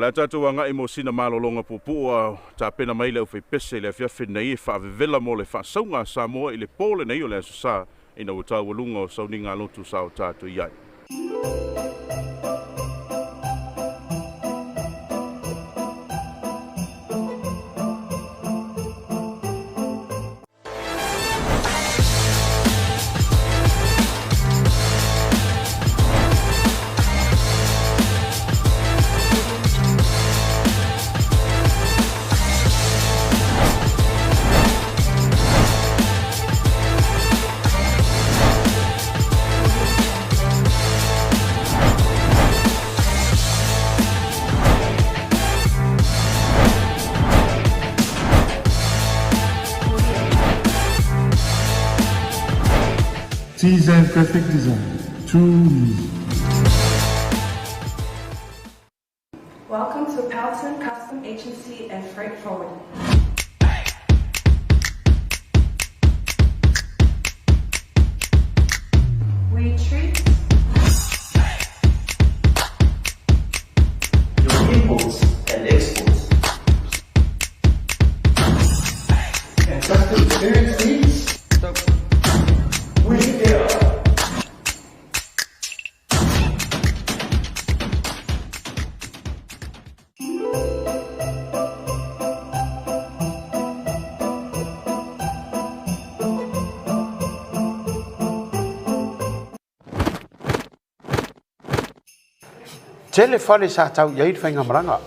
O le a tatou agai mo sina malologa puupuu a o tapena mai le aufaipese i le afiafi lenei e faavevela mo le faasauga a Samoa i le po lenei o le Aso Sa ina ua taualuga o sauniga lotu sa o tatou i ai. T-Zen Graphic Design. True music. Welcome to Pelton Custom Agency and Freight Forwarding. We treat your imports and exports. And custom experience needs. We here. Tele fale sa tau i ai le faigamalaga.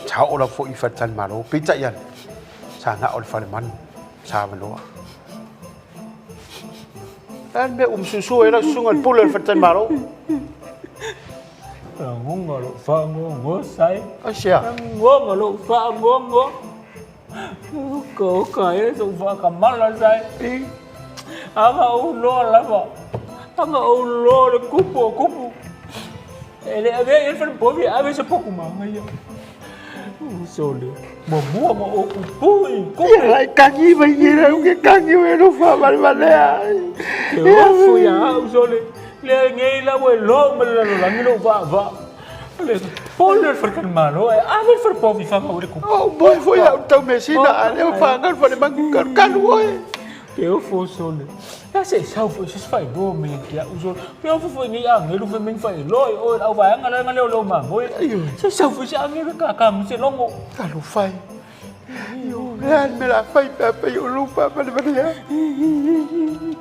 Sa oo lava foi i faletalimalo, peitai ane, sa na o le falemanu, sa avanoa. Le a le mea ua masuasua ai lau susuga i le pule o le faletalimalo? Lagoga lou faagoagoa sai. Aisea? Lagoga lou faagoagoa. Oka oka ai sou faakamala sai. Aga ou loa lava. Aga ou loa le kupu o kupu. E le avea i ai le falepovi e ave se poku magaia. Sole, muamua ma ou pupū i kupe. Ia lai kagi mai i lau ke kagi o e no faavalevalea. Te ofo ia au sole. Lea nei la ua e loa ma le lalolagi lou vaavaa. Le pole le faletalimalo ae ave le falepovi i fagau ai le kupu. O moe foi au tau mesina a lea ua faga le falemanu kalukalu oe. Te ofo sole. Ia se i sau foi se isi faailoa mai ia te au sole. Pe ofo foi nei agelu fai mai na faailoa i oe i le auvaega la lea o leo mamoe. Se i sau foi se agelu e kākā mai se logo. Talofa e. Ioe, o le a le mea o le a fai pe afai o lou faavalevalea?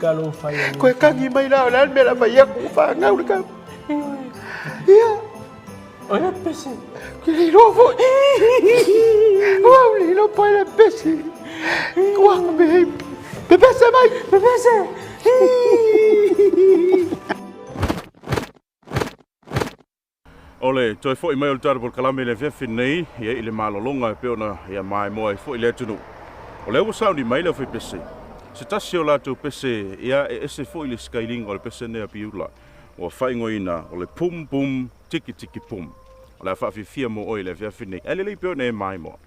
Talofa ia. Koe kagi mai la o le a le mea o le a fai aku ua fagau le kau. Ia. O le pese. Ke le iloa foi. Ua au le iloa po o le pese. Ua me pepese mai. Pepese. O le toe foi mai o le tatou polokalame i le afiafi lenei, ia i le malologa e pei ona ia maimoa ai foi le atunuu. O lea ua sauni mai le aufaipese, se tasi o latou pese ia e ese foi le sikailiga o le pese lenei a Piula, ua faaigoaina o le Pum Pum Tiki Tiki Pum. O le a faafiafia mo oe i le afiafi lenei, ae lelei pea ona e maimoa.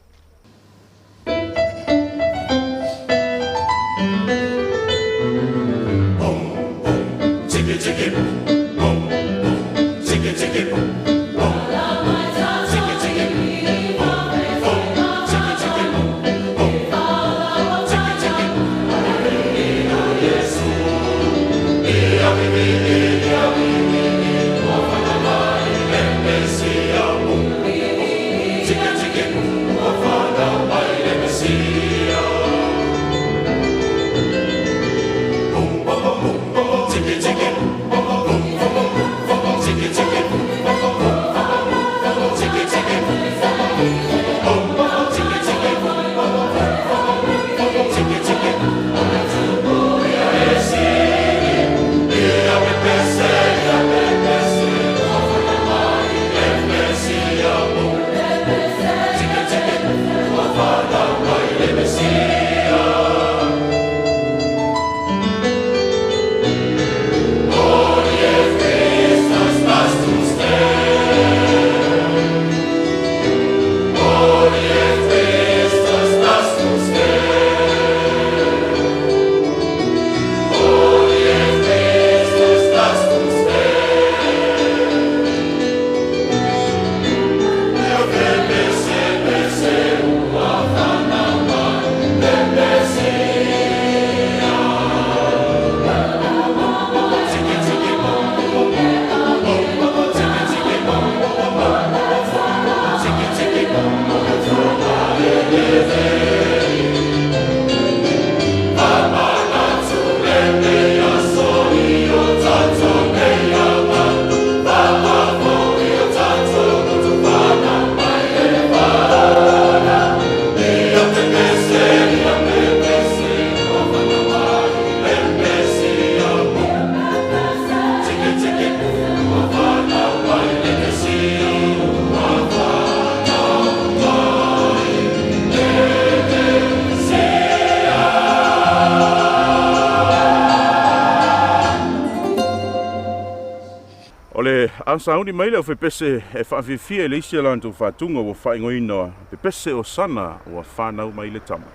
Tiki tiki boom, boom, tiki tiki boom, boom, tiki tiki boom, boom, tiki tiki boom, boom, tiki tiki. Tiki tiki boom, tiki tiki boom, boom, tiki tiki boom, boom, tiki tiki boom, boom, tiki tiki boom, tiki tiki. a sauni mai le aufaipese e faafiafia i le isi a latou faatuga ua faaigoaina pepese o sana ua fanau mai le tama.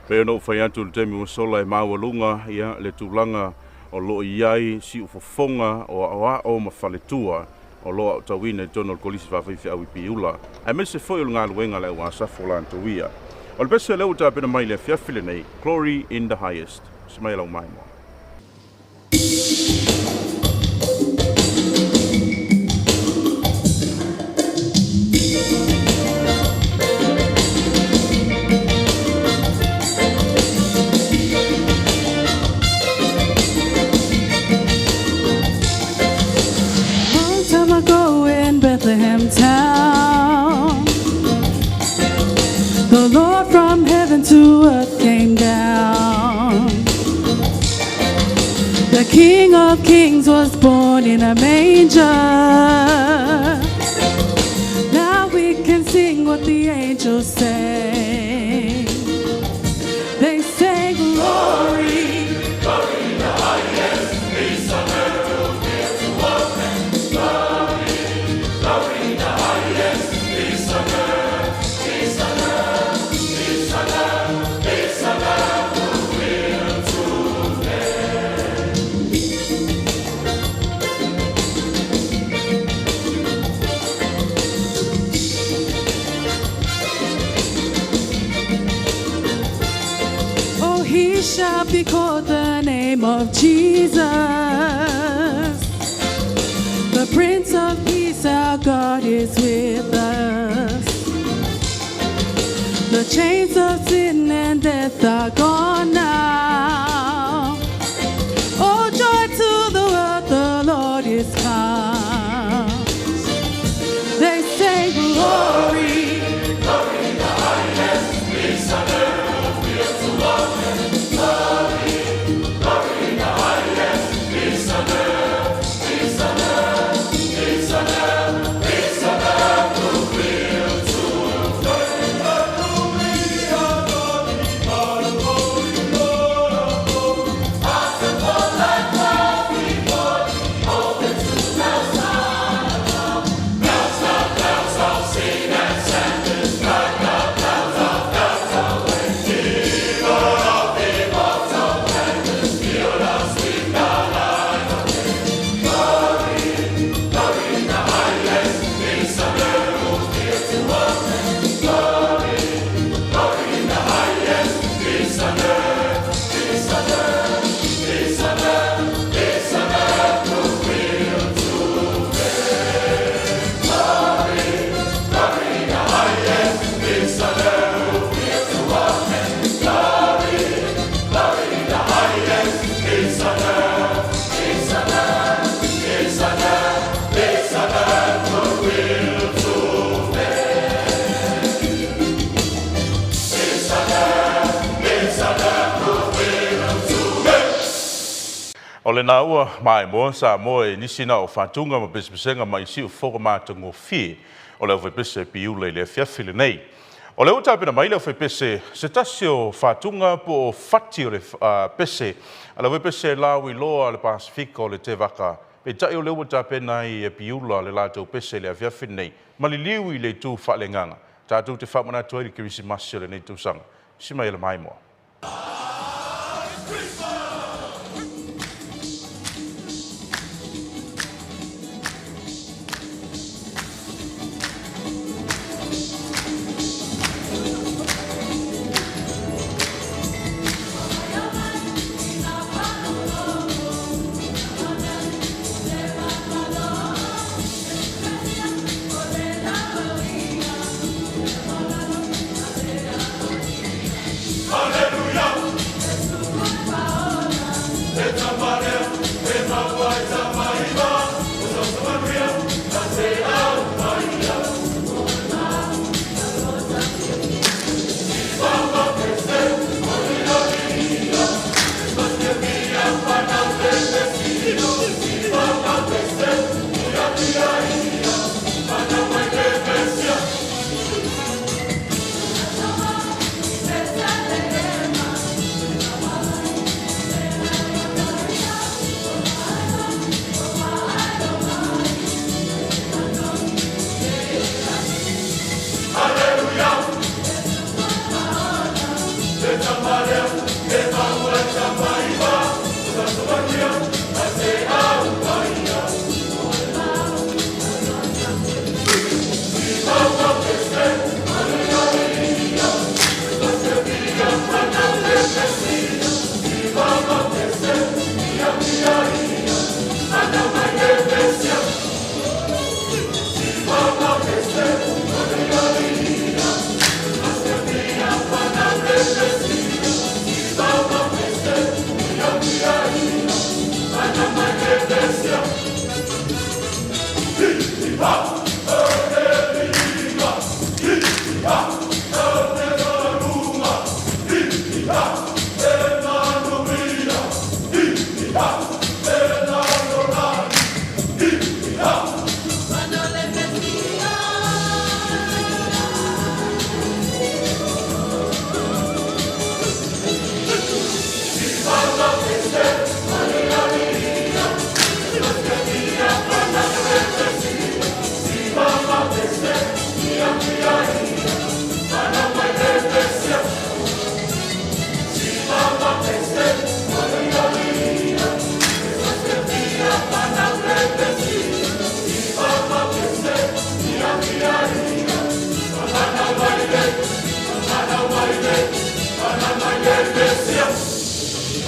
Pei ona ou fai atu i le taimi ua sola e maualuga ia le tulaga o lo o i ai siufofoga o aoao ma faletua o lo o aotauina i totonu o le Kolisi Faafaifeau i Piula, aemaise foi o le galuega a le au Asafo latou ia. O le pese lea ua tapena mai i le afiafi lenei, Glory in the Highest. Se mai lau maimoa. Long time ago in Bethlehem town, the Lord from heaven to earth came down. The King of Kings was born in a manger. Now we can sing what the angels sang. They sang glory. Glory in the highest, peace on earth to give to all men. Glory, glory in the highest, peace on earth, peace on earth, peace on earth, peace on earth, goodwill to men. Oh, he shall be called the name of Jesus, the Prince of Peace, our God is with us. The chains of sin and death are gone now. Oh, joy to the world, the Lord is come. They say glory. Glory in the highest, peace on earth, goodwill to all men. Glory, glory in the highest, peace on earth, O lena ua maimoa Samoa i nisi na o fatuga ma pesepesega ma i siufofoga matagofie o le aufaipese Piula i le afiafi lenei. O le ua tapena mai le aufaipese se tasi o fatuga po o fati o le pese a le aufaipese lauiloa a le Pasefika o le Tevaka. Peitai o le ua tapena ai e Piula le latou pese i le afiafi lenei ma liliu i le itu faaleagaga tatou te faamanatu ai le Kerisimasi o lenei tausaga. Si mai e le maimoa.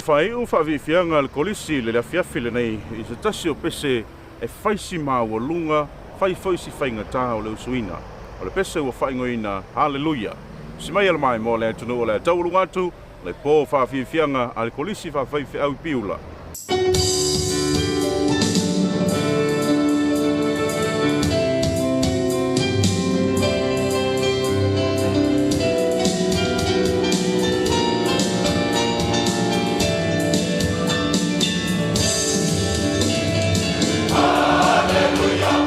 Faaiu faafiafiaga le kolisi le afiafi lenei i se tasi o pese e faisi maualuga fai foi si faigatā o le usuina. O le pese ua faaigoaina Haleluia. Si mai a le maimoa le atunuu o le taualuga atu le po faafiafiaga a le kolisi faafaifeau i Piula. Hallelujah.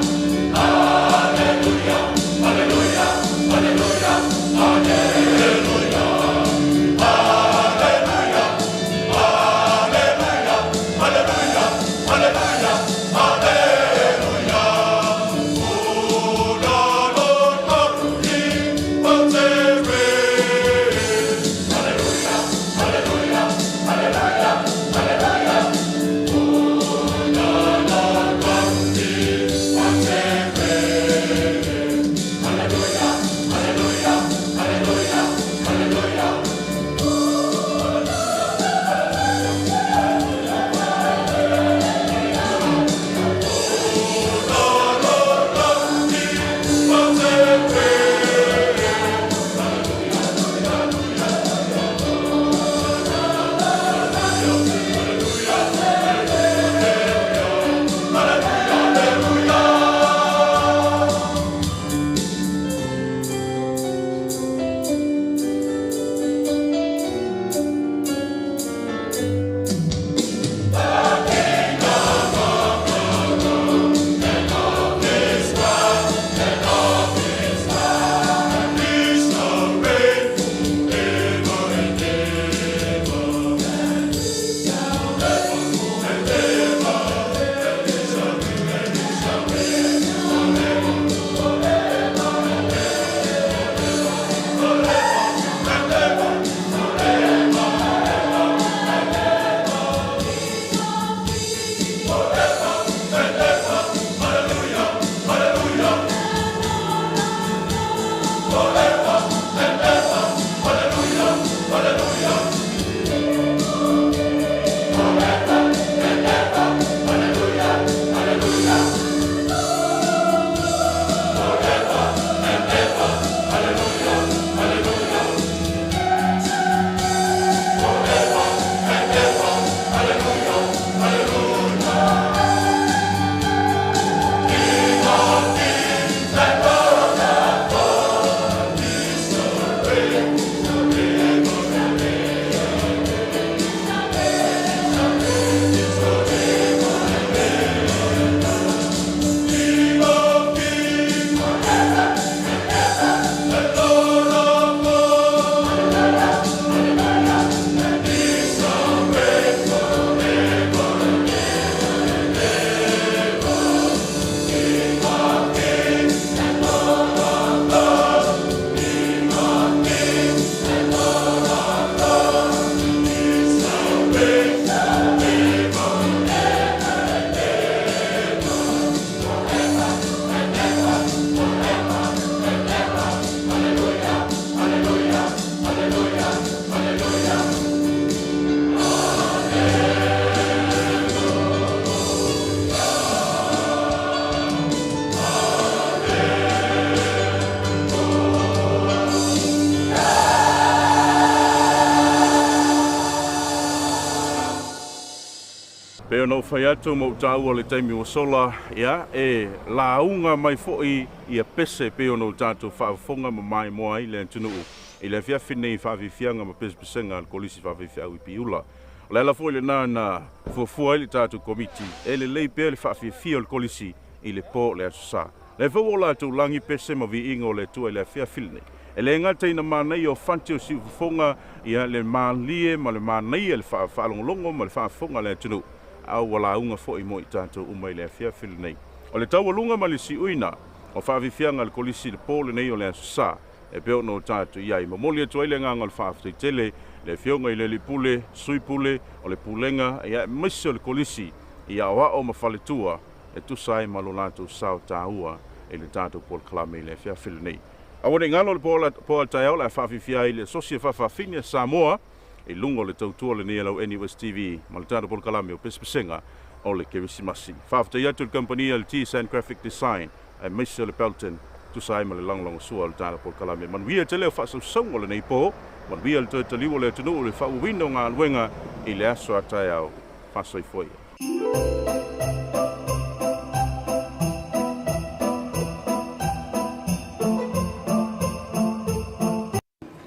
Pei ona ou fai atu ma ou taua i le taimi ua sola, ia, e lauga mai foi ia pese pei ona o tatou faafofoga ma maimoa ai le atunuu i le afiafi nei i faafiafiaga ma pesepesega a le Kolisi Faafaifeau i Piula. O le ala foi lena na fuafua ai le tatou Komiti e lelei pea le faafiafia o le Kolisi i le po o le Aso Sa. Lea foi ua o latou lagi pese ma viiga o le Atua i le afiafi lenei. E le gata ina manaia o fati o siufofoga, ia, le malie ma le manaia i le faalogologo ma le faafofoga a le atunuu, a ua lauga foi mo i tatou uma i le afiafi lenei. O le taualuga ma le siuina o faafiafiaga a le Kolisi i le po lenei o le Aso Sa, e pei ona o tatou i ai. Momoli atu ai le agaga o le faafetai tele i le Afioga i le Alii Pule, Sui Pule o le Pulega, ia, aemaise o le Kolisi i aoao ma faletua, e tusa ai ma lo latou sao taua i le tatou polokalame i le afiafi lenei. Aua ne i galo le po a taeao o le a faafiafia ai le asosi e faafaafine a Samoa i luga o le tautua lenei a lau NUS TV ma le tatou polokalame o Pesepesega o le Kerisimasi. Faafetai atu i le kamupani a le TSN Graphic Design aemaise o le Belton tusa ai ma le lagolagosua o le tatou polokalame. Manuia tele o faasausauga o lenei po, manuia le toe taliu o le atunuu i le faaauauina o galuega i le aso a taeao. Faasoifua ia.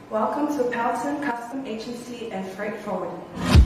Welcome to Pelton Custom Agency and Freight Forwarding.